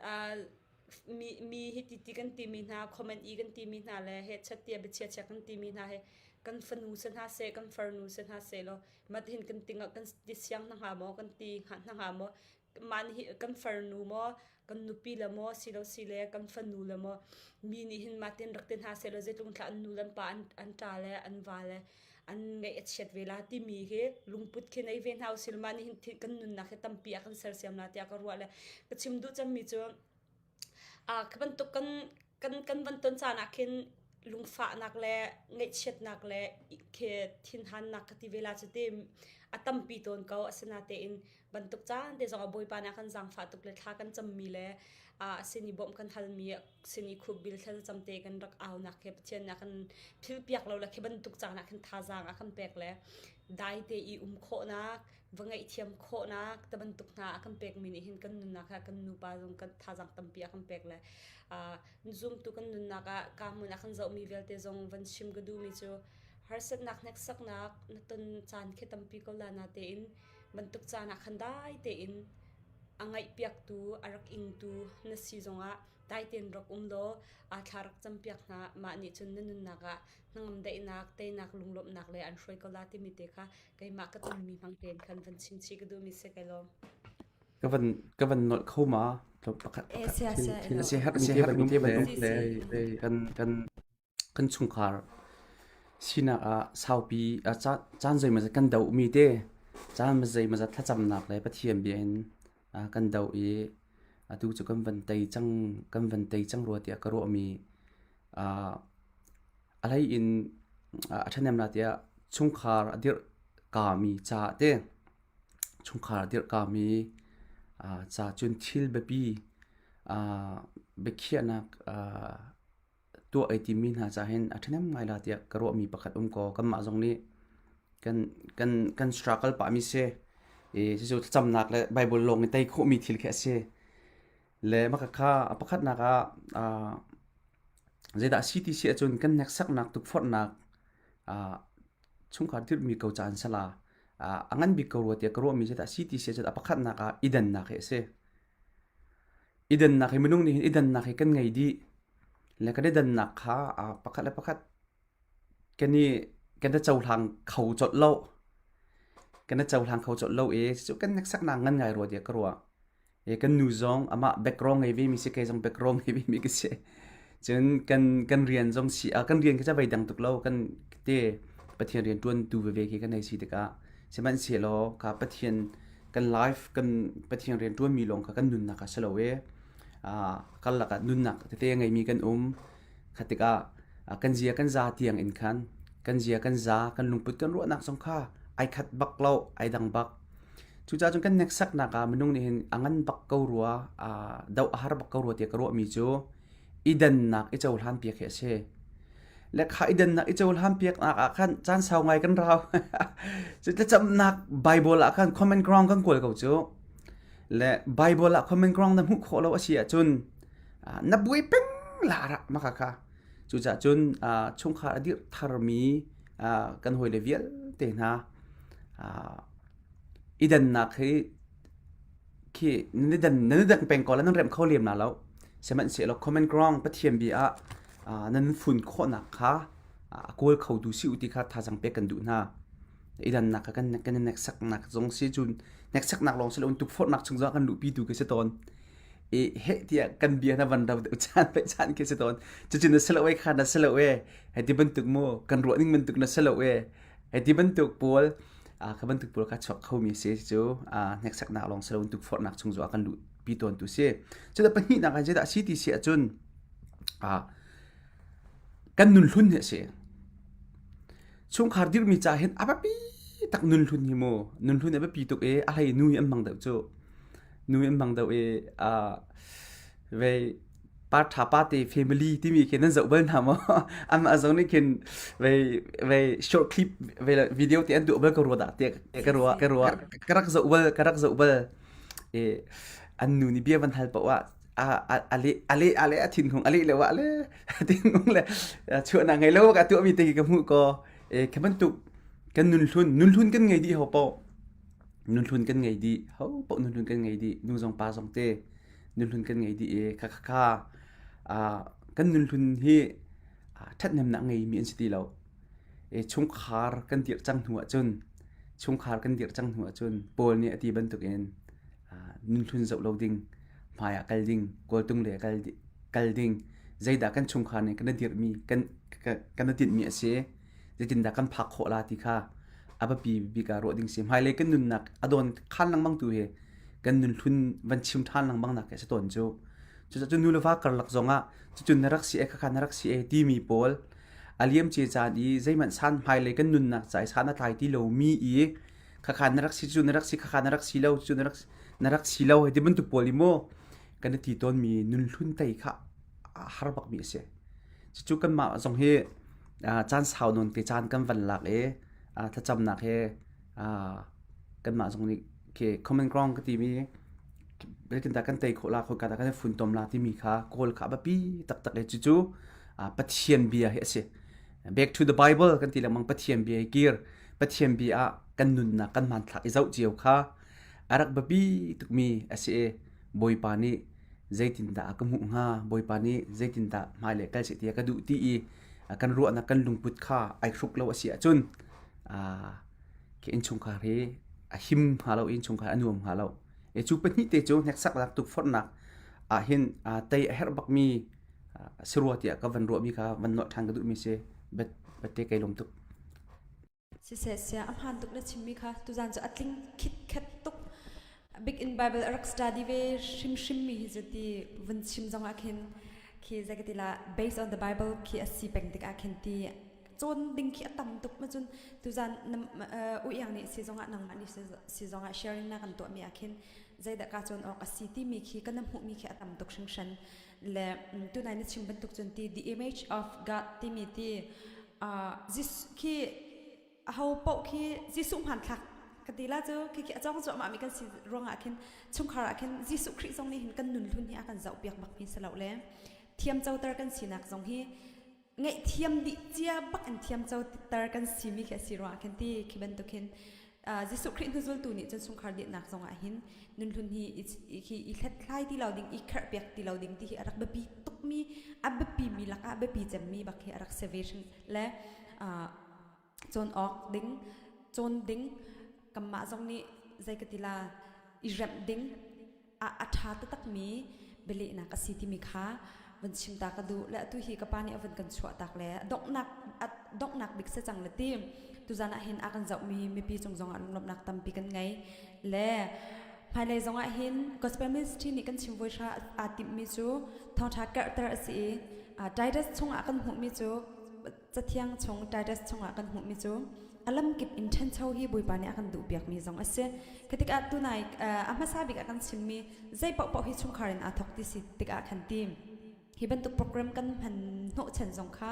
mi mi hi ti ti kan timi hna comment i kan timi hna le he chat tia biachia chia kan timi hna he kan fanu se hna seh kan farnu se hna seh law mat hin kan ting kan ti siang hna hnga maw kan ti hna hnga maw man hi kan farnu maw kan nupi le maw silo si le kan fanu le maw mi nih hin ma tin rak ti hna seh law zeitlung thla an nu le an pa an an ṭa le an va le an ngaih a chiat ve la timi hi lungput khi nei ve hna usil ma nih hin kan nunnak hi tampi a kan sersiam la tiah ka ruah le ka chim duh cemmi cu a ka bantuk kan kan kan van ton caan ah khin lungfahnak le ngaihchiatnak le khi thinhannak ka ti ve la cu ti a tampi tawn ko asinatein bantuk caan te zong ah Bawipa nih a kan zaangfah tuk le thla kan cammi le a sin i bawmh kan halmi sin i khupbil thlacam te kan rak aunak he Pathian nih a kan philpiak lo le khi bantuk caan ah khin thazaang a kan pek le dai te i um khawhnak va ngaihthiam khawhnak te bantuk hna a kan pekmi nih hin kan nunnak ah kan nupa zong kan thazaang tampi a kan pek le zumtu kan nunnak ah ka hmun ah kan zohmi vialte zong van chim ka duhmi cu harsatnak hneksaknak na ton caan khi tampi ko la na tein bantuk caan ah khan dai tein a ngaihpiaktu a rak ingtu na si zongah dai tein rak um law aa thla rak campiak hna mah nih cun na nunnak ah hnangam daihnak teinak lunglawmhnak le an hruai ko la timi te kha keimah ka tonmi hmang tein khan van chim chih ka duhmi si kai lawm. Ka van ka van nolh kho ma pakhat Eh, sia sia thil a herhmi te van um le kan kan kan chungkhar sinak ah saupi caan zeimawzat kan dohmi te caan zeimawzat thlacamnak le Pathian bia in kan doh i atu cu kan van tei cang kan van tei cang rua tiah ka ruahmi a hlei in a ṭhahnem la tiah chungkhar a dirh kami ca te chungkhar a dirh kami ca cun thil biapi biakhiahnak tuah ai timmi hna caah hin a ṭhahnem ngai la tiah ka ruahmi pakhat um kaw kanmah zong nih kan kan kan struggle pahmi si i cucu thlacamnak le Bible lawng in tei khawhmi thil khi a si. Le mah kha a pakhatnak ah uh, zeidah a si ti si ahcun kan hneksaknak tukforhnak uh, chungkhar dirhmi ko caan sala uh, a ngan bik ko rua tiah ka ruahmi zeidah a si ti si ahcun a pakhatnak ah i dannak hi a si. I dannak hi minung nih hin i dannak hi kan ngei dih. Le kan i dannak kha pakhat le pakhat kan i kan i cohlang kho colh lo. Kan i cohlang kho colh lo i cucu kan hneksaknak ngan ngai rua tiah ka ruah. I kan nu zong amah background ngei vemi si kei zong background ngei vemi ka si. Cun kan kan rian zong si ah kan rian khi ca voi dang tuk lo kan te Pathian rian ṭuantu veve khi kan hei si tikah sihmanhsehlaw kha Pathian kan life kan Pathian rian ṭuanmi lawng kha kan nunnak ah si lo i karlak ah nunnak tete a ngeimi kan um kha tikah kan zia kan za tiang in khan kan zia kan za kan lungput kan ruahnak zong kha ai khat bak lo ai dang bak cucaah cun kan hneksaknak ah minung nih hin a ngan bak ko rua doh a har bak ko rua tiah ka ruahmi cu i dannak i cohlan piak hi a si. Le kha i dannak i cohlan piaknak ah khan caan sau ngai kan rau. Cu thlacamnak Bible ah khan common ground kan kawl ko cu. Le Bible ah common ground na hmuh khawh lo a si ahcun na buai peng la ra maka kha. Cucaah cun chungkhar a dirh tharmi kan hawile vialte hna i dannak hi khi nan i dan nan i dang peng ko la nan remh kho lem na lo sihmanhsehlaw common ground Pathian bia ah nan fun khawhnak kha a kawl kho tu si u ti kha thazang pek kan duh hna i dannak kha kan kan neksaknak zong si cun neksaknak lawng si lo tukforhnak chung zong kan luhpi tu khi si tawn i heh tiah kan bia na van ro deuh caan pe caan khi si tawn cucu na si lo e kha na si lo e hei ti bantuk mu kan ruah ning bantuk na si lo e Hei ti bantuk pawl kha bantuk pawl kha chuak khomi si cu hneksaknak lawng si loin tukforhnak chung zong ah kan luhpi tawntu si. Cuta pahnihnak ah zeidah a si ti si ahcun. Kan nun hlun hi a si. Chungkhar dirhmi ca hin a biapi tak nun hlun hi mu. Nun hlun a biapi tuk i a hlei nu hi an hmang deuh cu. Nu hi an hmang deuh i uh, vei pa ṭha pa te family timi khi nan zoh bal hna maw? Amah zong nih khin vei vei short clip vei video te an duh bal ka rua dah tiah ka ruah ka ruah ka rak zoh bal ka rak zoh bal e an nu nih bia van hal paoh ah a le a le a le a thinhung a le le wa le thinhung le chuahnak ngei lo ka tuahmi te khi ka hmuh ko e kha bantuk kan nun hlun nun hlun kan ngei dih ho paoh nun hlun kan ngei dih ho paoh nun hlun kan ngei dih nu zong pa zong te nun hlun kan ngei dih e kha kha kha kan nun hlun hi ṭhathnemnak ngeimi an si ti lo e chungkhar kan dirh cang hnu ahcun chungkhar kan dirh cang hnu ahcun Paul nih a ti bantukin nun hlun zoh lo ding hmai ah kal ding kawltung le kal kal ding zeidah kan chungkhar nih kan dirhmi kan kan tinhmi a si zeitindah kan phak khawh la ti kha a biapi bik ah ruah ding si hmailei kan nunnak a dawn khan lengmang tu hi kan nun hlun van chim ṭhan lengmang nak a si tawn cu cucaah nu le va karlak zongah cucun na rak si e khakha na rak si e timi pawl a liam ce caan i zeihmanh san hmailei kan nunnak ca i san a tlai ti lomi i khakha na rak si cu na rak si khakha na rak si lo cu na rak na rak si lo hei ti bantuk pawl i mu kan i ti tawnmi nun hlun tei kha a har bakmi a si cucu kanmah zong hi caan sau nawn te caan kan van lak i thlacamnak he kanmah zong nih khi common ground ka timi zeitindah kan tei khawh la khawika dah kan i funtom la timi kha kawl kha a biapi taktak i cucu Pathian bia hi a si back to the bible kan ti lengmang Pathian bia hi kir Pathian bia ah kan nunnak kan hmanthlak i zoh cio kha a rak biapi tukmi a si i Bawipa nih zeitindah a ka hmuh hnga Bawipa nih zeitindah hmailei kal seh ti a ka duh ti i kan ruahnak kan lungput kha ai hruk lo a si ahcun khi innchungkhar hi a him hnga lo innchungkhar a nuam hnga lo e cu pahnih te cu hneksaknak tukforhnak ah hin tei a herh bakmi si rua tiah ka van ruahmi kha van nawh ṭhan ka duhmi si bet bette kai lawm tuk Siseh sia a hmaan tuk na chimmi kha tuzan cu a tling khitkhet tuk big in bible a rak study ve hrimhrim mi hi cu ti vun chim zong ah khin khi zei ka ti la based on the bible khi a si peng tik ah khin ti cawn ding khi a tam tuk ma cun tuzan u iang nih si zong ah nangmah nih si zong ah sharing na kan tuah mi ah khin zeidah ka cawn awk a si timi khi kan hmuh mi khi a tam tuk hringhran le tunai na chim bantuk cun ti the image of God timi ti khi aho paoh khi Jesuh hmanthlak ka ti la cu khi khi a cawng cuahmah mi kan si ruangah khin chungkhar ah khin Jesuh Khrih zong nih hin kan nun hlun hi a kan zoh piak bak mi si lo le thiam coter kan sinak zong hi ngaihthiam dih cia bak in thiam coter kan si mi khi a si ruangah khin ti khi bantuk hin Jesuh Khrih hnuzultu nih cun chungkhar dinhnak zong ah hin nunhlun hi hi i hlethlai ti lo ding i kherhpiak ti lo ding ti hi a rak biapi tukmi a biapi mi lakah biapi cemmi bak hi a rak si ve hring le cawn awk ding cawn ding kanmah zong nih zei ka ti la i remh ding a a ṭha taktakmi bialehnak a si timi kha van chim ta ka duh le atu hi ka pa nih a van kan chuah tak le donghnak a donghnak bik si cang le ti tuzan ah hin a kan zohmi mipi cung zongah lunglawmhnak tampi kan ngei le hmailei zongah hin gospel ministry nih kan chim voi hra aa timhmi cu thawngṭha kerhter a si i Titus chungah kan hmuhmi cu Cathiang chung Titus chungah kan hmuhmi cu a lamkip in ṭhancho hi Bawipa nih a kan duhpiakmi zong a si. Khi tikah tunai a hmasa bik ah kan chimmi zei paohpaoh hi chungkhar in aa thawk ti si tikah khan ti hi bantuk program kan hman hnawhchan zong kha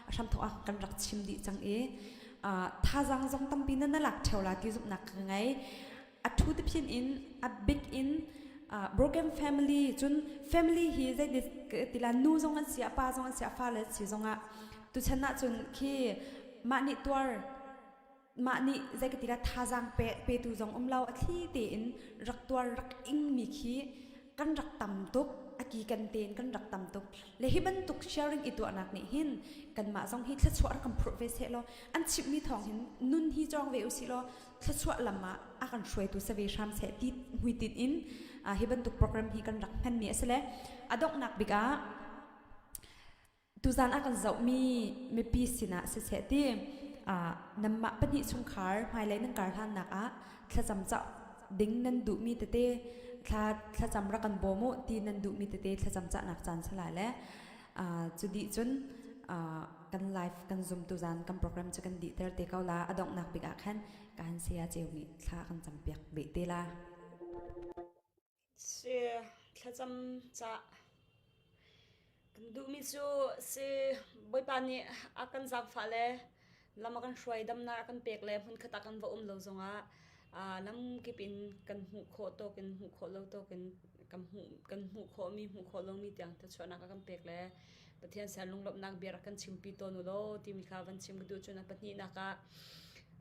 a hramthawk ah kan rak chim dih cang i thazaang zong tampi na na lak ṭheo la ti zumhnak ka ngei. A ṭhu tiphin in a big in uh, broken family cun family hi zei tila nu zong an si a pa zong an si a fale an si zongah tuchan ah cun khi mah nih tuar mah nih zei ka tila thazaang pe petu zong um lo a thli tein rak tuar rak ing mi khi kan rak tam tuk a ki kan tein kan rak tam tuk le hi bantuk sharing i tuahnak nih hin kanmah zong hi thluachuah rak kan phurh ve seh law an chimhmi thawng hin nun hi cawng ve usih law thluachuah lam ah a kan hruaitu si ve hram seh ti hmuitinh in hi bantuk program hi kan rak hmanmi a si le a donghnak bik ah tuzan a kan zohmi mipi sinah siseh ti nanmah pahnih chungkhar hmailei nan kar hlannak ah thlacam cah ding nan duhmi tete thla thlacam rak kan bawm u ti nan duhmi tete thlacam cahnak caan salai le cu dih cun. kan live kan zoom tu zan kan program cu kan dih ter te ko la. A donghnak bik ah khan kan saya ceu nih thla kan campiak beh te la. Si thlacam ca kan duhmi cu si Bawipa nih a kan zaangfah le lam a kan hruai damnak a kan pek le hmunkhat ah kan va um lo zongah lamkip in kan hmuh khawh tawk in hmuh khawh lo tawk in kan hmuh kan hmuh khawhmi hmuh khawh lomi tiang thluachuahnak a kan pek le Pathian ser lunglawmhnak bia rak kan chimpi tawn u law timi kha van chim ka duh cun a pahnihnak ah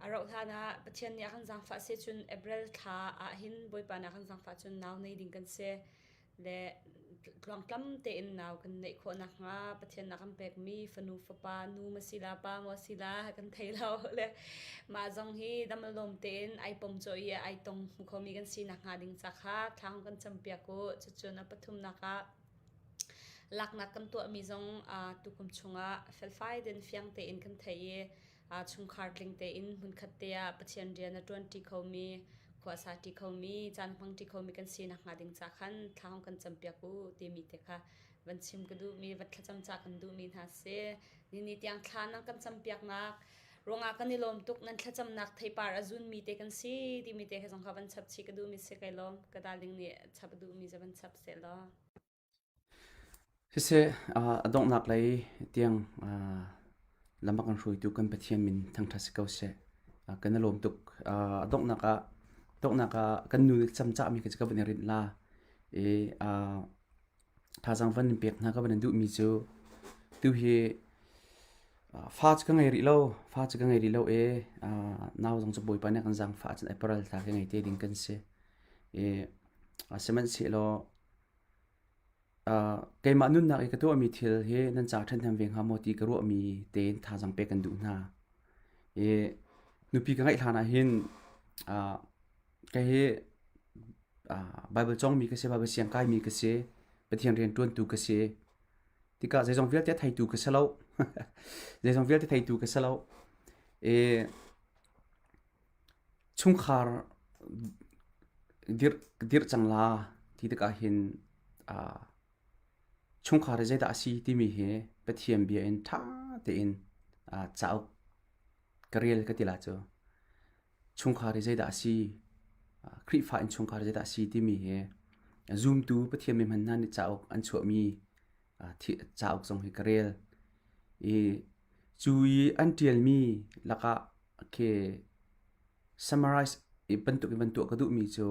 a rauh hlan ah Pathian nih a kan zaangfah se cun April thla ah hin Bawipa nih a kan zaangfah cun nau nei ding kan si le tluangtlam tein nau kan neih khawh nakhnga Pathian a kan pekmi fanu fapa nu ma si la pa maw si la kan thei lo le mah zong hi dam lawm tein ai pom chaw i ai tong hmu khomi kan si nakhnga ding ca kha thla kan campiak u cucun a pathumnak ah Laknak kan tuahmi zong tukum chungah felfai tein fiang tein kan theih i chungkhar tling tein hmunkhat te ah Pathian rian a ṭuanṭi khomi, khua a saṭi khomi, caan hmangṭi khomi kan si nakhnga ding ca khan thla hong kan campiak u timi te kha van chim ka duhmi, van thlacam ca kan duhmi hna si. Nini tiang thla nan kan campiaknak ruangah kan i lawm tuk nan thlacamnak theipar a zunmi te kan si timi te kha zong kha van chap chih ka duhmi si kai lawm. Ka darling nih chap a duhmi cu van chap seh law. Siseh, a donghnak lei tiang lam a kan hruaitu kan Pathian min thangṭhat si ko seh. Kan i lawm tuk. A donghnak ah donghnak ah kan nu nih camcahmi kha cu ka van i rinh la. I thazaang van in pek hna ka van in duhmi cu tuhi fa cu ka ngei rih lo. Fa cu ka ngei rih lo i nau zong cu Bawipa nih a kan zaangfah ahcun April thla khi ngei te ding kan si. I sihmanhsehlaw Keimah nunnak i ka tuahmi thil hi nan caah ṭhahnem ve hnga maw ti ka ruahmi tein thazaang pek kan duh hna. I nupi ka ngeih hlan ah hin kei hi Baibal cawngmi ka si, Baibal siang kaimi ka si, Pathian rian ṭuantu ka si. Tikah zeizong vialte a theitu ka si lo. Zeizong vialte theitu ka si lo. I Chungkhar dirh cang la ti tikah hin chungkhar hi zeidah a si timi hi Pathian bia in ṭha tein cauk ka rel ka ti la cu. Chungkhar hi zeidah a si, Khrihfa innchungkhar hi zeidah a si timi hi zumtu Pathian mi hmanh hna nih cauk an chuahmi cauk zong hi ka rel. I cu i an ṭialmi lakah khi summarize bantuk in van tuah ka duhmi cu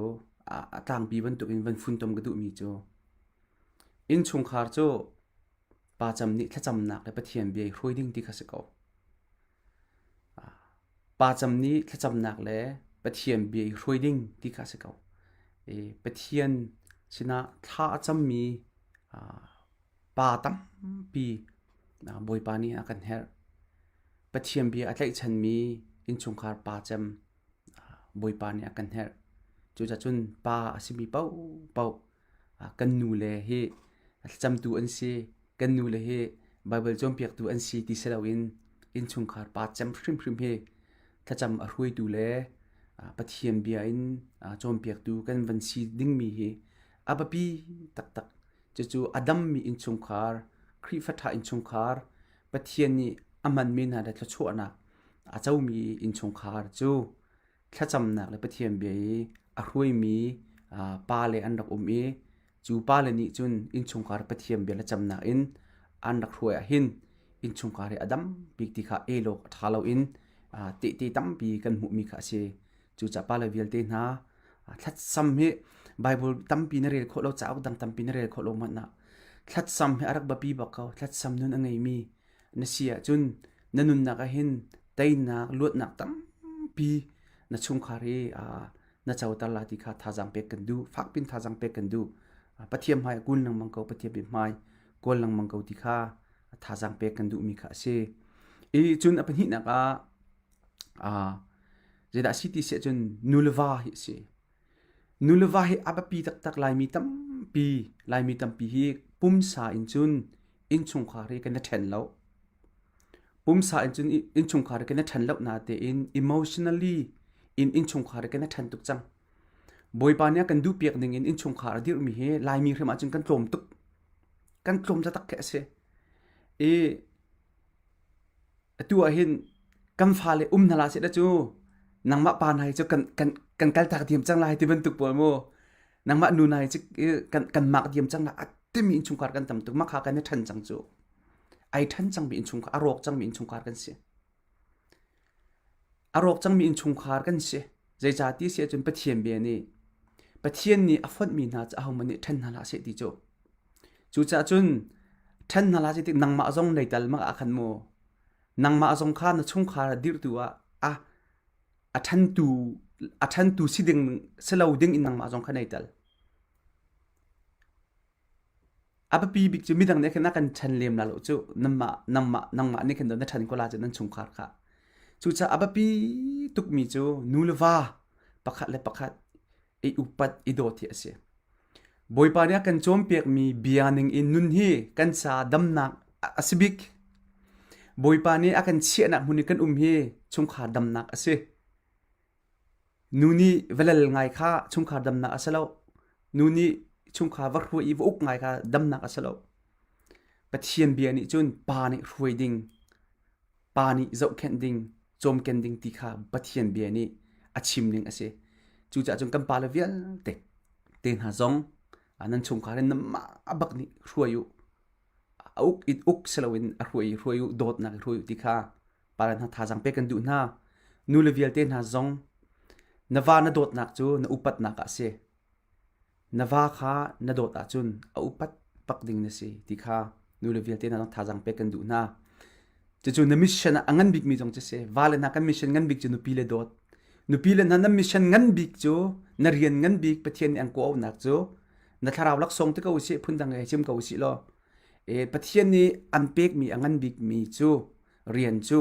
a tlangpi bantuk in van funtom ka duhmi cu innchungkhar cu pa cam nih thlacamnak le Pathian bia i hruai ding ti kha si ko. Pa cam nih thlacamnak le Pathian bia i hruai ding ti kha si ko. I Pathian sinah thla a cammi pa tampi Bawipa nih a kan herh. Pathian bia a tlaihchanmi innchungkhar pa cem Bawipa nih a kan herh. Cucaah cun pa a simi paohpaoh kan nule hi thlacamtu an si, kan nule hi Baibal cawnpiaktu an si ti si loin innchungkhar pa cem hrimhrim hi thlacam a hruaitu le Pathian bia in cawnpiaktu kan van si dingmi hi a biapi taktak. Cucu a dammi innchungkhar, Khrihfa ṭha innchungkhar, Pathian nih a hmanmi hna le thluachuahnak a comi innchungkhar cu thlacamnak le Pathian bia i a hruaimi pale an rak um i cu pale nih cun innchungkhar Pathian bia le camnak in an rak hruai ahhin innchungkhar hi a dam bik ti kha el awk a ṭha loin tehte tampi kan hmuhmi kha a si. Cucaah pale vialte hna thlacam hi Bible tampi na rel khawh lo cauk dang tampi na rel khawh lo hmanh ah thlacam hi a rak biapi bak ko. Thlacam nun a ngeimi na si ahcun na nunnak ah hin teinak luatnak tampi na chungkhar hi na coter la ti kha thazaang pek kan duh fakpin thazaang pek kan duh Pathian hmai kun lengmang ko Pathian bia hmai kawl lengmang ko ti kha thazaang pek kan duhmi kha a si i cun a pahnihnak ah zeidah a si ti si ahcun nu le va hi a si nu le va hi a biapi taktak laimi tampi laimi tampi hi pumsa in cun innchungkhar hi kan i ṭhen lo. Pumsa in cun innchungkhar hi kan i ṭhen lo natein emotionally in innchungkhar hi kan i ṭhen tuk cang. Bawipa nih a kan duhpiak ning in innchungkhar a dirhmi hi Laimi hrim ahcun kan tlawm tuk. Kan tlawm taktak khi a si. I. Atu ah hin kan fale um hna hlah seh cu nangmah pa hna hi cu kan kan kan kaltak diam cang lai ti bantuk pawl mu. Nangmah nu hna hi cu kan kan mak diam cang lai a timi innchungkhar kan tam tuk. Mah kha kan i ṭhen cang cu. Ai ṭhen cangmi innchungkhar a rawk cangmi innchungkhar kan si. A rawk cangmi innchungkhar kan si. Zeicah ti si ahcun Pathian bia nih Pathian nih a fonhmi hna cu ahohmanh nih ṭhen hna hlah seh ti cu. Cucaah cun ṭhen hna hlah seh ti nangmah zong nei tal mak ah khan mu nangmah zong kha na chungkhar dirhtu ah a a ṭhentu a ṭhentu si ding si lo ding in nangmah zong kha nei tal. A biapi bik cu midang nih khin a kan ṭhen lem la lo cu nangmah nangmah nangmah nih khin na ṭhen ko la cu nan chungkhar kha. Cucaah a biapi tukmi cu nu le va pakhat le pakhat i upat i dawt hi a si. Bawipa nih a kan cawnpiakmi bia ning in nun hi kan ca damnak a si bik. Bawipa nih a kan chiahnak hmun i kan um hi chungkhar damnak a si. Nu nih va lal ngai kha chungkhar damnak a si lo. Nu nih chungkhar va hruai i va uk ngai kha damnak a si lo. Pathian bia nih cun pa nih hruai ding, pa nih zohkhenh ding, cawmken ding ti kha Pathian bia nih a chim ning a si. Cucaah cun kan pale vialte te hna zong nan chungkhar in nanmah bak nih hruai u. A uk in uk si loin a hruai i hruai u, dawtnak i hruai u ti kha pale hna thazaang pek kan duh hna. Nule vialte hna zong na va na dawtnak cu na upatnak ah a si. Na va kha na dawt ahcun a upat bak ding na si ti kha nule vialte hna zong thazaang pek kan duh hna. Cucu na mission ah a ngan bikmi zong cu si. Vale hna kan mission ngan bik cu nupi le dawt. Nupi le hna na mission ngan bik cu na rian ngan bik Pathian nih an kawhauhnak cu na thlarau laksawng ti ko usih phundang he chim ko usih law e, Pathian nih an pekmi a ngan bikmi cu rian cu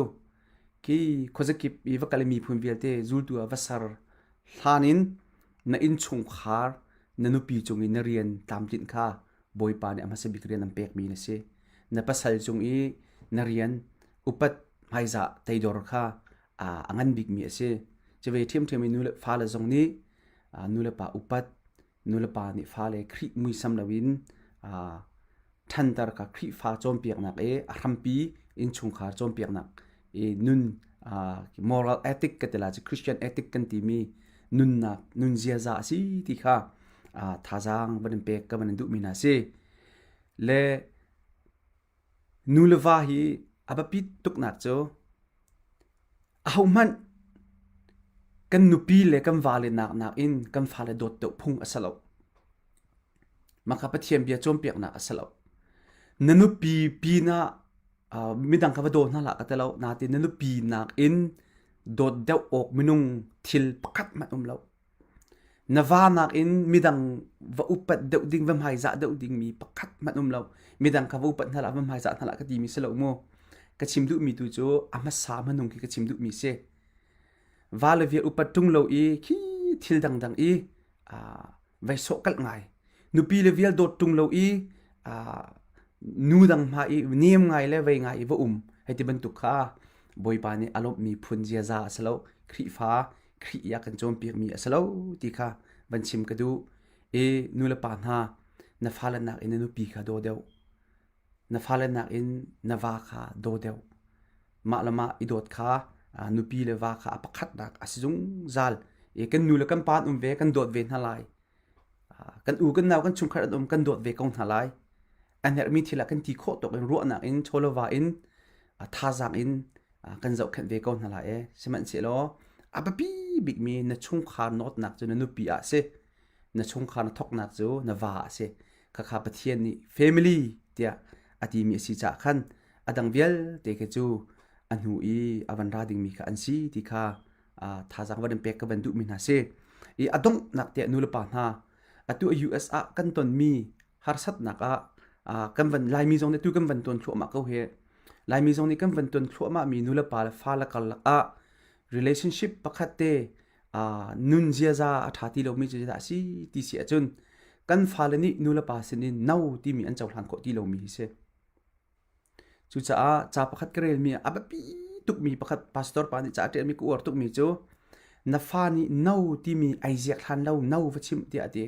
khi khuazakip i va kal i miphun vialte zultu ah va ser hlan in na innchungkhar na nupi cung i na rian tlamtlinh kha Bawipa nih a hmasa bik rian an pekmi na si. Na pasal cung i na rian upat hmaizah teidor kha a ngan bikmi a si. Cuve ṭhiamṭhiam i nu le fale zong nih nu le pa upat nu le pa nih fale Khrih muisam loin ṭhanter kha Khrihfa cawnpiaknak i a hrampi innchungkhar cawnpiaknak i nun moral ethic ka ti lai cu Christian ethic kan timi nunnak nun ziaza a si ti kha thazaang van in pek ka van in duhmi hna si. Le nu le va hi a biapit tuknak cu ahohmanh kan nupi le kan vale nak nakin kan fale dawt deuh phung a si lo. Mah kha Pathian bia cawnpiaknak a si lo. Na nupi pinah uh, midang kha va daw hna hlah ka ti lo. Natin na nupi nakin dawt deuh awk minung thil pakhat hmanh um lo. Na va nakin midang va upat deuh ding, va hmaizah deuh dingmi pakhat hmanh um lo. Midang kha va upat hna hlah, va hmaizah hna hlah ka timi si lo mu. Ka chim duhmi tu cu a hmasa hmanung khi ka chim duhmi si. Va le vial upat ṭung lo i khi thil dangdang i uh, vai sawhkalh ngai. Nupi le vial dawt ṭung lo i uh, nu dang hma i nem ngai le vei ngai i va um hei ti bantuk kha Bawipa nih a lawmhmi phun ziaza a si lo. Khrihfa Khrih i a kan cawnpiakmi a si lo ti kha van chim ka duh. I nu le pa hna na fale nakin na nupi kha daw deuh. Na fale nakin na va kha daw deuh. Mah le mah i dawt kha nupi le va kha a pakhatnak a si zungzal. I kan nu le kan pa an um ve, kan dawt ve hna lai. Kan u kan nau kan chungkhar an um kan dawt ve ko hna lai. An herhmi thil ah kan ti khawh tawk in ruahnak in chawleva in thazaang in kan zohkhenh ve ko hna lai e. Sihmanhsehlaw a biapi bikmi na chungkhar nawtnak cu na nupi ah a si. Na chungkhar na thawknak cu na va a si. Khakha Pathian nih family tiah a timi a si caah khan a dang vialte khi cu a hnu i a van ra dingmi kha an si ti kha thazaang van in pek ka van duhmi hna si. I a donghnak tiah nulepa hna atu US ah kan tonmi harsatnak ah kan van Laimi zong nih tu kan van ton thluahmah ko hi. Laimi zong nih kan van ton thluahmah mi nulepa le fale karlak ah relationship pakhat te nun ziaza a ṭha ti lomi cu zeidah a si ti si ahcun kan fale nih nulepa sinin no timi an cohlan khawh ti lomi hi si. Cucaah ca pakhat ka relmi ah a biapi tukmi pakhat pastor pa nih ca a ṭialmi ka uar tukmi cu na fa nih no timi ai ziak hlan lo no va chimh tiah a ti.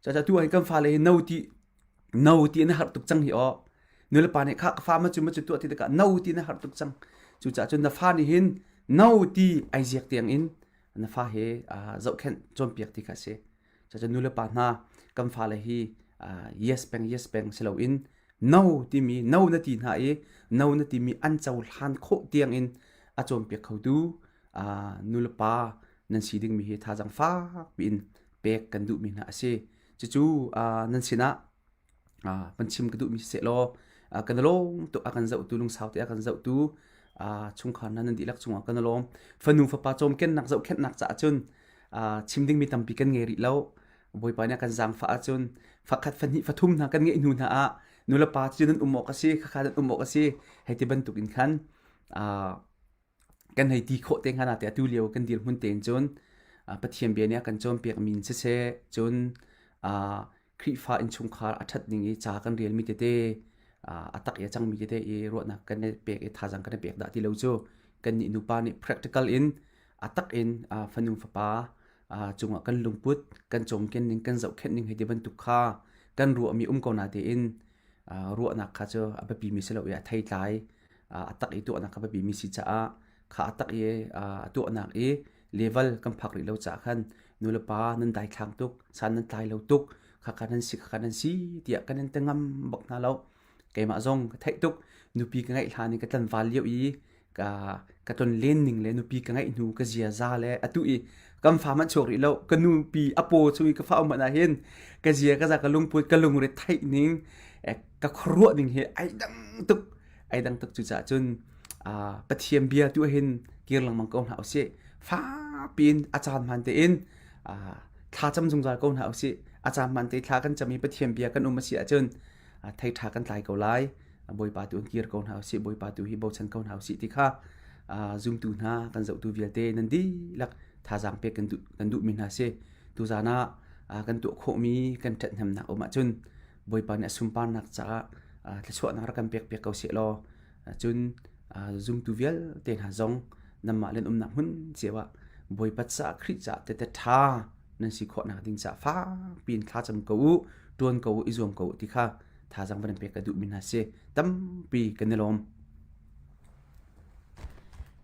Cucaah tu ah hin kan fale hi no ti no ti an i harh tuk cang hi aw. Nulepa nih kha ka fa ma cu ma cu tuah ti tikah no ti na har tuk cang. Cucaah cun na fa nih hin no ti ai ziak tiang in na fa he zohkhenh cawnpiak ti kha a si. Cucaah nulepa hna kan fale hi yes peng yes peng si loin no timi no na ti hna i no na timi an cohlan khawh tiang in a cawnpiak khotu nulepa nan si dingmi hi thazaang fak piin pek kan duhmi hna a si. Cucu nan sinah van chim ka duhmi siseh law kan i lawm tuk a kan zohtu lungsau te a kan zohtu chungkhar hna nan dihlak cungah kan i lawm. Fanu fapa cawmkennak zohkhenhnak caah cun chim dingmi tampi kan ngei rih lo. Bawipa nih a kan zaangfah ahcun fakhat fahnih fathum hna kan ngeih hnu hna ah nulepa cu nan um awk a si khakha nan um awk a si hei ti bantuk in khan kan hei ti khawh te hnga na te atu lio kan dirhmun tein cun Pathian bia nih a kan cawnpiak mi in siseh cun Khrihfa innchungkhar a ṭhat ning i ca kan relmi tete a tak i a cangmi tete i ruahnak kan i pek i thazaang kan i pek dah ti lo cu kannih nupa nih practical in a tak in fanu fapa cungah kan lungput kan cawmken ning kan zohkhenh ning hei ti bantuk kha kan ruahmi um ko na tein ruahnak kha cu a biapimi si lo i a theitlai a tak i tuahnak kha biapimi si caah kha a tak i a tuahnak i level kan phak rih lo caah khan nulepa nan daithlang tuk san nan tlai lo tuk khakha nan si khakha nan si tiah kan in te ngam bak hna lo keimah zong ka theih tuk nupi ka ngeih hlan i ka tlanval lio i ka ka ton len ning le nupi ka ngeih hnu ka ziaza le atu i kan fa man chuak rih lo ka nupi a paw chung i ka fa um ah hin ka zia ka za ka lungput ka lungre theih ning ka khuaruah ning hi ai dang tuk ai dang tuk cu caah cun Pathian bia tu hin kir lengmang ko hna usih fakpi in a caan hmaan tein thla cam zungzal ko hna usih a caan hmaan te thla kan cam i Pathian bia kan um a si ahcun thei ṭha kan tlai ko lai Bawipa tu in kir ko hna usih Bawipa tu hi bochan ko hna usih ti kha zumtu hna kan zohtu vialte nan dihlak thazaang pek kan duh kan duhmi hna si tuzaan ah kan tuah khawhmi kan ṭhathnemnak um ahcun Bawipa nih a sunparnak caah thluachuahnak rak kan pek piak ko seh law cun zumtu vialte hna zong nanmah len umnak hmun cio ah Bawipa caah Khrih caah tete ṭha nan si khawhnak ding caah fakpi in thlacam ko u ṭuan ko u i zuam ko u ti kha thazaang van in pek ka duhmi hna si tampi kan i lawm.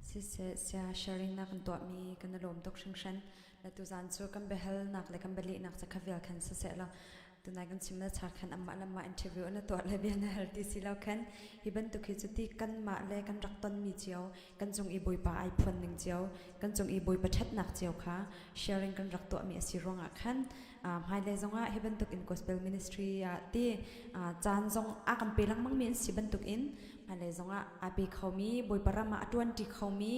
Siseh sia sharing na kan tuahmi kan i lawm tuk hringhran. Le tuzaan cu kan biahalnak le kan bialehnak ca kha vial khan siseh law tunai kan chim na char khan amah lamah interview na tuah le bia na hal ti si lo khan hi bantuk hi cu ti kanmah le kan rak tonmi cio kan cung i bawipa ai phuan ning cio kan cung i bawipa ṭhatnak cio kha sharing kan rak tuahmi a si ruangah khan hmailei zongah hi bantuk in gospel ministry ah ti caan zong a kan pe lengmang mi an si bantuk in hmailei zongah aa pe khomi bawipa ram ah a ṭuanṭi khomi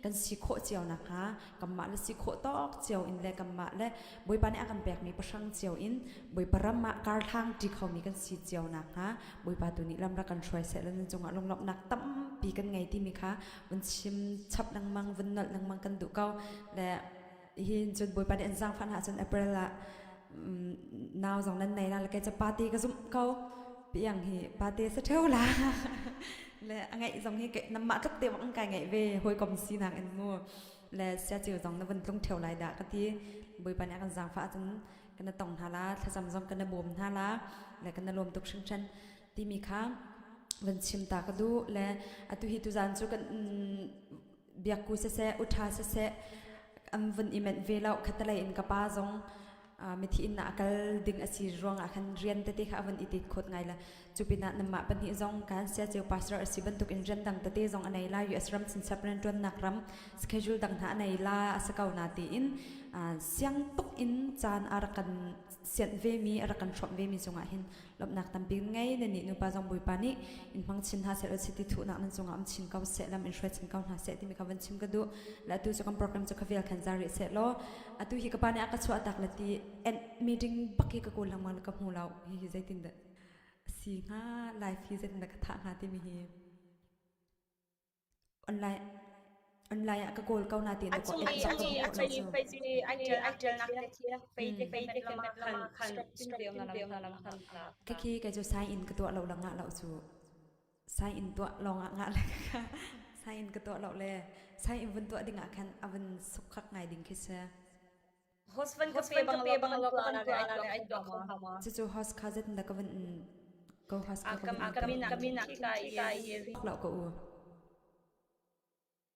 kan si khawh cio nakhnga kanmah le si khawh tawk cio in le kanmah le Bawipa nih a kan pekmi pahrang cio in Bawipa ram ah karhlang ṭi khomi kan si cio nakhnga Bawipa tu nih lam rak kan hruai seh law nan cungah lunglawmhnak tampi kan ngei timi kha vun chim chap lengmang vun nolh lengmang kan duh ko le hin cun Bawipa nih an zaangfah hna cun April ah nau zong nan nei la le kei cu pate ka zumh ko piang hi pate sa ṭheo la le a ngeih zong hi namah tluk te bang kai ngeih ve hawikom sinak in mu le siaceu zong na vun tlung ṭheo lai dah ka ti Bawipa nih a kan zaangfah ahcun kan na tong hna la thlacam zong kan na bawm hna la le kan na lawm tuk hringhran timi kha van chim ta ka duh le atu hi tuzaan cu kan biakku siseh uṭha siseh an vun i menh ve lo khatalei in ka pa zong mithi inn ah a kal ding a si ruangah khan rian tete kha a vun i tit khawt ngai la cu pinah namah pahnih zong kan sia ceu pastor a si bantuk in rian dang tete zong a nei la US ram chinsap rian ṭuannak ram schedule dang hna a nei la a si ko na tiin siang tuk in caan a rak kan sianh ve mi a rak kan hrawmh ve mi cungah hin lawmhnak tampi ngei na nih nupa zong Bawipa nih in hmang chin hna seh law chiti thuhnak nan cungah um chin ko seh lam in hruai chin ko hna seh timi kha van chim ka duh le atu cu kan program cu kha vial khan zar rih seh law atu hi ka pa nih a ka chuah tak le ti en meeting bak hi ka kawl lengmang le ka hmu lo hi hi zeitin dah si hnga life hi zeitin dah ka thah hnga timi hi Online online ah ka kawl ko na ti A cung i a cung i a cung i fei ai ṭialnak te khi fei te fei te lama khan Khi khi kei cu sign in ka tuah lo la ngah lo cu sign in tuah lawng ah ngah le ka sign in ka tuah lo le sign in vun tuah ding ah khan a vun sukkhak ngai ding khi si. Host van ka pe bang lo kan tuah na le ai tuah kho ma. Cucu host kha zetin dah ka vun. Ko has ka min ka min ka i lo ko u.